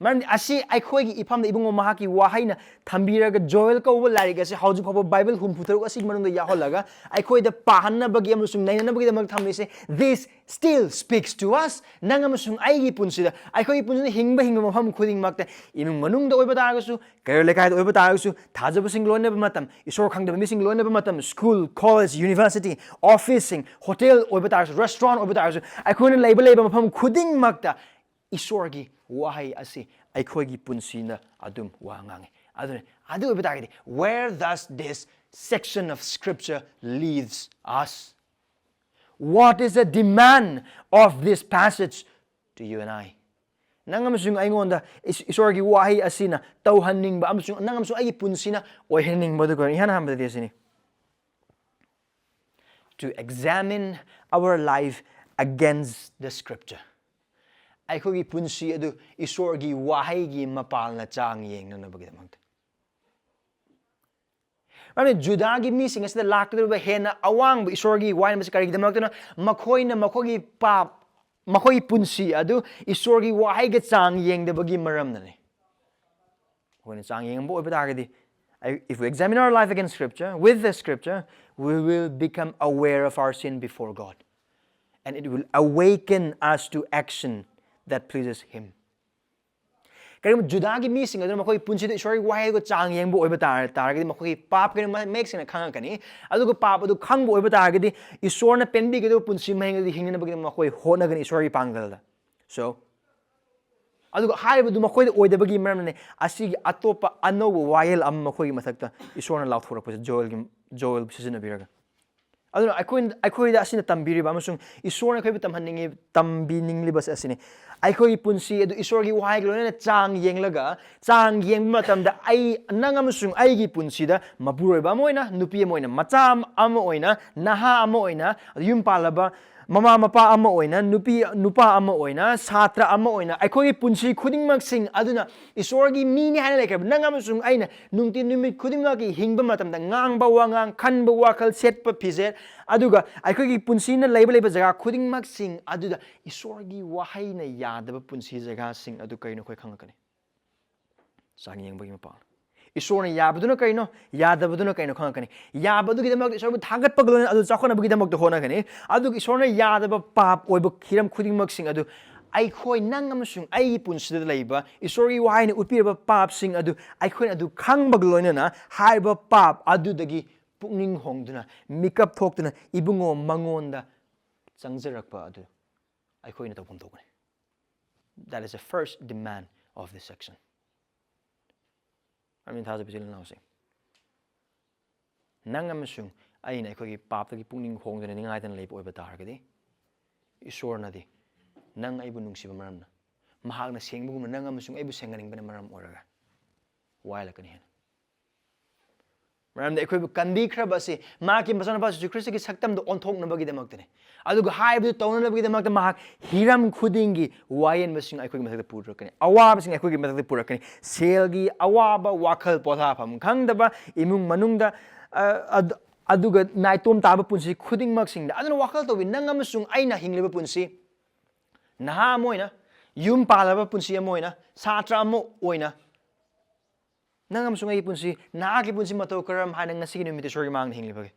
ꯃꯔꯝꯗꯤ ꯑꯁꯤ ꯑꯩꯈꯣꯏꯒꯤ ꯏꯐꯝꯗ ꯏꯕꯨꯡꯉꯣ ꯃꯍꯥꯛꯀꯤ ꯋꯥꯍꯩꯅ ꯊꯝꯕꯤꯔꯒ ꯖꯣꯌꯦꯜ ꯀꯧꯕ ꯂꯥꯏꯔꯤꯛ ꯑꯁꯤ ꯍꯧꯖꯤꯛ ꯐꯥꯎꯕ ꯕꯥꯏꯕꯜ ꯍꯨꯝꯐꯨ ꯇꯔꯨꯛ ꯑꯁꯤꯒꯤ ꯃꯅꯨꯡꯗ ꯌꯥꯎꯍꯜꯂꯒ ꯑꯩꯈꯣꯏꯗ ꯄꯥꯍꯟꯅꯕꯒꯤ ꯑꯃꯁꯨꯡ ꯅꯩꯅꯅꯕꯒꯤꯗꯃꯛ ꯊꯝꯂꯤꯁꯦ, this still speaks to us. ꯅꯪ ꯑꯃꯁꯨꯡ ꯑꯩꯒꯤ ꯄꯨꯟꯁꯤꯗ, ꯑꯩꯈꯣꯏꯒꯤ ꯄꯨꯟꯁꯤꯗ ꯍꯤꯡꯕ ꯍꯤꯡꯕ ꯃꯐꯝ ꯈꯨꯗꯤꯡꯃꯛꯇ, ꯏꯃꯨꯡ ꯃꯅꯨꯡꯗ ꯑꯣꯏꯕ ꯇꯥꯔꯒꯁꯨ, ꯀꯩꯔꯣꯜ ꯂꯩꯀꯥꯏꯗ ꯑꯣꯏꯕ ꯇꯥꯔꯒꯁꯨ, ꯊꯥꯖꯕꯁꯤꯡ ꯂꯣꯏꯅꯕ ꯃꯇꯝ, ꯏꯁꯣꯔ ꯈꯪꯗꯕ ꯃꯤꯁꯤꯡ ꯂꯣꯏꯅꯕ ꯃꯇꯝ, ꯁ꯭ꯀꯨꯜ, ꯀꯣꯂꯦꯖ, ꯌꯨꯅꯤꯚꯔꯁꯤꯇꯤ, ꯑꯣꯐꯤꯁꯁꯤꯡ, ꯍꯣꯇꯦꯜ ꯑꯣꯏꯕ ꯇꯥꯔꯒꯁꯨ, ꯔꯦꯁꯇꯨꯔꯦꯟ ꯑꯣꯏꯕ ꯇꯥꯔꯒꯁꯨ, ꯑꯩꯈꯣꯏꯅ ꯂꯩꯕ ꯂꯩꯕ ꯃꯐꯝ ꯈꯨꯗꯤꯡꯃꯛꯇ ꯏꯁꯣꯔꯒꯤ ꯋꯥꯍꯩ ꯑꯁꯤ ꯑꯩꯈꯣꯏꯒꯤ ꯄꯨꯟꯁꯤꯅ ꯑꯗꯨꯝ ꯋꯥ ꯉꯥꯡꯉꯤ꯫ ꯑꯗꯨꯅ ꯑꯗꯨ ꯑꯣꯏꯕ ꯇꯥꯔꯒꯗꯤ, where does this section of scripture leads us? What is the demand of this passage to you and I? ꯅꯪ ꯑꯃꯁꯨꯡ ꯑꯩꯉꯣꯟꯗ ꯏꯁ-, ꯏꯁꯣꯔꯒꯤ ꯋꯥꯍꯩ ꯑꯁꯤꯅ ꯇꯧꯍꯟꯅꯤꯡꯕ ꯑꯃꯁꯨꯡ ꯅꯪ ꯑꯃꯁꯨꯡ ꯑꯩꯒꯤ ꯄꯨꯟꯁꯤꯅ ꯑꯣꯏꯍꯟꯅꯤꯡꯕꯗꯨ ꯀꯔꯤꯅꯣ? ꯏꯍꯥꯟ ꯍꯥꯟꯕꯗꯗꯤ ꯑꯁꯤꯅꯤ, to examine our life against the scripture. ꯑꯩꯈꯣꯏꯒꯤ ꯄꯨꯟꯁꯤ ꯑꯗꯨ ꯏꯁꯣꯔꯒꯤ ꯋꯥꯍꯩꯒꯤ ꯃꯄꯥꯜꯅ ꯆꯥꯡ ꯌꯦꯡꯅꯅꯕꯒꯤꯗꯃꯛꯇ꯫ ꯃꯔꯝꯗꯤ ꯖꯨꯗꯥꯒꯤ ꯃꯤꯁꯤꯡ ꯑꯁꯤꯗ ꯂꯥꯛꯀꯗꯧꯔꯤꯕ ꯍꯦꯟꯅ ꯑꯋꯥꯡꯕ ꯏꯁꯣꯔꯒꯤ ꯋꯥꯍꯩ ꯑꯁꯤ ꯀꯔꯤꯒꯤꯗꯃꯛꯇꯅꯣ? ꯃꯈꯣꯏꯅ ꯃꯈꯣꯏꯒꯤ ꯄꯥꯞ, ꯃꯈꯣꯏꯒꯤ ꯄꯨꯟꯁꯤ ꯑꯗꯨ ꯏꯁꯣꯔꯒꯤ ꯋꯥꯍꯩꯒ ꯆꯥꯡ ꯌꯦꯡꯗꯕꯒꯤ ꯃꯔꯝꯅꯅꯤ꯫ ꯑꯩꯈꯣꯏꯅ ꯆꯥꯡ ꯌꯦꯡꯕ ꯑꯣꯏꯕ ꯇꯥꯔꯒꯗꯤ, I-, if we examine our life against scripture, with the scripture, we will become aware of our sin before God. And it will awaken us to action that pleases Him. ꯀꯔꯤꯒꯨꯝꯕ ꯖꯨꯗꯥꯒꯤ ꯃꯤꯁꯤꯡ ꯑꯗꯨꯅ ꯃꯈꯣꯏꯒꯤ ꯄꯨꯟꯁꯤꯗ ꯏꯁꯣꯔꯒꯤ ꯋꯥꯍꯩꯗꯨ ꯆꯥꯡ ꯌꯦꯡꯕ ꯑꯣꯏꯕ ꯇꯥꯔ-, ꯇꯥꯔꯒꯗꯤ, ꯃꯈꯣꯏꯒꯤ ꯄꯥꯞ ꯀꯩꯅꯣ ꯃ-, ꯃꯌꯦꯛ ꯁꯦꯡꯅ ꯈꯪꯉꯛꯀꯅꯤ꯫ ꯑꯗꯨꯒ ꯄꯥꯞ ꯑꯗꯨ ꯈꯪꯕ ꯑꯣꯏꯕ ꯇꯥꯔꯒꯗꯤ, ꯏꯁꯣꯔꯅ ꯄꯦꯟꯕꯤꯒꯗꯕ ꯄꯨꯟꯁꯤ ꯃꯍꯤꯡ ꯑꯗꯨ ꯍꯤꯡꯅꯅꯕꯒꯤ ꯃꯈꯣꯏ ꯍꯣꯠꯅꯒꯅꯤ ꯏꯁꯣꯔꯒꯤ ꯄꯥꯡꯒꯜꯗ꯫ So, ꯑꯗꯨꯒ ꯍꯥꯏꯔꯤꯕꯗꯨ ꯃꯈꯣꯏꯗ ꯑꯣꯏꯗꯕꯒꯤ ꯃꯔꯝꯅꯅꯦ ꯑꯁꯤꯒꯤ ꯑꯇꯣꯞꯄ ꯑꯅꯧꯕ ꯋꯥꯌꯦꯜ ꯑꯃ ꯃꯈꯣꯏꯒꯤ ꯃꯊꯛꯇ ꯏꯁꯣꯔꯅ ꯂꯥꯎꯊꯣꯔꯛꯄꯁꯦ ꯖꯣꯑꯦꯜꯒꯤ, ꯖꯣꯑꯦꯜ ꯁꯤꯖꯤꯟꯅꯕꯤꯔꯒ꯫ ꯑꯗꯨꯅ ꯑꯩꯈꯣꯏ, ꯑꯩꯈꯣꯏꯗ ꯑꯁꯤꯅ ꯇꯝꯕꯤꯔꯤꯕ ꯑꯃꯁꯨꯡ ꯏꯁꯣꯔꯅ ꯑꯩꯈꯣꯏꯕꯨ ꯇꯝꯍꯟꯅꯤꯡꯉꯤ, ꯇꯝꯕꯤꯅꯤꯡꯂꯤꯕꯁꯦ ꯑꯁꯤꯅꯤ꯫ ꯑꯩꯈꯣꯏꯒꯤ ꯄꯨꯟꯁꯤ ꯑꯗꯨ ꯏꯁꯣꯔꯒꯤ ꯋꯥꯍꯩꯒ ꯂꯣꯏꯅꯅ ꯆꯥꯡ ꯌꯦꯡꯂꯒ, ꯆꯥꯡ ꯌꯦꯡꯕ ꯃꯇꯝꯗ ꯑꯩ, ꯅꯪ ꯑꯃꯁꯨꯡ ꯑꯩꯒꯤ ꯄꯨꯟꯁꯤꯗ ꯃꯄꯨꯔꯣꯏꯕ ꯑꯃ ꯑꯣꯏꯅ, ꯅꯨꯄꯤ ꯑꯃ ꯑꯣꯏꯅ, ꯃꯆꯥ ꯑꯃ ꯑꯣꯏꯅ, ꯅꯍꯥ ꯑꯃ ꯑꯣꯏꯅ, ꯌꯨꯝ ꯄꯥꯜꯂꯕ ꯃꯃꯥ ꯃꯄꯥ ꯑꯃ ꯑꯣꯏꯅ, ꯅꯨꯄꯤ ꯅꯨꯄꯥ ꯑꯃ ꯑꯣꯏꯅ, ꯁꯥꯇ꯭ꯔ ꯑꯃ ꯑꯣꯏꯅ, ꯑꯩꯈꯣꯏꯒꯤ ꯄꯨꯟꯁꯤ ꯈꯨꯗꯤꯡꯃꯛꯁꯤꯡ ꯑꯗꯨꯅ ꯏꯁꯣꯔꯒꯤ ꯃꯤꯅꯤ ꯍꯥꯏꯅ ꯂꯩꯈ꯭ꯔꯕ ꯅꯪ ꯑꯃꯁꯨꯡ ꯑꯩꯅ ꯅꯨꯡꯇꯤ ꯅꯨꯃꯤꯠ ꯈꯨꯗꯤꯡꯃꯛꯀꯤ ꯍꯤꯡꯕ ꯃꯇꯝꯗ ꯉꯥꯡꯕ ꯋꯥꯉꯥꯡ, ꯈꯟꯕ ꯋꯥꯈꯜ, ꯁꯦꯠꯄ ꯐꯤꯖꯦꯠ, ꯑꯗꯨꯒ ꯑꯩꯈꯣꯏꯒꯤ ꯄꯨꯟꯁꯤꯅ ꯂꯩꯕ, ꯂꯩꯕ ꯖꯒꯥ ꯈꯨꯗꯤꯡꯃꯛꯁꯤꯡ ꯑꯗꯨꯗ ꯏꯁꯣꯔꯒꯤ ꯋꯥꯍꯩꯅ ꯌꯥꯗꯕ ꯄꯨꯟꯁꯤ ꯖꯒꯥꯁꯤꯡ ꯑꯗꯨ ꯀꯔꯤꯅꯣ ꯑꯩꯈꯣꯏ ꯈꯪꯂꯛꯀꯅꯤ꯫ ꯆꯥꯡ ꯌꯦꯡꯕꯒꯤ ꯃꯄꯥꯡ꯫ ꯏꯁꯣꯔꯅ ꯌꯥꯕꯗꯨꯅ ꯀꯔꯤꯅꯣ, ꯌꯥꯗꯕꯗꯨꯅ ꯀꯔꯤꯅꯣ ꯈꯪꯂꯛꯀꯅꯤ꯫ ꯌꯥꯕꯗꯨꯒꯤꯗꯃꯛꯇ ꯏꯁꯣꯔꯕꯨ ꯊꯥꯒꯠꯄꯒ ꯂꯣꯏꯅꯅ ꯑꯗꯨ ꯆꯥꯎꯈꯠꯅꯕꯒꯤꯗꯃꯛꯇ ꯍꯣꯠꯅꯒꯅꯤ꯫ ꯑꯗꯨꯒ ꯏꯁꯣꯔꯅ ꯌꯥꯗꯕ ꯄꯥꯞ ꯑꯣꯏꯕ ꯍꯤꯔꯝ ꯈꯨꯗꯤꯡꯃꯛꯁꯤꯡ ꯑꯗꯨ ꯑꯩꯈꯣꯏ, ꯅꯪ ꯑꯃꯁꯨꯡ ꯑꯩꯒꯤ ꯄꯨꯟꯁꯤꯗ ꯂꯩꯕ ꯏꯁꯣꯔꯒꯤ ꯋꯥꯍꯩꯅ ꯎꯠꯄꯤꯔꯕ ꯄꯥꯞꯁꯤꯡ ꯑꯗꯨ ꯑꯩꯈꯣꯏꯅ ꯑꯗꯨ ꯈꯪꯕꯒ ꯂꯣꯏꯅꯅ ꯍꯥꯏꯔꯤꯕ ꯄꯥꯞ ꯑꯗꯨꯗꯒꯤ ꯄꯨꯛꯅꯤꯡ ꯍꯣꯡꯗꯨꯅ, ꯃꯤꯀꯞ ꯊꯣꯛꯇꯨꯅ ꯏꯕꯨꯡꯉꯣ ꯃꯉꯣꯟꯗ ꯆꯪꯖꯔꯛꯄ ꯑꯗꯨ ꯑꯩꯈꯣꯏꯅ ꯇꯧꯐꯝ ꯊꯣꯛꯀꯅꯤ꯫ That is the first demand of this section. ꯑꯃꯤꯟ ꯊꯥꯖꯕ ꯏꯆꯤꯜ ꯏꯅꯥꯎꯁꯤꯡ, ꯅꯪ ꯑꯃꯁꯨꯡ ꯑꯩꯅ ꯑꯩꯈꯣꯏꯒꯤ ꯄꯥꯞꯇꯒꯤ ꯄꯨꯛꯅꯤꯡ ꯍꯣꯡꯗꯨꯅ ꯅꯤꯡꯉꯥꯏꯗꯅ ꯂꯩꯕ ꯑꯣꯏꯕ ꯇꯥꯔꯒꯗꯤ, ꯏꯁꯣꯔꯅꯗꯤ ꯅꯪ ꯑꯩꯕꯨ ꯅꯨꯡꯁꯤꯕ ꯃꯔꯝꯅ, ꯃꯍꯥꯛꯅ ꯁꯦꯡꯕꯒꯨꯝꯅ ꯅꯪ ꯑꯃꯁꯨꯡ ꯑꯩꯕꯨ ꯁꯦꯡꯍꯟꯅꯤꯡꯕꯅ ꯃꯔꯝ ꯑꯣꯏꯔꯒ ꯋꯥꯏꯂꯛꯀꯅꯤ ꯍꯦꯟꯅ꯫ ꯃꯔꯝꯗꯤ ꯑꯩꯈꯣꯏꯕꯨ ꯀꯟꯕꯤꯈ꯭ꯔꯕ ꯑꯁꯤ ꯃꯍꯥꯛꯀꯤ ꯃꯆꯥꯅꯨꯄꯥ ꯖꯤꯁꯨ ꯈ꯭ꯔꯤꯁꯇꯒꯤ ꯁꯛꯇꯝꯗ ꯑꯣꯟꯊꯣꯛꯅꯕꯒꯤꯗꯃꯛꯇꯅꯤ꯫ ꯑꯗꯨꯒ ꯍꯥꯏꯕꯗꯨ ꯇꯧꯅꯅꯕꯒꯤꯗꯃꯛꯇ ꯃꯍꯥꯛ ꯍꯤꯔꯝ ꯈꯨꯗꯤꯡꯒꯤ ꯋꯥꯌꯦꯟꯕꯁꯤꯡ ꯑꯩꯈꯣꯏꯒꯤ ꯃꯊꯛꯇ ꯄꯨꯔꯛꯀꯅꯤ, ꯑꯋꯥꯕꯁꯤꯡ ꯑꯩꯈꯣꯏꯒꯤ ꯃꯊꯛꯇ ꯄꯨꯔꯛꯀꯅꯤ, ꯁꯦꯜꯒꯤ ꯑꯋꯥꯕ, ꯋꯥꯈꯜ ꯄꯣꯊꯥꯐꯝ ꯈꯪꯗꯕ, ꯏꯃꯨꯡ ꯃꯅꯨꯡꯗ, ꯑ, ꯑꯗ-, ꯑꯗꯨꯒ ꯅꯥꯏꯇꯣꯝ ꯇꯥꯕ ꯄꯨꯟꯁꯤ ꯈꯨꯗꯤꯡꯃꯛꯁꯤꯡꯗ꯫ ꯑꯗꯨꯅ ꯋꯥꯈꯜ ꯇꯧꯕꯤ, ꯅꯪ ꯑꯃꯁꯨꯡ ꯑꯩꯅ ꯍꯤꯡꯂꯤꯕ ꯄꯨꯟꯁꯤ, ꯅꯍꯥ ꯑꯃ ꯑꯣꯏꯅ, ꯌꯨꯝ ꯄꯥꯜꯂꯕ ꯄꯨꯟꯁꯤ ꯑꯃ ꯑꯣꯏꯅ, ꯁꯥꯇ꯭ꯔ ꯑꯃ ꯑꯣꯏꯅ, ꯅꯪ ꯑꯃꯁꯨꯡ ꯑꯩꯒꯤ ꯄꯨꯟꯁꯤ, ꯅꯍꯥꯛꯀꯤ ꯄꯨꯟꯁꯤ ꯃꯇꯧ ꯀꯔꯝ ꯍꯥꯏꯅ ꯉꯁꯤꯒꯤ ꯅꯨꯃꯤꯠꯇ ꯏꯁꯣꯔꯒꯤ ꯃꯥꯡꯗ ꯍꯤꯡꯂꯤꯕꯒꯦ?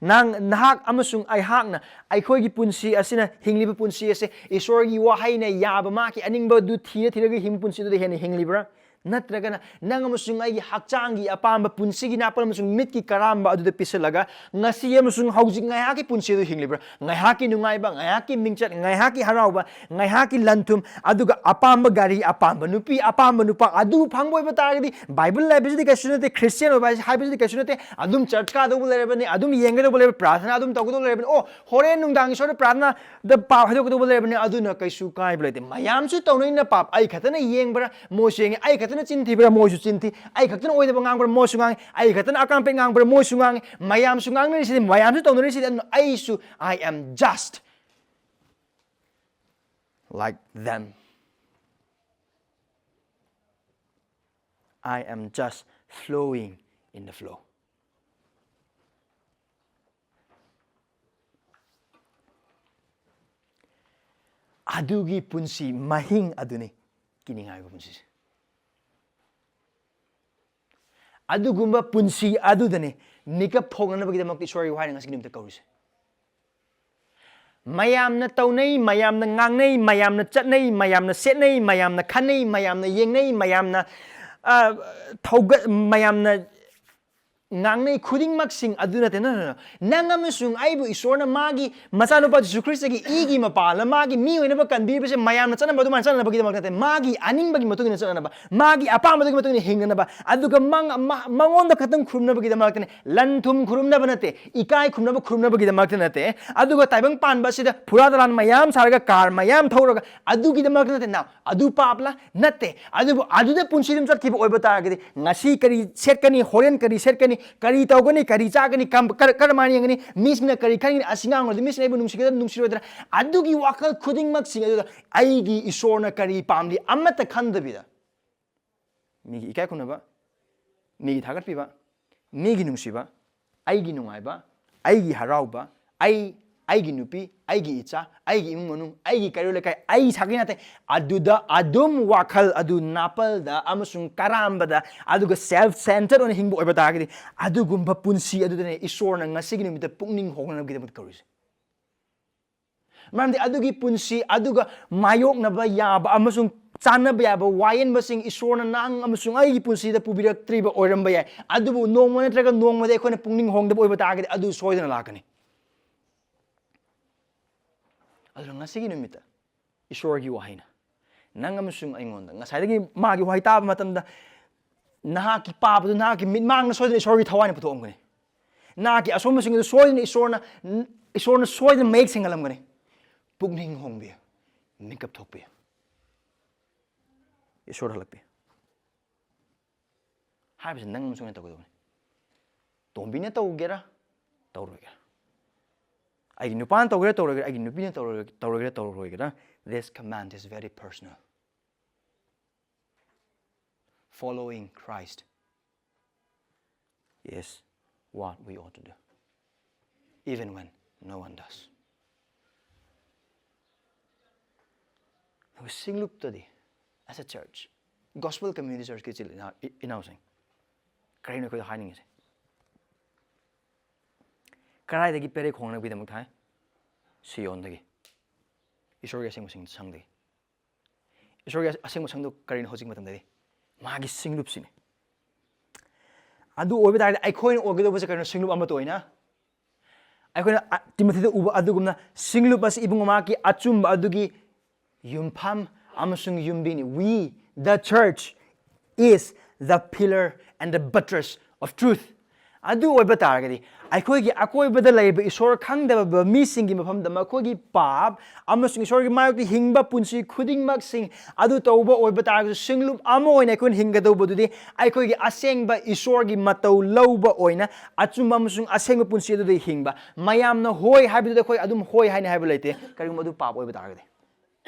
ꯅꯍꯥꯛ, ꯅꯍꯥꯛ ꯑꯃꯁꯨꯡ ꯑꯩꯍꯥꯛꯅ ꯑꯩꯈꯣꯏꯒꯤ ꯄꯨꯟꯁꯤ ꯑꯁꯤꯅ, ꯍꯤꯡꯂꯤꯕ ꯄꯨꯟꯁꯤ ꯑꯁꯤ ꯏꯁꯣꯔꯒꯤ ꯋꯥꯍꯩꯅ ꯌꯥꯕ, ꯃꯍꯥꯛꯀꯤ ꯑꯅꯤꯡꯕ ꯑꯗꯨ ꯊꯤꯔ ꯊꯤꯔꯒ ꯍꯤꯡꯕ ꯄꯨꯟꯁꯤꯗꯨꯗ ꯍꯦꯟꯅ ꯍꯤꯡꯂꯤꯕ꯭ꯔꯥ? ꯅꯠꯇ꯭ꯔꯒꯅ ꯅꯪ ꯑꯃꯁꯨꯡ ꯑꯩꯒꯤ ꯍꯛꯆꯥꯡꯒꯤ ꯑꯄꯥꯝꯕ, ꯄꯨꯟꯁꯤꯒꯤ ꯅꯥꯄꯜ ꯑꯃꯁꯨꯡ ꯃꯤꯠꯀꯤ ꯀꯔꯥꯝꯕ ꯑꯗꯨꯗ ꯄꯤꯁꯤꯜꯂꯒ ꯉꯁꯤ ꯑꯃꯁꯨꯡ ꯍꯧꯖꯤꯛ ꯉꯥꯏꯍꯥꯛꯀꯤ ꯄꯨꯟꯁꯤ ꯑꯗꯨ ꯍꯤꯡꯂꯤꯕ꯭ꯔꯥ? ꯉꯥꯏꯍꯥꯛꯀꯤ ꯅꯨꯡꯉꯥꯏꯕ, ꯉꯥꯏꯍꯥꯛꯀꯤ ꯃꯤꯡꯆꯠ, ꯉꯥꯏꯍꯥꯛꯀꯤ ꯍꯔꯥꯎꯕ, ꯉꯥꯏꯍꯥꯛꯀꯤ ꯂꯟ-ꯊꯨꯝ, ꯑꯗꯨꯒ ꯑꯄꯥꯝꯕ ꯒꯥꯔꯤ, ꯑꯄꯥꯝꯕ ꯅꯨꯄꯤ, ꯑꯄꯥꯝꯕ ꯅꯨꯄꯥ ꯑꯗꯨ ꯐꯪꯕ ꯑꯣꯏꯕ ꯇꯥꯔꯒꯗꯤ, ꯕꯥꯏꯕꯜ ꯍꯥꯏꯕꯁꯤꯗꯤ ꯀꯩꯁꯨ ꯅꯠꯇꯦ, ꯈ꯭ꯔꯤꯁꯇꯤꯌꯥꯟ ꯑꯣꯏꯕ ꯍꯥꯏꯁꯤ-, ꯍꯥꯏꯕꯁꯤꯗꯤ ꯀꯩꯁꯨ ꯅꯠꯇꯦ꯫ ꯑꯗꯨꯝ ꯆꯔꯆ ꯀꯥꯗꯧꯕ ꯂꯩꯔꯕꯅꯤ, ꯑꯗꯨꯝ ꯌꯦꯡꯒꯗꯧꯕ ꯂꯩꯔꯕ, ꯄ꯭ꯔꯥꯔꯊꯅꯥ ꯑꯗꯨꯝ ꯇꯧꯒꯗꯧꯕ ꯂꯩꯔꯕꯅꯤ꯫ ꯑꯣ, ꯍꯣꯔꯦꯟ ꯅꯨꯡꯗꯥꯡ ꯏꯁꯣꯔꯗ ꯄ꯭ꯔꯥꯔꯊꯅꯥꯗ ꯄꯥꯞ ꯍꯥꯏꯗꯣꯛꯀꯗꯧꯕ ꯂꯩꯔꯕꯅꯤ, ꯑꯗꯨꯅ ꯀꯩꯁꯨ ꯀꯥꯏꯕ ꯂꯩꯇꯦ꯫ ꯃꯌꯥꯝꯁꯨ ꯇꯧꯅꯩꯅ ꯄꯥꯞ, ꯑꯩ ꯈꯛꯇꯅ ꯌꯦꯡꯕ꯭ꯔꯥ ꯃꯣꯏꯁꯨ ꯌꯦꯡꯉꯤ, ꯑꯩ ꯈꯛꯇꯅ ꯆꯤꯟ ꯊꯤꯕ꯭ꯔꯥ ꯃꯣꯏꯁꯨ ꯆꯤꯟ ꯊꯤ, ꯑꯩ ꯈꯛꯇꯅ ꯑꯣꯏꯗꯕ ꯉꯥꯡꯕ꯭ꯔꯥ ꯃꯣꯏꯁꯨ ꯉꯥꯡꯉꯤ, ꯑꯩ ꯈꯛꯇꯅ ꯑꯀꯥꯝꯄꯦꯠ ꯉꯥꯡꯕ꯭ꯔꯥ ꯃꯣꯏꯁꯨ ꯉꯥꯡꯉꯤ, ꯃꯌꯥꯝꯁꯨ ꯉꯥꯡꯅꯔꯤꯁꯤꯗꯤ, ꯃꯌꯥꯝꯁꯨ ꯇꯧꯅꯔꯤꯁꯤꯗꯤ, ꯑꯗꯨꯅ ꯑꯩꯁꯨ, I am just like them. I am just flowing in the flow. ꯑꯗꯨꯒꯤ ꯄꯨꯟꯁꯤ ꯃꯍꯤꯡ ꯑꯗꯨꯅꯤ ꯀꯤꯅꯤꯡꯉꯥꯏ ꯑꯣꯏꯕ ꯄꯨꯟꯁꯤꯁꯦ꯫ ꯑꯗꯨꯒꯨꯝꯕ ꯄꯨꯟꯁꯤ ꯑꯗꯨꯗꯅꯤ ꯃꯤꯀꯞ ꯊꯣꯛꯅꯅꯕꯒꯤꯗꯃꯛꯇ ꯏꯁꯣꯔꯒꯤ ꯋꯥꯍꯩꯅ ꯉꯁꯤꯒꯤ ꯅꯨꯃꯤꯠꯇ ꯀꯧꯔꯤꯁꯦ꯫ ꯃꯌꯥꯝꯅ ꯇꯧꯅꯩ, ꯃꯌꯥꯝꯅ ꯉꯥꯡꯅꯩ, ꯃꯌꯥꯝꯅ ꯆꯠꯅꯩ, ꯃꯌꯥꯝꯅ ꯁꯦꯠꯅꯩ, ꯃꯌꯥꯝꯅ ꯈꯟꯅꯩ, ꯃꯌꯥꯝꯅ ꯌꯦꯡꯅꯩ, ꯃꯌꯥꯝꯅ, ꯑ, ꯊꯧꯒꯠ-, ꯃꯌꯥꯝꯅ ꯉꯥꯡꯅꯩ ꯈꯨꯗꯤꯡꯃꯛꯁꯤꯡ ꯑꯗꯨ ꯅꯠꯇꯦ꯫ No, no, no. ꯅꯪ ꯑꯃꯁꯨꯡ ꯑꯩꯕꯨ ꯏꯁꯣꯔꯅ ꯃꯥꯒꯤ ꯃꯆꯥꯅꯨꯄꯥ ꯖꯤꯁꯨ ꯈ꯭ꯔꯤꯁꯇꯒꯤ ꯏꯒꯤ ꯃꯄꯥꯜꯗ ꯃꯥꯒꯤ ꯃꯤ ꯑꯣꯏꯅꯕ ꯀꯟꯕꯤꯕꯁꯦ ꯃꯌꯥꯝꯅ ꯆꯠꯅꯕ ꯑꯗꯨꯃꯥꯏꯅ ꯆꯠꯅꯅꯕꯒꯤꯗꯃꯛ ꯅꯠꯇꯦ꯫ ꯃꯥꯒꯤ ꯑꯅꯤꯡꯕꯒꯤ ꯃꯇꯨꯡ ꯏꯟꯅ ꯆꯠꯅꯅꯕ, ꯃꯥꯒꯤ ꯑꯄꯥꯝꯕꯗꯨꯒꯤ ꯃꯇꯨꯡ ꯏꯟꯅ ꯍꯤꯡꯅꯅꯕ, ꯑꯗꯨꯒ ꯃꯉ-, ꯃ-, ꯃꯉꯣꯟꯗ ꯈꯛꯇꯪ ꯈꯨꯔꯨꯝꯅꯕꯒꯤꯗꯃꯛꯇꯅꯦ꯫ ꯂꯟ ꯊꯨꯝ ꯈꯨꯔꯨꯝꯅꯕ ꯅꯠꯇꯦ, ꯏꯀꯥꯏ ꯈꯨꯝꯅꯕ ꯈꯨꯔꯨꯝꯅꯕꯒꯤꯗꯃꯛꯇ ꯅꯠꯇꯦ꯫ ꯑꯗꯨꯒ ꯇꯥꯏꯕꯪ ꯄꯥꯟꯕ ꯑꯁꯤꯗ ꯐꯨꯔꯥ ꯇꯂꯥꯟ ꯃꯌꯥꯝ ꯁꯥꯔꯒ, ꯀꯥꯔ ꯃꯌꯥꯝ ꯊꯧꯔꯒ, ꯑꯗꯨꯒꯤꯗꯃꯛꯇ ꯅꯠꯇꯦ꯫ ꯅꯥꯎ, ꯑꯗꯨ ꯄꯥꯞꯂ? ꯅꯠꯇꯦ꯫ ꯑꯗꯨꯕꯨ ꯑꯗꯨꯗ ꯄꯨꯟꯁꯤ ꯑꯗꯨꯝ ꯆꯠꯈꯤꯕ ꯑꯣꯏꯕ ꯇꯥꯔꯒꯗꯤ, ꯉꯁꯤ ꯀꯔꯤ ꯁꯦꯠꯀꯅꯤ, ꯍꯣꯔꯦꯟ ꯀꯔꯤ ꯁꯦꯠꯀꯅꯤ, ꯀꯔꯤ ꯇꯧꯒꯅꯤ, ꯀꯔꯤ ꯆꯥꯒꯅꯤ, ꯀꯝ-, ꯀꯔ-, ꯀꯔꯝꯍꯥꯏꯅ ꯌꯦꯡꯒꯅꯤ, ꯃꯤꯁꯤꯡꯅ ꯀꯔꯤ ꯈꯟꯒꯅꯤ, ꯑꯁꯤ ꯉꯥꯡꯂꯗꯤ ꯃꯤꯁꯤꯡꯅ ꯑꯩꯕꯨ ꯅꯨꯡꯁꯤꯒꯗ꯭ꯔꯥ, ꯅꯨꯡꯁꯤꯔꯣꯏꯗ꯭ꯔꯥ? ꯑꯗꯨꯒꯤ ꯋꯥꯈꯜ ꯈꯨꯗꯤꯡꯃꯛꯁꯤꯡ ꯑꯗꯨꯗ ꯑꯩꯒꯤ ꯏꯁꯣꯔꯅ ꯀꯔꯤ ꯄꯥꯝꯂꯤ ꯑꯃꯠꯇ ꯈꯟꯗꯕꯤꯗ, ꯃꯤꯒꯤ ꯏꯀꯥꯏ ꯈꯨꯝꯅꯕ, ꯃꯤꯒꯤ ꯊꯥꯒꯠꯄꯤꯕ, ꯃꯤꯒꯤ ꯅꯨꯡꯁꯤꯕ, ꯑꯩꯒꯤ ꯅꯨꯡꯉꯥꯏꯕ, ꯑꯩꯒꯤ ꯍꯔꯥꯎꯕ, ꯑꯩ, ꯑꯩꯒꯤ ꯅꯨꯄꯤ, ꯑꯩꯒꯤ ꯏꯆꯥ, ꯑꯩꯒꯤ ꯏꯃꯨꯡ ꯃꯅꯨꯡ, ꯑꯩꯒꯤ ꯀꯩꯔꯣꯜ ꯂꯩꯀꯥꯏ, ꯑꯩ ꯁꯥꯒꯩ ꯅꯥꯇꯩ, ꯑꯗꯨꯗ ꯑꯗꯨꯝ ꯋꯥꯈꯜ ꯑꯗꯨ ꯅꯥꯄꯜꯗ ꯑꯃꯁꯨꯡ ꯀꯔꯥꯝꯕꯗ, ꯑꯗꯨꯒ self centered ꯑꯣꯏꯅ ꯍꯤꯡꯕ ꯑꯣꯏꯕ ꯇꯥꯔꯒꯗꯤ, ꯑꯗꯨꯒꯨꯝꯕ ꯄꯨꯟꯁꯤ ꯑꯗꯨꯗꯅꯦ ꯏꯁꯣꯔꯅ ꯉꯁꯤꯒꯤ ꯅꯨꯃꯤꯠꯇ ꯄꯨꯛꯅꯤꯡ ꯍꯣꯡꯅꯅꯕꯒꯤꯗꯃꯛꯇ ꯀꯧꯔꯤꯁꯦ꯫ ꯃꯔꯝꯗꯤ ꯑꯗꯨꯒꯤ ꯄꯨꯟꯁꯤ ꯑꯗꯨꯒ ꯃꯥꯌꯣꯛꯅꯕ ꯌꯥꯕ ꯑꯃꯁꯨꯡ ꯆꯥꯟꯅꯕ ꯌꯥꯕ ꯋꯥꯌꯦꯟꯕꯁꯤꯡ ꯏꯁꯣꯔꯅ ꯅꯪ ꯑꯃꯁꯨꯡ ꯑꯩꯒꯤ ꯄꯨꯟꯁꯤꯗ ꯄꯨꯕꯤꯔꯛꯇ꯭ꯔꯤꯕ ꯑꯣꯏꯔꯝꯕ ꯌꯥꯏ꯫ ꯑꯗꯨꯕꯨ ꯅꯣꯡꯃ ꯅꯠꯇ꯭ꯔꯒ ꯅꯣꯡꯃꯗꯤ ꯑꯩꯈꯣꯏꯅ ꯄꯨꯛꯅꯤꯡ ꯍꯣꯡꯗꯕ ꯑꯣꯏꯕ ꯇꯥꯔꯒꯗꯤ ꯑꯗꯨ ꯁꯣꯏꯗꯅ ꯂꯥꯛꯀꯅꯤ꯫ ꯑꯗꯨꯅ ꯉꯁꯤꯒꯤ ꯅꯨꯃꯤꯠꯇ ꯏꯁꯣꯔꯒꯤ ꯋꯥꯍꯩꯅ ꯅꯪ ꯑꯃꯁꯨꯡ ꯑꯩꯉꯣꯟꯗ, ꯉꯁꯥꯏꯗꯒꯤ ꯃꯥꯒꯤ ꯋꯥꯍꯩ ꯇꯥꯕ ꯃꯇꯝꯗ, ꯅꯍꯥꯛꯀꯤ ꯄꯥꯕꯗꯨ ꯅꯍꯥꯛꯀꯤ ꯃꯤꯠꯃꯥꯡꯅ ꯁꯣꯏꯗꯅ ꯏꯁꯣꯔꯒꯤ ꯊꯋꯥꯏꯅ ꯄꯨꯊꯣꯛꯑꯝꯒꯅꯤ꯫ ꯅꯍꯥꯛꯀꯤ ꯑꯁꯣꯟꯕꯁꯤꯡ ꯑꯗꯨ ꯁꯣꯏꯗꯅ ꯏꯁꯣꯔꯅ, ꯏꯁꯣꯔꯅ ꯁꯣꯏꯗꯅ ꯃꯌꯦꯛ ꯁꯦꯡꯍꯜꯂꯝꯒꯅꯤ꯫ ꯄꯨꯛꯅꯤꯡ ꯍꯣꯡꯕꯤꯌꯨ, ꯃꯤꯀꯞ ꯊꯣꯛꯄꯤꯌꯨ꯫ ꯏꯁꯣꯔ ꯍꯜꯂꯛꯄꯤꯌꯨ꯫ ꯍꯥꯏꯕꯁꯤ ꯅꯪ ꯑꯃꯁꯨꯡ ꯑꯩꯅ ꯇꯧꯒꯗꯕꯅꯤ꯫ ꯇꯣꯝꯕꯤꯅ ꯇꯧꯒꯦꯔꯥ, ꯇꯧꯔꯣꯏꯒꯦꯔꯥ, ꯑꯩꯒꯤ ꯅꯨꯄꯥꯅ ꯇꯧꯒꯦꯔꯥ, ꯇꯧꯔꯣꯏꯒꯦꯔꯥ, ꯑꯩꯒꯤ ꯅꯨꯄꯤꯅ ꯇꯧꯔꯣꯏ-, ꯇꯧꯔꯣꯏꯒꯦꯔꯥ, ꯇꯧꯔꯣꯏꯒꯦꯔꯥ, this command is very personal. Following Christ is what we ought to do, even when no one does. ꯑꯩꯈꯣꯏ ꯁꯤꯡꯂꯨꯞꯇꯗꯤ, as a church, gospel community churchꯀꯤ ꯏꯆꯤꯜ ꯏꯅꯥꯎ-, ꯏ-, ꯏꯅꯥꯎꯁꯤꯡ, ꯀꯔꯤꯅꯣ ꯑꯩꯈꯣꯏꯗ ꯍꯥꯏꯅꯤꯡꯉꯤꯁꯦ? ꯀꯗꯥꯏꯗꯒꯤ ꯄꯦꯔꯦ ꯈꯣꯡꯅꯕꯒꯤꯗꯃꯛ ꯊꯥꯏ? ꯁꯤꯌꯣꯟꯗꯒꯤ, ꯏꯁꯣꯔꯒꯤ ꯑꯁꯦꯡꯕ ꯁꯤꯡ-, ꯁꯪꯗꯒꯤ꯫ ꯏꯁꯣꯔꯒꯤ ꯑꯁꯦꯡꯕ ꯁꯪꯗꯨ ꯀꯔꯤꯅꯣ ꯍꯧꯖꯤꯛ ꯃꯇꯝꯗꯗꯤ? ꯃꯥꯒꯤ ꯁꯤꯡꯂꯨꯞꯁꯤꯅꯤ꯫ ꯑꯗꯨ ꯑꯣꯏꯕ ꯇꯥꯔꯗꯤ ꯑꯩꯈꯣꯏꯅ ꯑꯣꯏꯒꯗꯧꯕꯁꯦ ꯀꯔꯤꯅꯣ? ꯁꯤꯡꯂꯨꯞ ꯑꯃꯠꯇ ꯑꯣꯏꯅ꯫ ꯑꯩꯈꯣꯏꯅ, ꯑ, ꯇꯤꯃꯣꯊꯤꯗ ꯎꯕ ꯑꯗꯨꯒꯨꯝꯅ ꯁꯤꯡꯂꯨꯞ ꯑꯁꯤ ꯏꯕꯨꯡꯉꯣ ꯃꯍꯥꯛꯀꯤ ꯑꯆꯨꯝꯕ ꯑꯗꯨꯒꯤ ꯌꯨꯝꯐꯝ ꯑꯃꯁꯨꯡ ꯌꯨꯝꯕꯤꯅꯤ꯫ We, the church, is the pillar and the buttress of truth. ꯑꯗꯨ ꯑꯣꯏꯕ ꯇꯥꯔꯒꯗꯤ ꯑꯩꯈꯣꯏꯒꯤ ꯑꯀꯣꯏꯕꯗ ꯂꯩꯔꯤꯕ ꯏꯁꯣꯔ ꯈꯪꯗꯕ ꯃꯤꯁꯤꯡꯒꯤ ꯃꯐꯝꯗ ꯃꯈꯣꯏꯒꯤ ꯄꯥꯞ ꯑꯃꯁꯨꯡ ꯏꯁꯣꯔꯒꯤ ꯃꯥꯌꯣꯛꯇ ꯍꯤꯡꯕ ꯄꯨꯟꯁꯤ ꯈꯨꯗꯤꯡꯃꯛꯁꯤꯡ ꯑꯗꯨ ꯇꯧꯕ ꯑꯣꯏꯕ ꯇꯥꯔꯒꯁꯨ, ꯁꯤꯡꯂꯨꯞ ꯑꯃ ꯑꯣꯏꯅ ꯑꯩꯈꯣꯏꯅ ꯍꯤꯡꯒꯗꯧꯕꯗꯨꯗꯤ ꯑꯩꯈꯣꯏꯒꯤ ꯑꯁꯦꯡꯕ ꯏꯁꯣꯔꯒꯤ ꯃꯇꯧ ꯂꯧꯕ ꯑꯣꯏꯅ ꯑꯆꯨꯝꯕ ꯑꯃꯁꯨꯡ ꯑꯁꯦꯡꯕ ꯄꯨꯟꯁꯤ ꯑꯗꯨꯗ ꯍꯤꯡꯕ꯫ ꯃꯌꯥꯝꯅ ꯍꯣꯏ ꯍꯥꯏꯕꯗꯨꯗ ꯑꯩꯈꯣꯏ ꯑꯗꯨꯝ ꯍꯣꯏ ꯍꯥꯏꯅꯤ ꯍꯥꯏꯕ ꯂꯩꯇꯦ, ꯀꯔꯤꯒꯨꯝꯕ ꯑꯗꯨ ꯄꯥꯞ ꯑꯣꯏꯕ ꯇꯥꯔꯒꯗꯤ꯫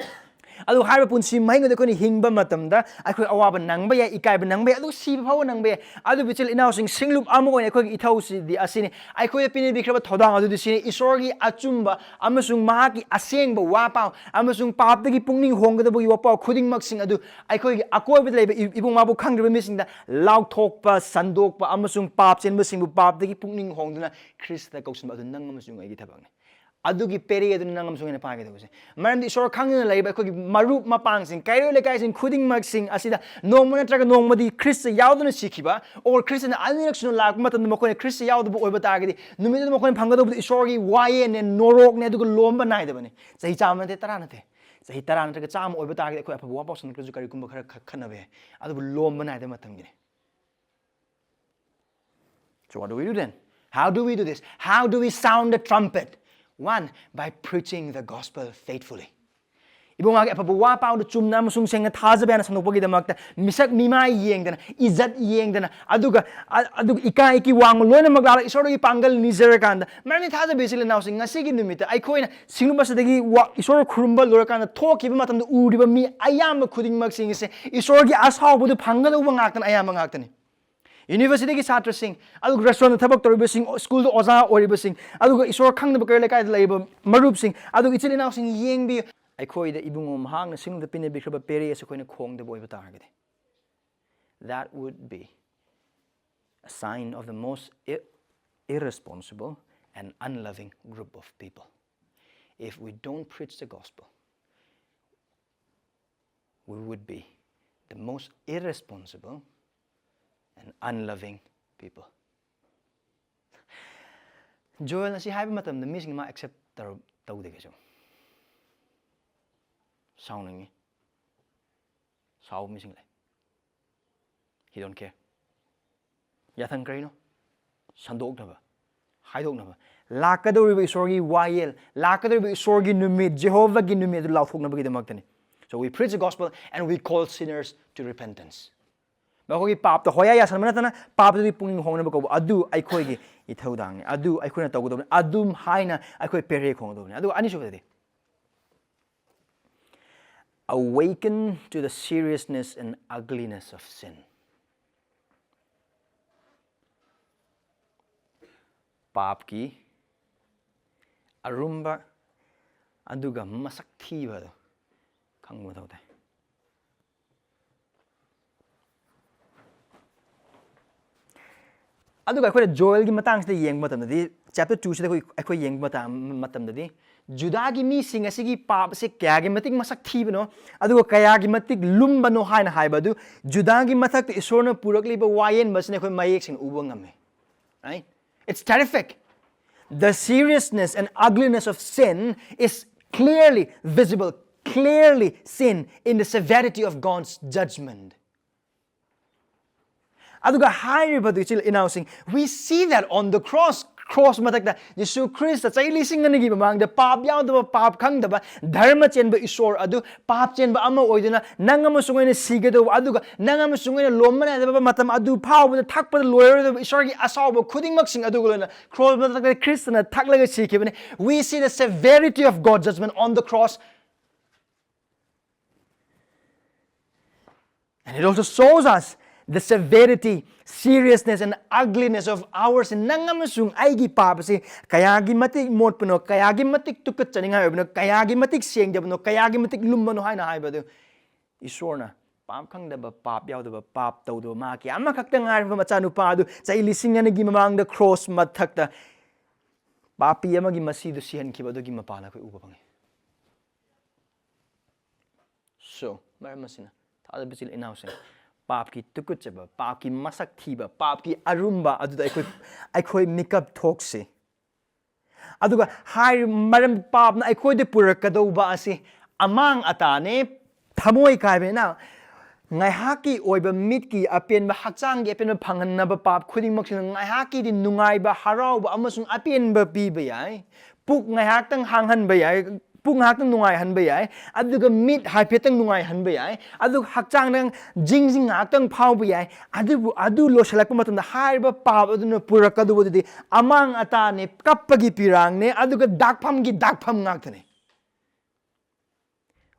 ꯑꯗꯨ ꯍꯥꯏꯔꯤꯕ ꯄꯨꯟꯁꯤ ꯃꯍꯤꯡ ꯑꯗꯨ ꯑꯩꯈꯣꯏꯅ ꯍꯤꯡꯕ ꯃꯇꯝꯗ ꯑꯩꯈꯣꯏ ꯑꯋꯥꯕ ꯅꯪꯕ ꯌꯥꯏ, ꯏꯀꯥꯏꯕ ꯅꯪꯕ ꯌꯥꯏ, ꯑꯗꯨꯒ ꯁꯤꯕ ꯐꯥꯎꯕ ꯅꯪꯕ ꯌꯥꯏ꯫ ꯑꯗꯨꯕꯨ ꯏꯆꯤꯜ ꯏꯅꯥꯎꯁꯤꯡ, ꯁꯤꯡꯂꯨꯞ ꯑꯃ ꯑꯣꯏꯅ ꯑꯩꯈꯣꯏꯒꯤ ꯏꯊꯧꯁꯤꯗꯤ ꯑꯁꯤꯅꯤ, ꯑꯩꯈꯣꯏꯗ ꯄꯤꯅꯕꯤꯈ꯭ꯔꯕ ꯊꯧꯗꯥꯡ ꯑꯗꯨꯗꯤ ꯁꯤꯅꯤ, ꯏꯁꯣꯔꯒꯤ ꯑꯆꯨꯝꯕ ꯑꯃꯁꯨꯡ ꯃꯍꯥꯛꯀꯤ ꯑꯁꯦꯡꯕ ꯋꯥ ꯄꯥꯎ ꯑꯃꯁꯨꯡ ꯄꯥꯞꯇꯒꯤ ꯄꯨꯛꯅꯤꯡ ꯍꯣꯡꯒꯗꯕꯒꯤ ꯋꯥꯄꯥꯎ ꯈꯨꯗꯤꯡꯃꯛꯁꯤꯡ ꯑꯗꯨ ꯑꯩꯈꯣꯏꯒꯤ ꯑꯀꯣꯏꯕꯗ ꯂꯩꯕ ꯏ-, ꯏꯕꯨꯡ ꯏꯃꯥꯕꯨ ꯈꯪꯗ꯭ꯔꯤꯕ ꯃꯤꯁꯤꯡꯗ ꯂꯥꯎꯊꯣꯛꯄ, ꯁꯟꯗꯣꯛꯄ ꯑꯃꯁꯨꯡ ꯄꯥꯞ ꯆꯦꯟꯕꯁꯤꯡꯕꯨ ꯄꯥꯞꯇꯒꯤ ꯄꯨꯛꯅꯤꯡ ꯍꯣꯡꯗꯨꯅ ꯈ꯭ꯔꯤꯁꯇ ꯀꯧꯁꯤꯟꯕ ꯑꯗꯨ ꯅꯪ ꯑꯃꯁꯨꯡ ꯑꯩꯒꯤ ꯊꯕꯛꯅꯤ꯫ ꯑꯗꯨꯒꯤ ꯄꯦꯔꯦ ꯑꯗꯨꯅ ꯅꯪ ꯑꯃꯁꯨꯡ ꯑꯩꯅ ꯄꯥꯒꯗꯧꯕꯁꯦ꯫ ꯃꯔꯝꯗꯤ ꯏꯁꯣꯔ ꯈꯪꯗꯅ ꯂꯩꯕ ꯑꯩꯈꯣꯏꯒꯤ ꯃꯔꯨꯞ ꯃꯄꯥꯡꯁꯤꯡ, ꯀꯩꯔꯣꯏ ꯂꯩꯀꯥꯏꯁꯤꯡ ꯈꯨꯗꯤꯡꯃꯛꯁꯤꯡ ꯑꯁꯤꯗ ꯅꯣꯡꯃ ꯅꯠꯇ꯭ꯔꯒ ꯅꯣꯡꯃꯗꯤ ꯈ꯭ꯔꯤꯁꯇ ꯌꯥꯎꯗꯨꯅ ꯁꯤꯈꯤꯕ, or ꯈ꯭ꯔꯤꯁꯇꯅ ꯑꯅꯤꯔꯛ ꯁꯨꯅ ꯂꯥꯛꯄ ꯃꯇꯝꯗ ꯃꯈꯣꯏꯅ ꯈ꯭ꯔꯤꯁꯇ ꯌꯥꯎꯗꯕ ꯑꯣꯏꯕ ꯇꯥꯔꯒꯗꯤ, ꯅꯨꯃꯤꯠ ꯑꯗꯨꯗ ꯃꯈꯣꯏꯅ ꯐꯪꯒꯗꯧꯕꯗꯤ ꯏꯁꯣꯔꯒꯤ ꯋꯥꯌꯦꯜꯅꯦ, ꯅꯣꯔꯣꯛꯅꯦ, ꯑꯗꯨꯒ ꯂꯣꯝꯕ ꯅꯥꯏꯗꯕꯅꯤ꯫ ꯆꯍꯤ ꯆꯥꯝꯃ ꯅꯠꯇꯦ, ꯇꯔꯥ ꯅꯠꯇꯦ, ꯆꯍꯤ ꯇꯔꯥ ꯅꯠꯇ꯭ꯔꯒ ꯆꯥꯝꯃ ꯑꯣꯏꯕ ꯇꯥꯔꯒꯗꯤ ꯑꯩꯈꯣꯏ ꯑꯐꯕ ꯋꯥ ꯄꯥꯎꯁꯟꯈ꯭ꯔꯁꯨ ꯀꯔꯤꯒꯨꯝꯕ ꯈꯔ ꯈ-, ꯈꯟꯅꯕ ꯌꯥꯏ, ꯑꯗꯨꯕꯨ ꯂꯣꯝꯕ ꯅꯥꯏꯗꯕ ꯃꯇꯝꯒꯤꯅꯤ꯫ So what do we do then? How do we do this? How do we sound the trumpet? One, by preaching the gospel faithfully. ꯏꯕꯨꯡꯉꯥꯒꯤ ꯑꯐꯕ ꯋꯥ ꯄꯥꯎꯗꯨ ꯆꯨꯝꯅ ꯑꯃꯁꯨꯡ ꯁꯦꯡꯅ ꯊꯥꯖꯕ ꯌꯥꯅ ꯁꯟꯗꯣꯛꯄꯒꯤꯗꯃꯛꯇ ꯃꯤꯁꯛ ꯃꯤꯃꯥꯏ ꯌꯦꯡꯗꯅ, ꯏꯖꯠ ꯌꯦꯡꯗꯅ, ꯑꯗꯨꯒ, ꯑ-, ꯑꯗꯨꯒ ꯏꯀꯥꯏ ꯏꯀꯤ ꯋꯥꯡꯕ ꯂꯣꯏꯅꯃꯛ ꯂꯥꯛꯂꯒ ꯏꯁꯣꯔꯒꯤ ꯄꯥꯡꯒꯜ ꯅꯤꯖꯔꯀꯥꯟꯗ, ꯃꯔꯝꯗꯤ ꯊꯥꯖꯕ ꯏꯆꯤꯜ ꯏꯅꯥꯎꯁꯤꯡ, ꯉꯁꯤꯒꯤ ꯅꯨꯃꯤꯠꯇ ꯑꯩꯈꯣꯏꯅ ꯁꯤꯡꯂꯨꯞ ꯑꯁꯤꯗꯒꯤ ꯋꯥ-, ꯏꯁꯣꯔ ꯈꯨꯔꯨꯝꯕ ꯂꯣꯏꯔꯀꯥꯟꯗ ꯊꯣꯛꯈꯤꯕ ꯃꯇꯝꯗ ꯎꯔꯤꯕ ꯃꯤ ꯑꯌꯥꯝꯕ ꯈꯨꯗꯤꯡꯃꯛꯁꯤꯡ ꯑꯁꯦ ꯏꯁꯣꯔꯒꯤ ꯑꯁꯥꯎꯕꯗꯨ ꯐꯪꯒꯗꯧꯕ ꯉꯥꯛꯇꯅ, ꯑꯌꯥꯝꯕ ꯉꯥꯛꯇꯅꯤ꯫ ꯌꯨꯅꯤꯚꯔꯁꯤꯇꯤꯒꯤ ꯁꯥꯇ꯭ꯔꯁꯤꯡ, ꯑꯗꯨꯒ ꯔꯦꯁꯇꯨꯔꯦꯟꯗ ꯊꯕꯛ ꯇꯧꯔꯤꯕꯁꯤꯡ, ꯁ꯭ꯀꯨꯜꯗ ꯑꯣꯖꯥ ꯑꯣꯏꯔꯤꯕꯁꯤꯡ, ꯑꯗꯨꯒ ꯏꯁꯣꯔ ꯈꯪꯗꯕ ꯀꯩꯔꯣꯜ ꯂꯩꯀꯥꯏꯗ ꯂꯩꯔꯤꯕ ꯃꯔꯨꯞꯁꯤꯡ, ꯑꯗꯨꯒ ꯏꯆꯤꯜ ꯏꯅꯥꯎꯁꯤꯡ ꯌꯦꯡꯕꯤꯌꯨ꯫ ꯑꯩꯈꯣꯏꯗ ꯏꯕꯨꯡꯉꯣ ꯃꯍꯥꯛꯅ ꯁꯤꯡꯂꯨꯞꯇ ꯄꯤꯅꯕꯤꯈ꯭ꯔꯕ ꯄꯦꯔꯦ ꯑꯁꯤ ꯑꯩꯈꯣꯏꯅ ꯈꯣꯡꯗꯕ ꯑꯣꯏꯕ ꯇꯥꯔꯒꯗꯤ, that would be a sign of the most i-, irresponsible and unloving group of people. If we don't preach the gospel, we would be the most irresponsible and unloving people. ꯖꯣꯌꯦꯜꯅ ꯁꯤ ꯍꯥꯏꯕ ꯃꯇꯝꯗ ꯃꯤꯁꯤꯡꯅ ꯃꯥ ꯑꯦꯛꯁꯦꯞ ꯇꯧꯔ-, ꯇꯧꯗꯦ ꯀꯩꯁꯨ꯫ ꯁꯥꯎꯅꯤꯡꯉꯤ꯫ ꯁꯥꯎꯕ ꯃꯤꯁꯤꯡ ꯂꯩ꯫ He don't care. ꯌꯥꯊꯪ ꯀꯔꯤꯅꯣ? ꯁꯟꯗꯣꯛꯅꯕ, ꯍꯥꯏꯗꯣꯛꯅꯕ, ꯂꯥꯛꯀꯗꯧꯔꯤꯕ ꯏꯁꯣꯔꯒꯤ ꯋꯥꯌꯦꯜ, ꯂꯥꯛꯀꯗꯧꯔꯤꯕ ꯏꯁꯣꯔꯒꯤ ꯅꯨꯃꯤꯠ, ꯖꯦꯍꯣꯚꯥꯒꯤ ꯅꯨꯃꯤꯠ ꯑꯗꯨ ꯂꯥꯎꯊꯣꯛꯅꯕꯒꯤꯗꯃꯛꯇꯅꯤ꯫ So we preach the gospel and we call sinners to repentance. ꯃꯈꯣꯏꯒꯤ ꯄꯥꯞꯇ ꯍꯣꯌꯥ ꯌꯥꯁꯟꯕ ꯅꯠꯇꯅ ꯄꯥꯞꯇꯒꯤ ꯄꯨꯛꯅꯤꯡ ꯍꯣꯡꯅꯕ ꯀꯧꯕ ꯑꯗꯨ ꯑꯩꯈꯣꯏꯒꯤ ꯏꯊꯧꯗꯥꯡꯅꯤ꯫ ꯑꯗꯨ ꯑꯩꯈꯣꯏꯅ ꯇꯧꯒꯗꯕꯅꯤ꯫ ꯑꯗꯨꯝ ꯍꯥꯏꯅ ꯑꯩꯈꯣꯏ ꯄꯦꯔꯦ ꯈꯣꯡꯒꯗꯕꯅꯤ꯫ ꯑꯗꯨꯒ ꯑꯅꯤꯁꯨꯕꯗꯗꯤ, awaken to the seriousness and ugliness of sin. ꯄꯥꯞꯀꯤ ꯑꯔꯨꯝꯕ ꯑꯗꯨꯒ ꯃꯁꯛ ꯊꯤꯕ ꯑꯗꯨ ꯈꯪꯕ ꯃꯊꯧ ꯇꯥꯏ꯫ ꯑꯗꯨꯒ ꯑꯩꯈꯣꯏꯅ ꯖꯣꯌꯦꯜꯒꯤ ꯃꯇꯥꯡꯁꯤꯗ ꯌꯦꯡꯕ ꯃꯇꯝꯗꯗꯤ, ꯆꯦꯞꯇꯔ ꯇꯨꯁꯤꯗ ꯑꯩꯈꯣꯏ ꯑꯩꯈꯣꯏ ꯌꯦꯡꯕ ꯃꯇꯝ ꯃꯇꯝꯗꯗꯤ, ꯖꯨꯗꯥꯒꯤ ꯃꯤꯁꯤꯡ ꯑꯁꯤꯒꯤ ꯄꯥꯞ ꯑꯁꯤ ꯀꯌꯥꯒꯤ ꯃꯇꯤꯛ ꯃꯁꯛ ꯊꯤꯕꯅꯣ, ꯑꯗꯨꯒ ꯀꯌꯥꯒꯤ ꯃꯇꯤꯛ ꯂꯨꯝꯕꯅꯣ ꯍꯥꯏꯅ ꯍꯥꯏꯕ ꯑꯗꯨ, ꯖꯨꯗꯥꯒꯤ ꯃꯊꯛꯇ ꯏꯁꯣꯔꯅ ꯄꯨꯔꯛꯂꯤꯕ ꯋꯥꯌꯦꯟꯕ ꯑꯁꯤꯅ ꯑꯩꯈꯣꯏ ꯃꯌꯦꯛ ꯁꯦꯡꯅ ꯎꯕ ꯉꯝꯃꯤ꯫ Right? It's terrific. The seriousness and ugliness of sin is clearly visible, clearly seen in the severity of God's judgment. ꯑꯗꯨꯒ ꯍꯥꯏꯔꯤꯕꯗꯨ, ꯏꯆꯤꯜ ꯏꯅꯥꯎꯁꯤꯡ, we see that on the cross. Cross ꯃꯊꯛꯇ ꯖꯤꯁꯨ ꯈ꯭ꯔꯤꯁꯇ ꯆꯍꯤ ꯂꯤꯁꯤꯡ ꯑꯅꯤꯒꯤ ꯃꯃꯥꯡꯗ ꯄꯥꯞ ꯌꯥꯎꯗꯕ, ꯄꯥꯞ ꯈꯪꯗꯕ, ꯙꯔꯃ ꯆꯦꯟꯕ ꯏꯁꯣꯔ ꯑꯗꯨ ꯄꯥꯞ ꯆꯦꯟꯕ ꯑꯃ ꯑꯣꯏꯗꯨꯅ ꯅꯪ ꯑꯃꯁꯨꯡ ꯑꯩꯅ ꯁꯤꯒꯗꯧꯕ, ꯑꯗꯨꯒ ꯅꯪ ꯑꯃꯁꯨꯡ ꯑꯩꯅ ꯂꯣꯝꯕ ꯅꯥꯏꯗꯕ ꯃꯇꯝ ꯑꯗꯨ ꯐꯥꯎꯕꯗ ꯊꯛꯄꯗ ꯂꯣꯏꯔꯣꯏꯗꯕ ꯏꯁꯣꯔꯒꯤ ꯑꯁꯥꯎꯕ ꯈꯨꯗꯤꯡꯃꯛꯁꯤꯡ ꯑꯗꯨꯒ ꯂꯣꯏꯅꯅ ꯀ꯭ꯔꯣꯁ ꯃꯊꯛꯇ ꯈ꯭ꯔꯤꯁꯇꯅ ꯊꯛꯂꯒ ꯁꯤꯈꯤꯕꯅꯤ꯫ We see the severity of God's judgment on the cross. And it also shows us the severity, seriousness and ugliness of our sin. ꯅꯪ ꯑꯃꯁꯨꯡ ꯑꯩꯒꯤ ꯄꯥꯞ ꯑꯁꯤ ꯀꯌꯥꯒꯤ ꯃꯇꯤꯛ ꯃꯣꯠꯄꯅꯣ, ꯀꯌꯥꯒꯤ ꯃꯇꯤꯛ ꯇꯨꯀꯠꯆꯅꯤꯡꯉꯥꯏ ꯑꯣꯏꯕꯅꯣ, ꯀꯌꯥꯒꯤ ꯃꯇꯤꯛ ꯁꯦꯡꯗꯕꯅꯣ, ꯀꯌꯥꯒꯤ ꯃꯇꯤꯛ ꯂꯨꯝꯕꯅꯣ ꯍꯥꯏꯅ ꯍꯥꯏꯕꯗꯨ ꯏꯁꯣꯔꯅ ꯄꯥꯞ ꯈꯪꯗꯕ, ꯄꯥꯞ ꯌꯥꯎꯗꯕ, ꯄꯥꯞ ꯇꯧꯗꯕ ꯃꯍꯥꯛꯀꯤ ꯑꯃꯈꯛꯇ ꯉꯥꯏꯔꯕ ꯃꯆꯥꯅꯨꯄꯥ ꯑꯗꯨ ꯆꯍꯤ ꯂꯤꯁꯤꯡ ꯑꯅꯤꯒꯤ ꯃꯃꯥꯡꯗ ꯀ꯭ꯔꯣꯁ ꯃꯊꯛꯇ ꯄꯥꯄꯤ ꯑꯃꯒꯤ ꯃꯁꯤꯗꯨ ꯁꯤꯍꯟꯈꯤꯕ ꯑꯗꯨꯒꯤ ꯃꯄꯥꯟ ꯑꯩꯈꯣꯏ ꯎꯕ ꯐꯪꯉꯤ꯫ So, ꯃꯔꯝ ꯑꯁꯤꯅ, ꯊꯥꯖꯕ ꯏꯆꯤꯜ ꯏꯅꯥꯎꯁꯤꯡ, ꯄꯥꯞꯀꯤ ꯇꯨꯀꯠꯆꯕ, ꯄꯥꯞꯀꯤ ꯃꯁꯛ ꯊꯤꯕ, ꯄꯥꯞꯀꯤ ꯑꯔꯨꯝꯕ ꯑꯗꯨꯗ ꯑꯩꯈꯣꯏ, ꯑꯩꯈꯣꯏ ꯃꯤꯀꯞ ꯊꯣꯛꯁꯤ꯫ ꯑꯗꯨꯒ ꯍꯥꯏꯔꯤꯕ ꯃꯔꯝ, ꯄꯥꯞꯅ ꯑꯩꯈꯣꯏꯗ ꯄꯨꯔꯛꯀꯗꯧꯕ ꯑꯁꯤ ꯑꯃꯥꯡ ꯑꯇꯥꯅꯦ, ꯊꯃꯣꯏ ꯀꯥꯏꯕꯅꯤꯅ꯫ ꯉꯥꯏꯍꯥꯛꯀꯤ ꯑꯣꯏꯕ ꯃꯤꯠꯀꯤ ꯑꯄꯦꯟꯕ, ꯍꯛꯆꯥꯡꯒꯤ ꯑꯄꯦꯟꯕ ꯐꯪꯍꯟꯅꯕ ꯄꯥꯞ ꯈꯨꯗꯤꯡꯃꯛꯁꯤꯅ ꯉꯥꯏꯍꯥꯛꯀꯤꯗꯤ ꯅꯨꯡꯉꯥꯏꯕ, ꯍꯔꯥꯎꯕ ꯑꯃꯁꯨꯡ ꯑꯄꯦꯟꯕ ꯄꯤꯕ ꯌꯥꯏ꯫ ꯄꯨꯛ ꯉꯥꯏꯍꯥꯛꯇꯪ ꯍꯥꯡꯍꯟꯕ ꯌꯥꯏ, ꯄꯨꯛ ꯉꯥꯏꯍꯥꯛꯇꯪ ꯅꯨꯡꯉꯥꯏꯍꯟꯕ ꯌꯥꯏ, ꯑꯗꯨꯒ ꯃꯤꯠ ꯍꯥꯏꯐꯦꯠꯇꯪ ꯅꯨꯡꯉꯥꯏꯍꯟꯕ ꯌꯥꯏ, ꯑꯗꯨꯒ ꯍꯛꯆꯥꯡꯗ ꯖꯤꯡ ꯖꯤꯡ ꯉꯥꯏꯍꯥꯛꯇꯪ ꯐꯥꯎꯕ ꯌꯥꯏ꯫ ꯑꯗꯨꯕꯨ ꯑꯗꯨ ꯂꯣꯏꯁꯤꯜꯂꯛꯄ ꯃꯇꯝꯗ ꯍꯥꯏꯔꯤꯕ ꯄꯥꯞ ꯑꯗꯨꯅ ꯄꯨꯔꯛꯀꯗꯧꯕꯗꯨꯗꯤ ꯑꯃꯥꯡ ꯑꯇꯥꯅꯦ, ꯀꯞꯄꯒꯤ ꯄꯤꯔꯥꯡꯅꯦ, ꯑꯗꯨꯒ ꯗꯥꯛꯐꯝꯒꯤ ꯗꯥꯛꯐꯝ ꯉꯥꯛꯇꯅꯦ꯫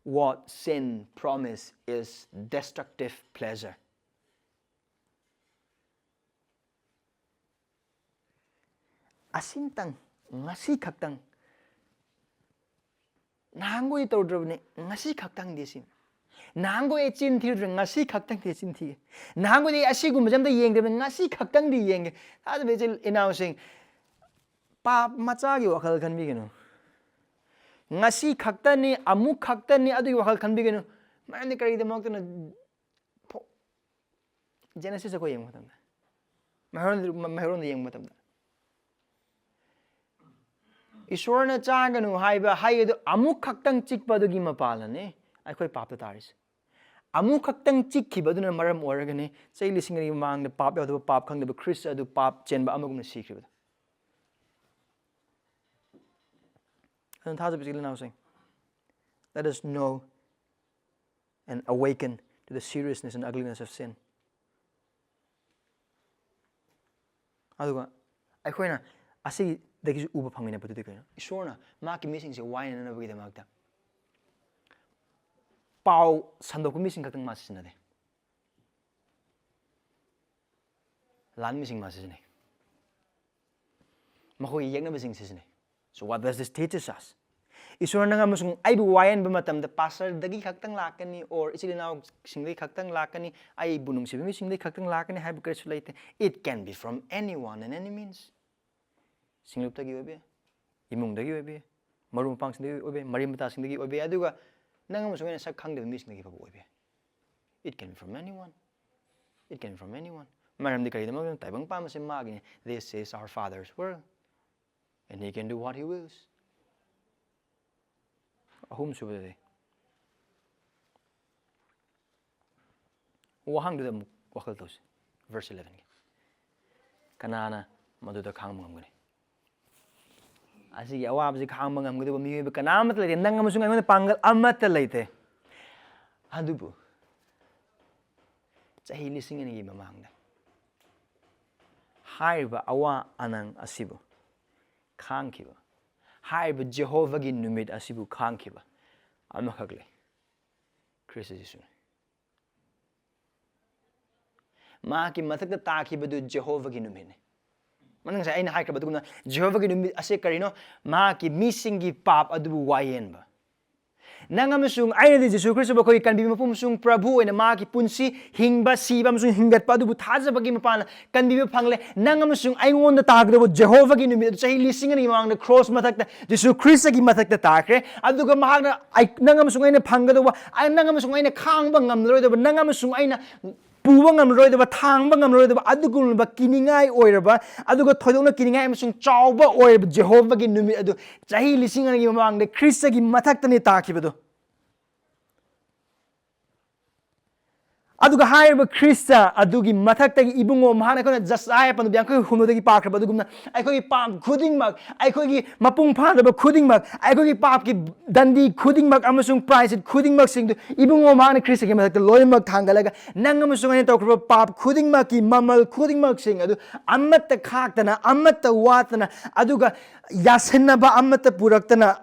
What sin promise is destructive pleasure. ꯑꯁꯤꯝꯇꯪ, ꯉꯁꯤ ꯈꯛꯇꯪ, ꯅꯍꯥꯟꯈꯣꯏ ꯇꯧꯗ꯭ꯔꯕꯅꯤ, ꯉꯁꯤ ꯈꯛꯇꯪꯗꯤ ꯁꯤ꯫ ꯅꯍꯥꯟꯈꯣꯏ ꯑꯩ ꯆꯤꯟ ꯊꯤꯔꯨꯗ꯭ꯔꯦ, ꯉꯁꯤ ꯈꯛꯇꯪꯗꯤ ꯆꯤꯟ ꯊꯤꯒꯦ꯫ ꯅꯍꯥꯟꯈꯣꯏꯗꯤ ꯑꯩ ꯑꯁꯤꯒꯨꯝꯕꯁꯦ ꯑꯝꯇ ꯌꯦꯡꯗ꯭ꯔꯕꯅꯤ, ꯉꯁꯤ ꯈꯛꯇꯪꯗꯤ ꯌꯦꯡꯒꯦ꯫ ꯊꯥꯖꯕ ꯏꯆꯤꯜ ꯏꯅꯥꯎꯁꯤꯡ, ꯄꯥꯞ ꯃꯆꯥꯒꯤ ꯋꯥꯈꯜ ꯈꯟꯕꯤꯒꯅꯨ꯫ ꯉꯁꯤ ꯈꯛꯇꯅꯤ, ꯑꯃꯨꯛ ꯈꯛꯇꯅꯤ, ꯑꯗꯨꯒꯤ ꯋꯥꯈꯜ ꯈꯟꯕꯤꯒꯅꯨ꯫ ꯃꯔꯝꯗꯤ ꯀꯔꯤꯒꯤꯗꯃꯛꯇꯅ? ꯐꯣ-, ꯖꯦꯅꯦꯁꯤꯁ ꯑꯩꯈꯣꯏ ꯌꯦꯡꯕ ꯃꯇꯝꯗ, ꯃꯩꯍꯧꯔꯣꯟ-, ꯃꯩꯍꯧꯔꯣꯟꯗ ꯌꯦꯡꯕ ꯃꯇꯝꯗ, ꯏꯁꯣꯔꯅ ꯆꯥꯒꯅꯨ ꯍꯥꯏꯕ ꯍꯩ ꯑꯗꯨ ꯑꯃꯨꯛ ꯈꯛꯇꯪ ꯆꯤꯛꯄ ꯑꯗꯨꯒꯤ ꯃꯄꯥꯜꯅꯅꯦ ꯑꯩꯈꯣꯏ ꯄꯥꯞꯇ ꯇꯥꯔꯤꯁꯦ꯫ ꯑꯃꯨꯛ ꯈꯛꯇꯪ ꯆꯤꯛꯈꯤꯕ ꯑꯗꯨꯅ ꯃꯔꯝ ꯑꯣꯏꯔꯒꯅꯤ ꯆꯍꯤ ꯂꯤꯁꯤꯡ ꯑꯅꯤ ꯃꯃꯥꯡꯗ ꯄꯥꯞ ꯌꯥꯎꯗꯕ, ꯄꯥꯞ ꯈꯪꯗꯕ ꯈ꯭ꯔꯤꯁ ꯑꯗꯨ ꯄꯥꯞ ꯆꯦꯟꯕ ꯑꯃꯒꯨꯝꯅ ꯁꯤꯈ꯭ꯔꯤꯕꯗꯣ꯫ ꯑꯗꯨꯅ ꯊꯥꯖꯕ ꯏꯆꯤꯜ ꯏꯅꯥꯎꯁꯤꯡ, let us know and awaken to the seriousness and ugliness of sin. ꯑꯗꯨꯒ ꯑꯩꯈꯣꯏꯅ ꯑꯁꯤꯗꯒꯤꯁꯨ ꯎꯕ ꯐꯪꯉꯤꯅꯦ꯫ ꯑꯗꯨꯗꯤ ꯀꯩꯅꯣ? ꯏꯁꯣꯔꯅ ꯃꯍꯥꯛꯀꯤ ꯃꯤꯁꯤꯡꯁꯦ ꯋꯥꯌꯦꯟꯅꯅꯕꯒꯤꯗꯃꯛꯇ ꯄꯥꯎ ꯁꯟꯗꯣꯛꯄ ꯃꯤꯁꯤꯡ ꯈꯛꯇꯪ ꯃꯥ ꯁꯤꯖꯤꯟꯅꯗꯦ꯫ ꯂꯥꯟꯃꯤꯁꯤꯡ ꯃꯥ ꯁꯤꯖꯤꯟꯅꯩ꯫ ꯃꯈꯣꯏꯒꯤ ꯌꯦꯛꯅꯕꯁꯤꯡ ꯁꯤꯖꯤꯟꯅꯩ꯫ So what does this teaches us? ꯏꯁꯣꯔ ꯅꯪ ꯑꯃꯁꯨꯡ ꯑꯩꯕꯨ ꯋꯥꯌꯦꯟꯕ ꯃꯇꯝꯗ ꯄꯥꯁꯇꯔꯗꯒꯤ ꯈꯛꯇꯪ ꯂꯥꯛꯀꯅꯤ, or ꯏꯆꯤꯜ ꯏꯅꯥꯎꯁꯤꯡꯗꯒꯤ ꯈꯛꯇꯪ ꯂꯥꯛꯀꯅꯤ, ꯑꯩꯕꯨ ꯅꯨꯡꯁꯤꯕ ꯃꯤꯁꯤꯡꯗꯒꯤ ꯈꯛꯇꯪ ꯂꯥꯛꯀꯅꯤ ꯍꯥꯏꯕ ꯀꯔꯤꯁꯨ ꯂꯩꯇꯦ꯫ It can be from anyone and any means. ꯁꯤꯡꯂꯨꯞꯇꯒꯤ ꯑꯣꯏꯕ ꯌꯥꯏ, ꯏꯃꯨꯡꯗꯒꯤ ꯑꯣꯏꯕ ꯌꯥꯏ, ꯃꯔꯨꯞ ꯃꯄꯥꯡꯁꯤꯡꯗꯒꯤ ꯑꯣꯏꯕ ꯌꯥꯏ, ꯃꯔꯤ ꯃꯇꯥꯁꯤꯡꯗꯒꯤ ꯑꯣꯏꯕ ꯌꯥꯏ, ꯑꯗꯨꯒ ꯅꯪ ꯑꯃꯁꯨꯡ ꯑꯩꯅ ꯁꯛ ꯈꯪꯗꯕ ꯃꯤꯁꯤꯡꯗꯒꯤ ꯐꯥꯎꯕ ꯑꯣꯏꯕ ꯌꯥꯏ꯫ It can be from anyone. It can be from anyone. ꯃꯔꯝꯗꯤ ꯀꯔꯤꯒꯤꯗꯃꯛꯇ? ꯇꯥꯏꯕꯪ ꯄꯥꯟꯕꯁꯦ ꯃꯥꯒꯤꯅꯤ꯫ This is our Father's world. And he can do what he wills. ꯑꯍꯨꯝꯁꯨꯕꯗꯗꯤ ꯋꯥꯍꯪꯗꯨꯗ ꯑꯃꯨꯛ ꯋꯥꯈꯜ ꯇꯧꯁꯤ꯫ Verse elevenꯒꯤ, ꯀꯅꯥꯅ ꯃꯗꯨꯗ ꯈꯥꯡꯕ ꯉꯝꯒꯅꯤ? ꯑꯁꯤꯒꯤ ꯑꯋꯥꯕꯁꯤ ꯈꯥꯡꯕ ꯉꯝꯒꯗꯕ ꯃꯤꯑꯣꯏꯕ ꯀꯅꯥ ꯑꯃꯠꯇ ꯂꯩꯇꯦ꯫ ꯅꯪ ꯑꯃꯁꯨꯡ ꯑꯩꯉꯣꯟꯗ ꯄꯥꯡꯒꯜ ꯑꯃꯠꯇ ꯂꯩꯇꯦ꯫ ꯑꯗꯨꯕꯨ ꯆꯍꯤ ꯂꯤꯁꯤꯡ ꯑꯅꯤꯒꯤ ꯃꯃꯥꯡꯗ ꯍꯥꯏꯔꯤꯕ ꯑꯋꯥ ꯑꯅꯪ ꯑꯁꯤꯕꯨ ꯈꯥꯡꯈꯤꯕ, ꯍꯥꯏꯔꯤꯕ ꯖꯦꯍꯣꯚꯥꯒꯤ ꯅꯨꯃꯤꯠ ꯑꯁꯤꯕꯨ ꯈꯥꯡꯈꯤꯕ ꯑꯃꯈꯛ ꯂꯩ, ꯈ꯭ꯔꯤꯁꯇ ꯖꯤꯁꯨꯅꯤ꯫ ꯃꯍꯥꯛꯀꯤ ꯃꯊꯛꯇ ꯇꯥꯈꯤꯕꯗꯨ ꯖꯦꯍꯣꯚꯥꯒꯤ ꯅꯨꯃꯤꯠꯅꯤ꯫ ꯃꯅꯨꯡꯁꯥꯏ ꯑꯩꯅ ꯍꯥꯏꯈ꯭ꯔꯕ ꯑꯗꯨꯒꯨꯝꯅ ꯖꯦꯍꯣꯚꯥꯒꯤ ꯅꯨꯃꯤꯠ ꯑꯁꯦ ꯀꯔꯤꯅꯣ? ꯃꯍꯥꯛꯀꯤ ꯃꯤꯁꯤꯡꯒꯤ ꯄꯥꯞ ꯑꯗꯨꯕꯨ ꯋꯥꯌꯦꯟꯕ꯫ ꯅꯪ ꯑꯃꯁꯨꯡ ꯑꯩꯅꯗꯤ ꯖꯤꯁꯨ ꯈ꯭ꯔꯤꯁꯇꯕꯨ ꯑꯩꯈꯣꯏꯒꯤ ꯀꯟꯕꯤꯕ ꯃꯄꯨ ꯑꯃꯁꯨꯡ ꯄ꯭ꯔꯚꯨ ꯑꯣꯏꯅ ꯃꯍꯥꯛꯀꯤ ꯄꯨꯟꯁꯤ, ꯍꯤꯡꯕ, ꯁꯤꯕ ꯑꯃꯁꯨꯡ ꯍꯤꯡꯒꯠꯄ ꯑꯗꯨꯕꯨ ꯊꯥꯖꯕꯒꯤ ꯃꯄꯥꯟꯅ ꯀꯟꯕꯤꯕ ꯐꯪꯂꯦ꯫ ꯅꯪ ꯑꯃꯁꯨꯡ ꯑꯩꯉꯣꯟꯗ ꯇꯥꯒꯗꯧꯕ ꯖꯦꯍꯣꯚꯥꯒꯤ ꯅꯨꯃꯤꯠ ꯑꯗꯨ ꯆꯍꯤ ꯂꯤꯁꯤꯡ ꯑꯅꯤꯒꯤ ꯃꯃꯥꯡꯗ ꯀ꯭ꯔꯣꯁ ꯃꯊꯛꯇ ꯖꯤꯁꯨ ꯈ꯭ꯔꯤꯁꯇꯒꯤ ꯃꯊꯛꯇ ꯇꯥꯈ꯭ꯔꯦ꯫ ꯑꯗꯨꯒ ꯃꯍꯥꯛꯅ ꯑꯩ-, ꯅꯪ ꯑꯃꯁꯨꯡ ꯑꯩꯅ ꯐꯪꯒꯗꯧꯕ, ꯑꯩ-, ꯅꯪ ꯑꯃꯁꯨꯡ ꯑꯩꯅ ꯈꯥꯡꯕ ꯉꯝꯂꯔꯣꯏꯗꯕ, ꯅꯪ ꯑꯃꯁꯨꯡ ꯑꯩꯅ ꯄꯨꯕ ꯉꯝꯂꯔꯣꯏꯗꯕ, ꯊꯥꯡꯕ ꯉꯝꯂꯔꯣꯏꯗꯕ, ꯑꯗꯨꯒꯨꯝꯂꯕ ꯀꯤꯅꯤꯡꯉꯥꯏ ꯑꯣꯏꯔꯕ, ꯑꯗꯨꯒ ꯊꯣꯏꯗꯣꯛꯅ ꯀꯤꯅꯤꯡꯉꯥꯏ ꯑꯃꯁꯨꯡ ꯆꯥꯎꯕ ꯑꯣꯏꯔꯕ ꯖꯦꯍꯣꯚꯥꯒꯤ ꯅꯨꯃꯤꯠ ꯑꯗꯨ ꯆꯍꯤ ꯂꯤꯁꯤꯡ ꯑꯅꯤꯒꯤ ꯃꯃꯥꯡꯗ ꯈ꯭ꯔꯤꯁꯇꯒꯤ ꯃꯊꯛꯇꯅꯤ ꯇꯥꯈꯤꯕꯗꯨ꯫ ꯑꯗꯨꯒ ꯍꯥꯏꯔꯤꯕ ꯈ꯭ꯔꯤꯁꯇ ꯑꯗꯨꯒꯤ ꯃꯊꯛꯇꯒꯤ ꯏꯕꯨꯡꯉꯣ ꯃꯍꯥꯛꯅ, ꯑꯩꯈꯣꯏꯅ ꯖꯁꯥꯌꯥ ꯄꯟꯗꯨꯞ ꯌꯥꯡꯈꯩ ꯍꯨꯝꯗꯣꯏꯗꯒꯤ ꯄꯥꯈ꯭ꯔꯕ ꯑꯗꯨꯒꯨꯝꯅ, ꯑꯩꯈꯣꯏꯒꯤ ꯄꯥꯞ ꯈꯨꯗꯤꯡꯃꯛ, ꯑꯩꯈꯣꯏꯒꯤ ꯃꯄꯨꯡ ꯐꯥꯗꯕ ꯈꯨꯗꯤꯡꯃꯛ, ꯑꯩꯈꯣꯏꯒꯤ ꯄꯥꯞꯀꯤ ꯗꯟꯗꯤ ꯈꯨꯗꯤꯡꯃꯛ ꯑꯃꯁꯨꯡ ꯄ꯭ꯔꯥꯏꯁꯤꯠ ꯈꯨꯗꯤꯡꯃꯛꯁꯤꯡꯗꯨ ꯏꯕꯨꯡꯉꯣ ꯃꯍꯥꯛꯅ ꯈ꯭ꯔꯤꯁꯇꯒꯤ ꯃꯊꯛꯇ ꯂꯣꯏꯅꯃꯛ ꯊꯥꯡꯒꯠꯂꯒ, ꯅꯪ ꯑꯃꯁꯨꯡ ꯑꯩꯅ ꯇꯧꯈ꯭ꯔꯕ ꯄꯥꯞ ꯈꯨꯗꯤꯡꯃꯛꯀꯤ ꯃꯃꯜ ꯈꯨꯗꯤꯡꯃꯛꯁꯤꯡ ꯑꯗꯨ ꯑꯃꯠꯇ ꯈꯥꯛꯇꯅ, ꯑꯃꯠꯇ ꯋꯥꯠꯇꯅ, ꯑꯗꯨꯒ ꯌꯥꯁꯤꯟꯅꯕ ꯑꯃꯠꯇ ꯄꯨꯔꯛꯇꯅ,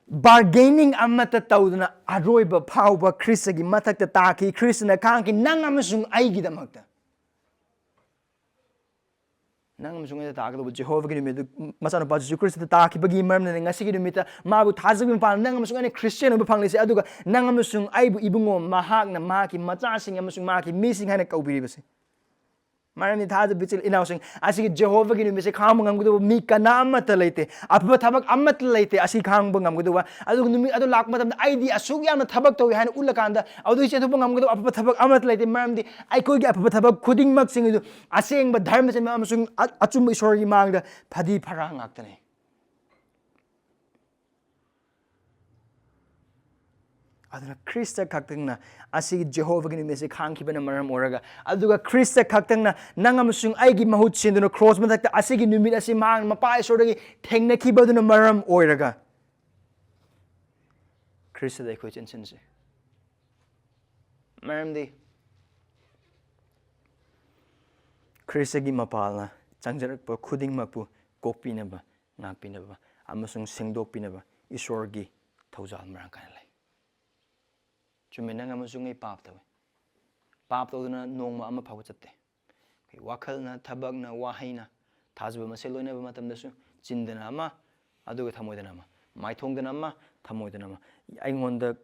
ꯕꯥꯔꯒꯦꯅꯤꯡ ꯑꯃꯠꯇ ꯇꯧꯗꯅ ꯑꯔꯣꯏꯕ ꯐꯥꯎꯕ ꯈ꯭ꯔꯤꯁꯇꯒꯤ ꯃꯊꯛꯇ ꯇꯥꯈꯤ꯫ ꯈ꯭ꯔꯤꯁꯇꯅ ꯈꯥꯡꯈꯤ ꯅꯪ ꯑꯃꯁꯨꯡ ꯑꯩꯒꯤꯗꯃꯛꯇ꯫ ꯅꯪ ꯑꯃꯁꯨꯡ ꯑꯩꯅ ꯇꯥꯒꯗꯧꯕ ꯖꯦꯍꯣꯚꯥꯒꯤ ꯅꯨꯃꯤꯠ ꯑꯗꯨ ꯃꯆꯥꯅꯨꯄꯥ ꯖꯤꯁꯨ ꯈ꯭ꯔꯤꯁꯇꯗ ꯇꯥꯈꯤꯕꯒꯤ ꯃꯔꯝꯅꯅꯦ ꯉꯁꯤꯒꯤ ꯅꯨꯃꯤꯠꯇ ꯃꯥꯕꯨ ꯊꯥꯖꯕꯒꯤ ꯃꯄꯥꯟ ꯅꯪ ꯑꯃꯁꯨꯡ ꯑꯩꯅ ꯈ꯭ꯔꯤꯁꯇꯤꯌꯥꯟ ꯑꯣꯏꯕ ꯐꯪꯂꯤꯁꯦ꯫ ꯑꯗꯨꯒ ꯅꯪ ꯑꯃꯁꯨꯡ ꯑꯩꯕꯨ ꯏꯕꯨꯡꯉꯣ ꯃꯍꯥꯛꯅ ꯃꯍꯥꯛꯀꯤ ꯃꯆꯥꯁꯤꯡ ꯑꯃꯁꯨꯡ ꯃꯍꯥꯛꯀꯤ ꯃꯤꯁꯤꯡ ꯍꯥꯏꯅ ꯀꯧꯕꯤꯔꯤꯕꯁꯦ꯫ ꯃꯔꯝꯗꯤ ꯊꯥꯖꯕ ꯏꯆꯤꯜ ꯏꯅꯥꯎꯁꯤꯡ, ꯑꯁꯤꯒꯤ ꯖꯦꯍꯣꯚꯥꯒꯤ ꯅꯨꯃꯤꯠꯁꯦ ꯈꯥꯡꯕ ꯉꯝꯒꯗꯧꯕ ꯃꯤ ꯀꯅꯥ ꯑꯃꯠꯇ ꯂꯩꯇꯦ꯫ ꯑꯐꯕ ꯊꯕꯛ ꯑꯃꯠꯇ ꯂꯩꯇꯦ ꯑꯁꯤ ꯈꯥꯡꯕ ꯉꯝꯒꯗꯧꯕ꯫ ꯑꯗꯨꯒ ꯅꯨꯃꯤꯠ ꯑꯗꯨ ꯂꯥꯛꯄ ꯃꯇꯝꯗ ꯑꯩꯗꯤ ꯑꯁꯨꯛ ꯌꯥꯝꯅ ꯊꯕꯛ ꯇꯧꯏ ꯍꯥꯏꯅ ꯎꯠꯂꯀꯥꯟꯗ ꯑꯗꯨꯗꯒꯤ ꯆꯦꯟꯊꯣꯛꯄ ꯉꯝꯒꯗꯧꯕ ꯑꯐꯕ ꯊꯕꯛ ꯑꯃꯠꯇ ꯂꯩꯇꯦ꯫ ꯃꯔꯝꯗꯤ ꯑꯩꯈꯣꯏꯒꯤ ꯑꯐꯕ ꯊꯕꯛ ꯈꯨꯗꯤꯡꯃꯛꯁꯤꯡ ꯑꯗꯨ ꯑꯁꯦꯡꯕ ꯙꯔꯃ ꯆꯦꯟꯕ ꯑꯃꯁꯨꯡ ꯑ-, ꯑꯆꯨꯝꯕ ꯏꯁꯣꯔꯒꯤ ꯃꯥꯡꯗ ꯐꯗꯤ ꯐꯔꯥ ꯉꯥꯛꯇꯅꯤ꯫ ꯑꯗꯨꯅ ꯈ꯭ꯔꯤꯁꯇ ꯈꯛꯇꯪꯅ ꯑꯁꯤꯒꯤ ꯖꯦꯍꯣꯚꯥꯒꯤ ꯅꯨꯃꯤꯠꯁꯦ ꯈꯥꯡꯈꯤꯕꯅ ꯃꯔꯝ ꯑꯣꯏꯔꯒ, ꯑꯗꯨꯒ ꯈ꯭ꯔꯤꯁꯇ ꯈꯛꯇꯪꯅ ꯅꯪ ꯑꯃꯁꯨꯡ ꯑꯩꯒꯤ ꯃꯍꯨꯠ ꯁꯤꯟꯗꯨꯅ ꯀ꯭ꯔꯣꯁ ꯃꯊꯛꯇ ꯑꯁꯤꯒꯤ ꯅꯨꯃꯤꯠ ꯑꯁꯤ ꯃꯍꯥꯛꯅ ꯃꯄꯥ ꯏꯁꯣꯔꯗꯒꯤ ꯊꯦꯡꯅꯈꯤꯕꯗꯨꯅ ꯃꯔꯝ ꯑꯣꯏꯔꯒ, ꯈ꯭ꯔꯤꯁꯇꯗ ꯑꯩꯈꯣꯏ ꯆꯦꯟꯁꯤꯟꯁꯤ꯫ ꯃꯔꯝꯗꯤ ꯈ꯭ꯔꯤꯁꯇꯒꯤ ꯃꯄꯥꯜꯅ ꯆꯪꯖꯔꯛꯄ ꯈꯨꯗꯤꯡꯃꯛꯄꯨ ꯀꯣꯛꯄꯤꯅꯕ, ꯉꯥꯛꯄꯤꯅꯕ ꯑꯃꯁꯨꯡ ꯁꯦꯡꯗꯣꯛꯄꯤꯅꯕ ꯏꯁꯣꯔꯒꯤ ꯊꯧꯖꯥꯜ ꯃꯔꯥꯡ ꯀꯥꯏꯅ ꯂꯩ꯫ ꯆꯨꯝꯃꯦ, ꯅꯪ ꯑꯃꯁꯨꯡ ꯑꯩ ꯄꯥꯞ ꯇꯧꯏ꯫ ꯄꯥꯞ ꯇꯧꯗꯨꯅ ꯅꯣꯡꯃ ꯑꯃ ꯐꯥꯎꯕ ꯆꯠꯇꯦ꯫ ꯑꯩꯈꯣꯏ ꯋꯥꯈꯜꯅ, ꯊꯕꯛꯅ, ꯋꯥꯍꯩꯅ, ꯊꯥꯖꯕ ꯃꯁꯦꯜ ꯂꯣꯏꯅꯕ ꯃꯇꯝꯗꯁꯨ ꯆꯤꯟꯗꯅ ꯑꯃ, ꯑꯗꯨꯒ ꯊꯃꯣꯏꯗꯅ ꯑꯃ꯫ ꯃꯥꯏꯊꯣꯡꯗꯅ ꯑꯃ, ꯊꯃꯣꯏꯗꯅ ꯑꯃ꯫ ꯑꯩꯉꯣꯟꯗ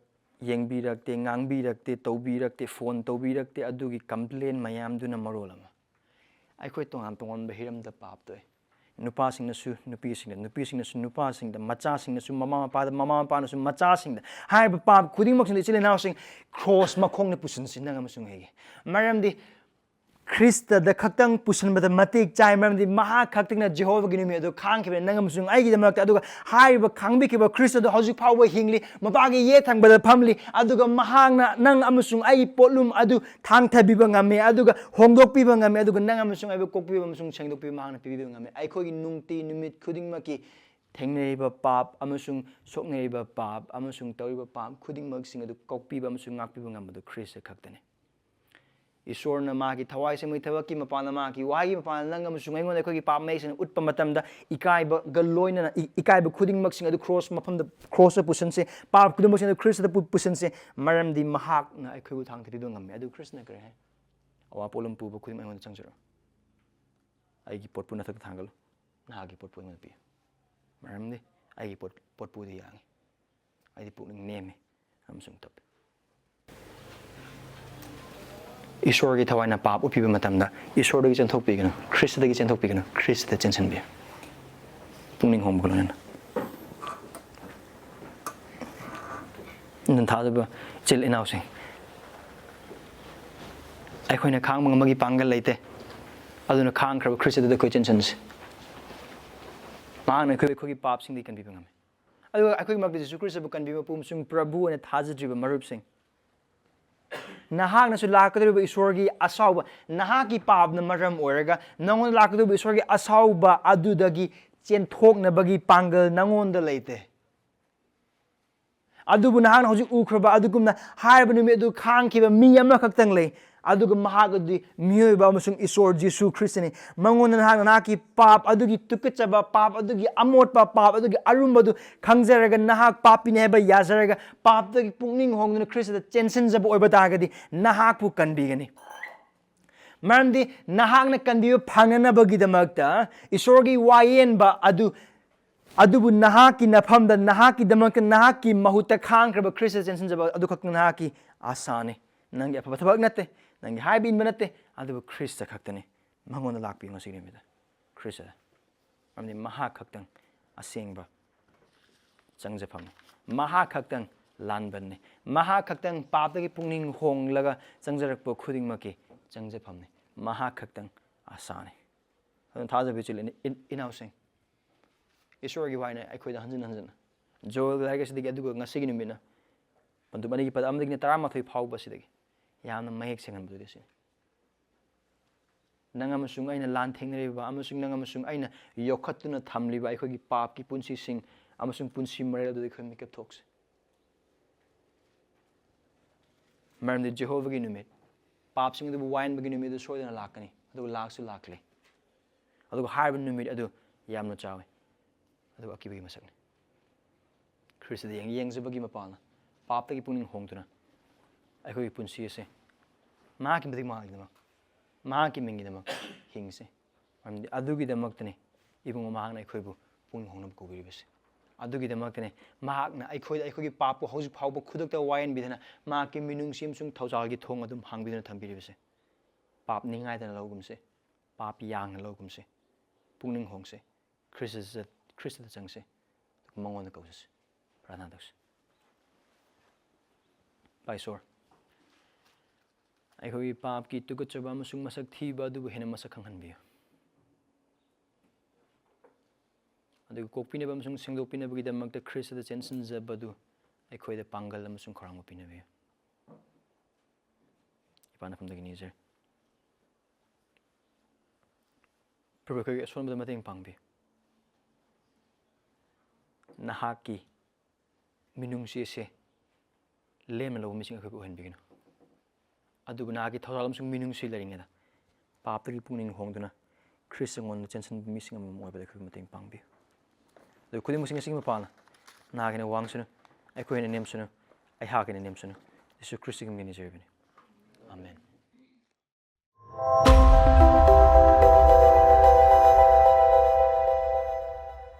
ꯌꯦꯡꯕꯤꯔꯛꯇꯦ, ꯉꯥꯡꯕꯤꯔꯛꯇꯦ, ꯇꯧꯕꯤꯔꯛꯇꯦ, ꯐꯣꯟ ꯇꯧꯕꯤꯔꯛꯇꯦ, ꯑꯗꯨꯒꯤ ꯀꯝꯄ꯭ꯂꯦꯟ ꯃꯌꯥꯝꯗꯨꯅ ꯃꯔꯣꯜ ꯑꯃ꯫ ꯑꯩꯈꯣꯏ ꯇꯣꯉꯥꯟ ꯇꯣꯉꯥꯟꯕ ꯍꯤꯔꯝꯗ ꯄꯥꯞ ꯇꯧꯏ꯫ ꯅꯨꯄꯥꯁꯤꯡꯅꯁꯨ ꯅꯨꯄꯤꯁꯤꯡꯗ, ꯅꯨꯄꯤꯁꯤꯡꯅꯁꯨ ꯅꯨꯄꯥꯁꯤꯡꯗ, ꯃꯆꯥꯁꯤꯡꯅꯁꯨ ꯃꯃꯥ ꯃꯄꯥꯗ, ꯃꯃꯥ ꯃꯄꯥꯅꯁꯨ ꯃꯆꯥꯁꯤꯡꯗ꯫ ꯍꯥꯏꯔꯤꯕ ꯄꯥꯞ ꯈꯨꯗꯤꯡꯃꯛꯁꯤꯡꯗ ꯏꯆꯤꯜ ꯏꯅꯥꯎꯁꯤꯡ ꯀ꯭ꯔꯣꯁ ꯃꯈꯣꯡꯗ ꯄꯨꯁꯤꯟꯁꯤ, ꯅꯪ ꯑꯃꯁꯨꯡ ꯑꯩꯒꯤ꯫ ꯃꯔꯝꯗꯤ ꯈ꯭ꯔꯤꯁꯇꯗ ꯈꯛꯇꯪ ꯄꯨꯁꯤꯟꯕꯗ ꯃꯇꯤꯛ ꯆꯥꯏ, ꯃꯔꯝꯗꯤ ꯃꯍꯥꯛ ꯈꯛꯇꯪꯅ ꯖꯦꯍꯣꯚꯥꯒꯤ ꯅꯨꯃꯤꯠ ꯑꯗꯨ ꯈꯥꯡꯈꯤꯕꯅꯤ ꯅꯪ ꯑꯃꯁꯨꯡ ꯑꯩꯒꯤꯗꯃꯛꯇ꯫ ꯑꯗꯨꯒ ꯍꯥꯏꯔꯤꯕ ꯈꯥꯡꯕꯤꯈꯤꯕ ꯈ꯭ꯔꯤꯁꯇ ꯑꯗꯨ ꯍꯧꯖꯤꯛ ꯐꯥꯎꯕ ꯍꯤꯡꯂꯤ, ꯃꯄꯥꯒꯤ ꯌꯦꯠ ꯊꯪꯕꯗ ꯐꯝꯂꯤ, ꯑꯗꯨꯒ ꯃꯍꯥꯛꯅ ꯅꯪ ꯑꯃꯁꯨꯡ ꯑꯩꯒꯤ ꯄꯣꯠꯂꯨꯝ ꯑꯗꯨ ꯊꯥꯡꯊꯕꯤꯕ ꯉꯝꯃꯤ, ꯑꯗꯨꯒ ꯍꯣꯡꯗꯣꯛꯄꯤꯕ ꯉꯝꯃꯤ, ꯑꯗꯨꯒ ꯅꯪ ꯑꯃꯁꯨꯡ ꯑꯩꯕꯨ ꯀꯣꯛꯄꯤꯕ ꯑꯃꯁꯨꯡ ꯁꯦꯡꯗꯣꯛꯄꯤꯕ ꯃꯍꯥꯛꯅ ꯄꯤꯕꯤꯕ ꯉꯝꯃꯤ꯫ ꯑꯩꯈꯣꯏꯒꯤ ꯅꯨꯡꯇꯤ ꯅꯨꯃꯤꯠ ꯈꯨꯗꯤꯡꯃꯛꯀꯤ ꯊꯦꯡꯅꯔꯤꯕ ꯄꯥꯞ ꯑꯃꯁꯨꯡ ꯁꯣꯛꯅꯔꯤꯕ ꯄꯥꯞ ꯑꯃꯁꯨꯡ ꯇꯧꯔꯤꯕ ꯄꯥꯞ ꯈꯨꯗꯤꯡꯃꯛꯁꯤꯡ ꯑꯗꯨ ꯀꯣꯛꯄꯤꯕ ꯑꯃꯁꯨꯡ ꯉꯥꯛꯄꯤꯕ ꯉꯝꯕꯗꯨ ꯈ꯭ꯔꯤꯁꯇ ꯈꯛꯇꯅꯤ꯫ ꯏꯁꯣꯔꯅ ꯃꯥꯒꯤ ꯊꯋꯥꯏ ꯁꯦꯡꯕꯒꯤ ꯊꯕꯛꯀꯤ ꯃꯄꯥꯟꯗ, ꯃꯥꯒꯤ ꯋꯥꯍꯩꯒꯤ ꯃꯄꯥꯟꯗ ꯅꯪ ꯑꯃꯁꯨꯡ ꯑꯩꯉꯣꯟꯗ ꯑꯩꯈꯣꯏꯒꯤ ꯄꯥꯞ ꯃꯌꯦꯛꯁꯤꯡ ꯎꯠꯄ ꯃꯇꯝꯗ, ꯏꯀꯥꯏꯕꯒ ꯂꯣꯏꯅꯅ ꯏ-, ꯏꯀꯥꯏꯕ ꯈꯨꯗꯤꯡꯃꯛꯁꯤꯡ ꯑꯗꯨ ꯀ꯭ꯔꯣꯁ ꯃꯐꯝꯗ, ꯀ꯭ꯔꯣꯁꯇ ꯄꯨꯁꯤꯟꯁꯤ, ꯄꯥꯞ ꯈꯨꯗꯤꯡꯃꯛꯁꯤꯡ ꯑꯗꯨ ꯈ꯭ꯔꯤꯁꯇꯗ ꯄꯨ-, ꯄꯨꯁꯤꯟꯁꯤ, ꯃꯔꯝꯗꯤ ꯃꯍꯥꯛꯅ ꯑꯩꯈꯣꯏꯕꯨ ꯊꯥꯡ ꯊꯤꯗꯨꯅ ꯉꯝꯃꯤ꯫ ꯑꯗꯨ ꯈ꯭ꯔꯤꯁꯇꯅ ꯀꯔꯤ ꯍꯥꯏ? "ꯑꯋꯥ ꯄꯣꯠꯂꯨꯝ ꯄꯨꯕ ꯈꯨꯗꯤꯡꯃꯛ ꯑꯩꯉꯣꯟꯗ ꯆꯪꯁꯤꯜꯂꯛꯎ, ꯑꯩꯒꯤ ꯄꯣꯠꯄꯨ ꯅꯊꯛꯇ ꯊꯥꯡꯒꯠꯂꯨ, ꯅꯍꯥꯛꯀꯤ ꯄꯣꯠꯄꯨ ꯑꯩꯉꯣꯟꯗ ꯄꯤꯌꯨ, ꯃꯔꯝꯗꯤ ꯑꯩꯒꯤ ꯄꯣꯠ-, ꯄꯣꯠꯄꯨꯗꯤ ꯌꯥꯡꯉꯤ, ꯑꯩꯗꯤ ꯄꯨꯛꯅꯤꯡ ꯅꯦꯝꯃꯤ ꯑꯃꯁꯨꯡ ꯇꯞꯄꯤ"꯫ ꯏꯁꯣꯔꯒꯤ ꯊꯋꯥꯏꯅ ꯄꯥꯞ ꯎꯠꯄꯤꯕ ꯃꯇꯝꯗ, ꯏꯁꯣꯔꯗꯒꯤ ꯆꯦꯟꯊꯣꯛꯄꯤꯒꯅꯨ, ꯈ꯭ꯔꯤꯁꯇꯗꯒꯤ ꯆꯦꯟꯊꯣꯛꯄꯤꯒꯅꯨ, ꯈ꯭ꯔꯤꯁꯇꯗ ꯆꯦꯟꯁꯤꯟꯕꯤꯌꯨ꯫ ꯄꯨꯛꯅꯤꯡ ꯍꯣꯡꯕꯒ ꯂꯣꯏꯅꯅ꯫ ꯑꯗꯨꯅ ꯊꯥꯖꯕ ꯏꯆꯤꯜ ꯏꯅꯥꯎꯁꯤꯡ, ꯑꯩꯈꯣꯏꯅ ꯈꯥꯡꯕ ꯉꯝꯕꯒꯤ ꯄꯥꯡꯒꯜ ꯂꯩꯇꯦ, ꯑꯗꯨꯅ ꯈꯥꯡꯈ꯭ꯔꯕ ꯈ꯭ꯔꯤꯁꯇꯗ ꯑꯩꯈꯣꯏ ꯆꯦꯟꯁꯤꯟꯁꯤ꯫ ꯃꯍꯥꯛꯅ ꯑꯩꯈꯣꯏ, ꯑꯩꯈꯣꯏꯒꯤ ꯄꯥꯞꯁꯤꯡꯗꯒꯤ ꯀꯟꯕꯤꯕ ꯉꯝꯃꯤ꯫ ꯑꯗꯨꯒ ꯑꯩꯈꯣꯏꯒꯤ ꯃꯔꯛꯇ ꯖꯤꯁꯨ ꯈ꯭ꯔꯤꯁꯇꯕꯨ ꯀꯟꯕꯤꯕ ꯃꯄꯨ ꯑꯃꯁꯨꯡ ꯄ꯭ꯔꯚꯨ ꯑꯣꯏꯅ ꯊꯥꯖꯗ꯭ꯔꯤꯕ ꯃꯔꯨꯞꯁꯤꯡ, ꯅꯍꯥꯛꯅꯁꯨ ꯂꯥꯛꯀꯗꯧꯔꯤꯕ ꯏꯁꯣꯔꯒꯤ ꯑꯁꯥꯎꯕ, ꯅꯍꯥꯛꯀꯤ ꯄꯥꯞꯅ ꯃꯔꯝ ꯑꯣꯏꯔꯒ ꯅꯉꯣꯟꯗ ꯂꯥꯛꯀꯗꯧꯔꯤꯕ ꯏꯁꯣꯔꯒꯤ ꯑꯁꯥꯎꯕ ꯑꯗꯨꯗꯒꯤ ꯆꯦꯟꯊꯣꯛꯅꯕꯒꯤ ꯄꯥꯡꯒꯜ ꯅꯉꯣꯟꯗ ꯂꯩꯇꯦ꯫ ꯑꯗꯨꯕꯨ ꯅꯍꯥꯛꯅ ꯍꯧꯖꯤꯛ ꯎꯈ꯭ꯔꯕ ꯑꯗꯨꯒꯨꯝꯅ ꯍꯥꯏꯔꯤꯕ ꯅꯨꯃꯤꯠ ꯑꯗꯨ ꯈꯥꯡꯈꯤꯕ ꯃꯤ ꯑꯃꯈꯛꯇꯪ ꯂꯩ, ꯑꯗꯨꯒ ꯃꯍꯥꯛ ꯑꯗꯨꯗꯤ ꯃꯤꯑꯣꯏꯕ ꯑꯃꯁꯨꯡ ꯏꯁꯣꯔ ꯖꯤꯁꯨ ꯈ꯭ꯔꯤꯁꯇꯅꯤ꯫ ꯃꯉꯣꯟꯗ ꯅꯍꯥꯛꯅ ꯅꯍꯥꯛꯀꯤ ꯄꯥꯞ ꯑꯗꯨꯒꯤ ꯇꯨꯀꯠꯆꯕ, ꯄꯥꯞ ꯑꯗꯨꯒꯤ ꯑꯃꯣꯠꯄ, ꯄꯥꯞ ꯑꯗꯨꯒꯤ ꯑꯔꯨꯝꯕꯗꯨ ꯈꯪꯖꯔꯒ, ꯅꯍꯥꯛ ꯄꯥꯄꯤꯅꯤ ꯍꯥꯏꯕ ꯌꯥꯖꯔꯒ, ꯄꯥꯞꯇꯒꯤ ꯄꯨꯛꯅꯤꯡ ꯍꯣꯡꯗꯨꯅ ꯈ꯭ꯔꯤꯁꯇꯗ ꯆꯦꯟꯁꯤꯟꯖꯕ ꯑꯣꯏꯕ ꯇꯥꯔꯒꯗꯤ, ꯅꯍꯥꯛꯄꯨ ꯀꯟꯕꯤꯒꯅꯤ꯫ ꯃꯔꯝꯗꯤ ꯅꯍꯥꯛꯅ ꯀꯟꯕꯤꯕ ꯐꯪꯅꯅꯕꯒꯤꯗꯃꯛꯇ ꯏꯁꯣꯔꯒꯤ ꯋꯥꯌꯦꯟꯕ ꯑꯗꯨ ꯑꯗꯨꯕꯨ ꯅꯍꯥꯛꯀꯤ ꯅꯐꯝꯗ, ꯅꯍꯥꯛꯀꯤꯗꯃꯛꯇ, ꯅꯍꯥꯛꯀꯤ ꯃꯍꯨꯠꯇ ꯈꯥꯡꯈ꯭ꯔꯕ ꯈ꯭ꯔꯤꯁꯇ ꯆꯦꯟꯁꯤꯟꯖꯕ ꯑꯗꯨꯈꯛ ꯅꯍꯥꯛꯀꯤ ꯑꯥꯁꯥꯅꯤ꯫ ꯅꯪꯒꯤ ꯑꯐꯕ ꯊꯕꯛ ꯅꯠꯇꯦ, ꯅꯪꯒꯤ ꯍꯥꯏꯕ ꯏꯟꯕ ꯅꯠꯇꯦ, ꯑꯗꯨꯕꯨ ꯈ꯭ꯔꯤꯁꯇ ꯈꯛꯇꯅꯤ꯫ ꯃꯉꯣꯟꯗ ꯂꯥꯛꯄꯤꯌꯨ ꯉꯁꯤꯒꯤ ꯅꯨꯃꯤꯠꯇ, ꯈ꯭ꯔꯤꯁꯇꯗ꯫ ꯃꯔꯝꯗꯤ ꯃꯍꯥꯛ ꯈꯛꯇꯪ ꯑꯁꯦꯡꯕ ꯆꯪꯖꯐꯝꯅꯤ꯫ ꯃꯍꯥꯛ ꯈꯛꯇꯪ ꯂꯥꯟꯕꯟꯅꯤ꯫ ꯃꯍꯥꯛ ꯈꯛꯇꯪ ꯄꯥꯞꯇꯒꯤ ꯄꯨꯛꯅꯤꯡ ꯍꯣꯡꯂꯒ ꯆꯪꯖꯔꯛꯄ ꯈꯨꯗꯤꯡꯃꯛꯀꯤ ꯆꯪꯖꯐꯝꯅꯤ꯫ ꯃꯍꯥꯛ ꯈꯛꯇꯪ ꯑꯁꯥꯅꯤ꯫ ꯑꯗꯨꯅ ꯊꯥꯖꯕ ꯏꯆꯤꯜ ꯏꯅꯥꯎꯁꯤꯡ, ꯏꯁꯣꯔꯒꯤ ꯋꯥꯍꯩꯅ ꯑꯩꯈꯣꯏꯗ ꯍꯟꯖꯤꯟ ꯍꯟꯖꯤꯟꯅ, ꯖꯣꯑꯦꯜꯒꯤ ꯂꯥꯏꯔꯤꯛ ꯑꯁꯤꯗꯒꯤ ꯑꯗꯨꯒ ꯉꯁꯤꯒꯤ ꯅꯨꯃꯤꯠꯅ, ꯄꯟꯗꯨꯞ ꯑꯅꯤꯒꯤ ꯄꯗ ꯑꯃꯗꯒꯤꯅ ꯇꯔꯥꯃꯥꯊꯣꯏ ꯐꯥꯎꯕꯁꯤꯗꯒꯤ ꯌꯥꯝꯅ ꯃꯌꯦꯛ ꯁꯦꯡꯍꯟꯕꯗꯨꯗꯤ ꯁꯤꯅꯤ: "ꯅꯪ ꯑꯃꯁꯨꯡ ꯑꯩꯅ ꯂꯥꯟ ꯊꯦꯡꯅꯔꯤꯕ ꯑꯃꯁꯨꯡ ꯅꯪ ꯑꯃꯁꯨꯡ ꯑꯩꯅ ꯌꯣꯛꯈꯠꯇꯨꯅ ꯊꯝꯂꯤꯕ ꯑꯩꯈꯣꯏꯒꯤ ꯄꯥꯞꯀꯤ ꯄꯨꯟꯁꯤꯁꯤꯡ ꯑꯃꯁꯨꯡ ꯄꯨꯟꯁꯤ ꯃꯔꯦꯜ ꯑꯗꯨꯗ ꯑꯩꯈꯣꯏ ꯃꯤꯀꯞ ꯊꯣꯛꯁꯤ"꯫ ꯃꯔꯝꯗꯤ ꯖꯦꯍꯣꯚꯥꯒꯤ ꯅꯨꯃꯤꯠ, ꯄꯥꯞꯁꯤꯡ ꯑꯗꯨꯕꯨ ꯋꯥꯌꯦꯟꯕꯒꯤ ꯅꯨꯃꯤꯠ ꯑꯗꯨ ꯁꯣꯏꯗꯅ ꯂꯥꯛꯀꯅꯤ, ꯑꯗꯨꯒ ꯂꯥꯛꯁꯨ ꯂꯥꯛꯂꯦ꯫ ꯑꯗꯨꯒ ꯍꯥꯏꯔꯤꯕ ꯅꯨꯃꯤꯠ ꯑꯗꯨ ꯌꯥꯝꯅ ꯆꯥꯎꯏ, ꯑꯗꯨꯕꯨ ꯑꯀꯤꯕꯒꯤ ꯃꯁꯛꯅꯤ꯫ ꯈ꯭ꯔꯤꯁꯇꯗ ꯌꯦꯡ-, ꯌꯦꯡꯖꯕꯒꯤ ꯃꯄꯥꯜꯅ ꯄꯥꯞꯇꯒꯤ ꯄꯨꯛꯅꯤꯡ ꯍꯣꯡꯗꯨꯅ ꯑꯩꯈꯣꯏꯒꯤ ꯄꯨꯟꯁꯤ ꯑꯁꯦ ꯃꯍꯥꯛꯀꯤ ꯃꯇꯤꯛ ꯃꯉꯥꯜꯒꯤꯗꯃꯛ, ꯃꯍꯥꯛꯀꯤ ꯃꯤꯡꯒꯤꯗꯃꯛ ꯍꯤꯡꯁꯤ꯫ ꯃꯔꯝꯗꯤ ꯑꯗꯨꯒꯤꯗꯃꯛꯇꯅꯤ ꯏꯕꯨꯡꯉꯣ ꯃꯍꯥꯛꯅ ꯑꯩꯈꯣꯏꯕꯨ ꯄꯨꯛꯅꯤꯡ ꯍꯣꯡꯅꯕ ꯀꯧꯕꯤꯔꯤꯕꯁꯦ꯫ ꯑꯗꯨꯒꯤꯗꯃꯛꯇꯅꯤ ꯃꯍꯥꯛꯅ ꯑꯩꯈꯣꯏꯗ ꯑꯩꯈꯣꯏꯒꯤ ꯄꯥꯞꯄꯨ ꯍꯧꯖꯤꯛ ꯐꯥꯎꯕ ꯈꯨꯗꯛꯇ ꯋꯥꯌꯦꯟꯕꯤꯗꯅ ꯃꯍꯥꯛꯀꯤ ꯃꯤꯅꯨꯡꯁꯤ ꯑꯃꯁꯨꯡ ꯊꯧꯖꯥꯜꯒꯤ ꯊꯣꯡ ꯑꯗꯨꯝ ꯍꯥꯡꯕꯤꯗꯨꯅ ꯊꯝꯕꯤꯔꯤꯕꯁꯦ꯫ ꯄꯥꯞ ꯅꯤꯡꯉꯥꯏꯗꯅ ꯂꯧꯒꯨꯝꯁꯦ, ꯄꯥꯞ ꯌꯥꯡꯅ ꯂꯧꯒꯨꯝꯁꯦ, ꯄꯨꯛꯅꯤꯡ ꯍꯣꯡꯁꯦ, ꯈ꯭ꯔꯤꯁꯇꯗ, ꯈ꯭ꯔꯤꯁꯇꯗ ꯆꯪꯁꯦ, ꯑꯗꯨꯒ ꯃꯉꯣꯟꯗ ꯀꯧꯖꯁꯦ꯫ ꯄ꯭ꯔꯥꯔꯊꯅꯥ ꯇꯧꯁꯦ꯫ ꯏꯄꯥ ꯏꯁꯣꯔ, ꯑꯩꯈꯣꯏꯒꯤ ꯄꯥꯞꯀꯤ ꯇꯨꯀꯠꯆꯕ ꯑꯃꯁꯨꯡ ꯃꯁꯛ ꯊꯤꯕ ꯑꯗꯨꯕꯨ ꯍꯦꯟꯅ ꯃꯁꯛ ꯈꯪꯍꯟꯕꯤꯌꯨ꯫ ꯑꯗꯨꯒ ꯀꯣꯛꯄꯤꯅꯕ ꯑꯃꯁꯨꯡ ꯁꯦꯡꯗꯣꯛꯄꯤꯅꯕꯒꯤꯗꯃꯛꯇ ꯈ꯭ꯔꯤꯁꯇꯗ ꯆꯦꯟꯁꯤꯟꯖꯕꯗꯨ ꯑꯩꯈꯣꯏꯗ ꯄꯥꯡꯒꯜ ꯑꯃꯁꯨꯡ ꯈꯧꯔꯥꯡꯕ ꯄꯤꯅꯕꯤꯌꯨ꯫ ꯏꯄꯥ ꯅꯐꯝꯗꯒꯤ ꯅꯤꯖꯔꯤ꯫ ꯄ꯭ꯔꯚꯨ, ꯑꯩꯈꯣꯏꯒꯤ ꯑꯁꯣꯟꯕꯗ ꯃꯇꯦꯡ ꯄꯥꯡꯕꯤꯌꯨ꯫ ꯅꯍꯥꯛꯀꯤ ꯃꯤꯅꯨꯡꯁꯤ ꯑꯁꯦ ꯂꯦꯝꯅ ꯂꯧꯕ ꯃꯤꯁꯤꯡ ꯑꯩꯈꯣꯏꯕꯨ ꯑꯣꯏꯍꯟꯕꯤꯒꯅꯨ꯫ ꯑꯗꯨꯕꯨ ꯅꯍꯥꯛꯀꯤ ꯊꯧꯖꯥꯜ ꯑꯃꯁꯨꯡ ꯃꯤꯅꯨꯡꯁꯤ ꯂꯩꯔꯤꯉꯩꯗ ꯄꯥꯞꯇꯒꯤ ꯄꯨꯛꯅꯤꯡ ꯍꯣꯡꯗꯨꯅ ꯈ꯭ꯔꯤꯁꯇ ꯉꯣꯟꯗ ꯆꯦꯟꯁꯤꯟꯕ ꯃꯤꯁꯤꯡ ꯑꯃꯃꯝ ꯑꯣꯏꯕꯗ ꯑꯩꯈꯣꯏꯕꯨ ꯃꯇꯦꯡ ꯄꯥꯡꯕꯤꯌꯨ꯫ ꯑꯗꯨ ꯈꯨꯗꯤꯡꯃꯛꯁꯤꯡ ꯑꯁꯤꯒꯤ ꯃꯄꯥꯟꯅ ꯅꯍꯥꯛ ꯍꯦꯟꯅ ꯋꯥꯡꯁꯅꯨ, ꯑꯩꯈꯣꯏ ꯍꯦꯟꯅ ꯅꯦꯝꯁꯅꯨ, ꯑꯩꯍꯥꯛ ꯍꯦꯟꯅ ꯅꯦꯝꯁꯅꯨ꯫ ꯌꯤꯁꯨ ꯈ꯭ꯔꯤꯁꯇꯒꯤ ꯃꯤꯡꯗ ꯅꯤꯖꯔꯤꯕꯅꯤ꯫ ꯑꯥꯃꯦꯟ꯫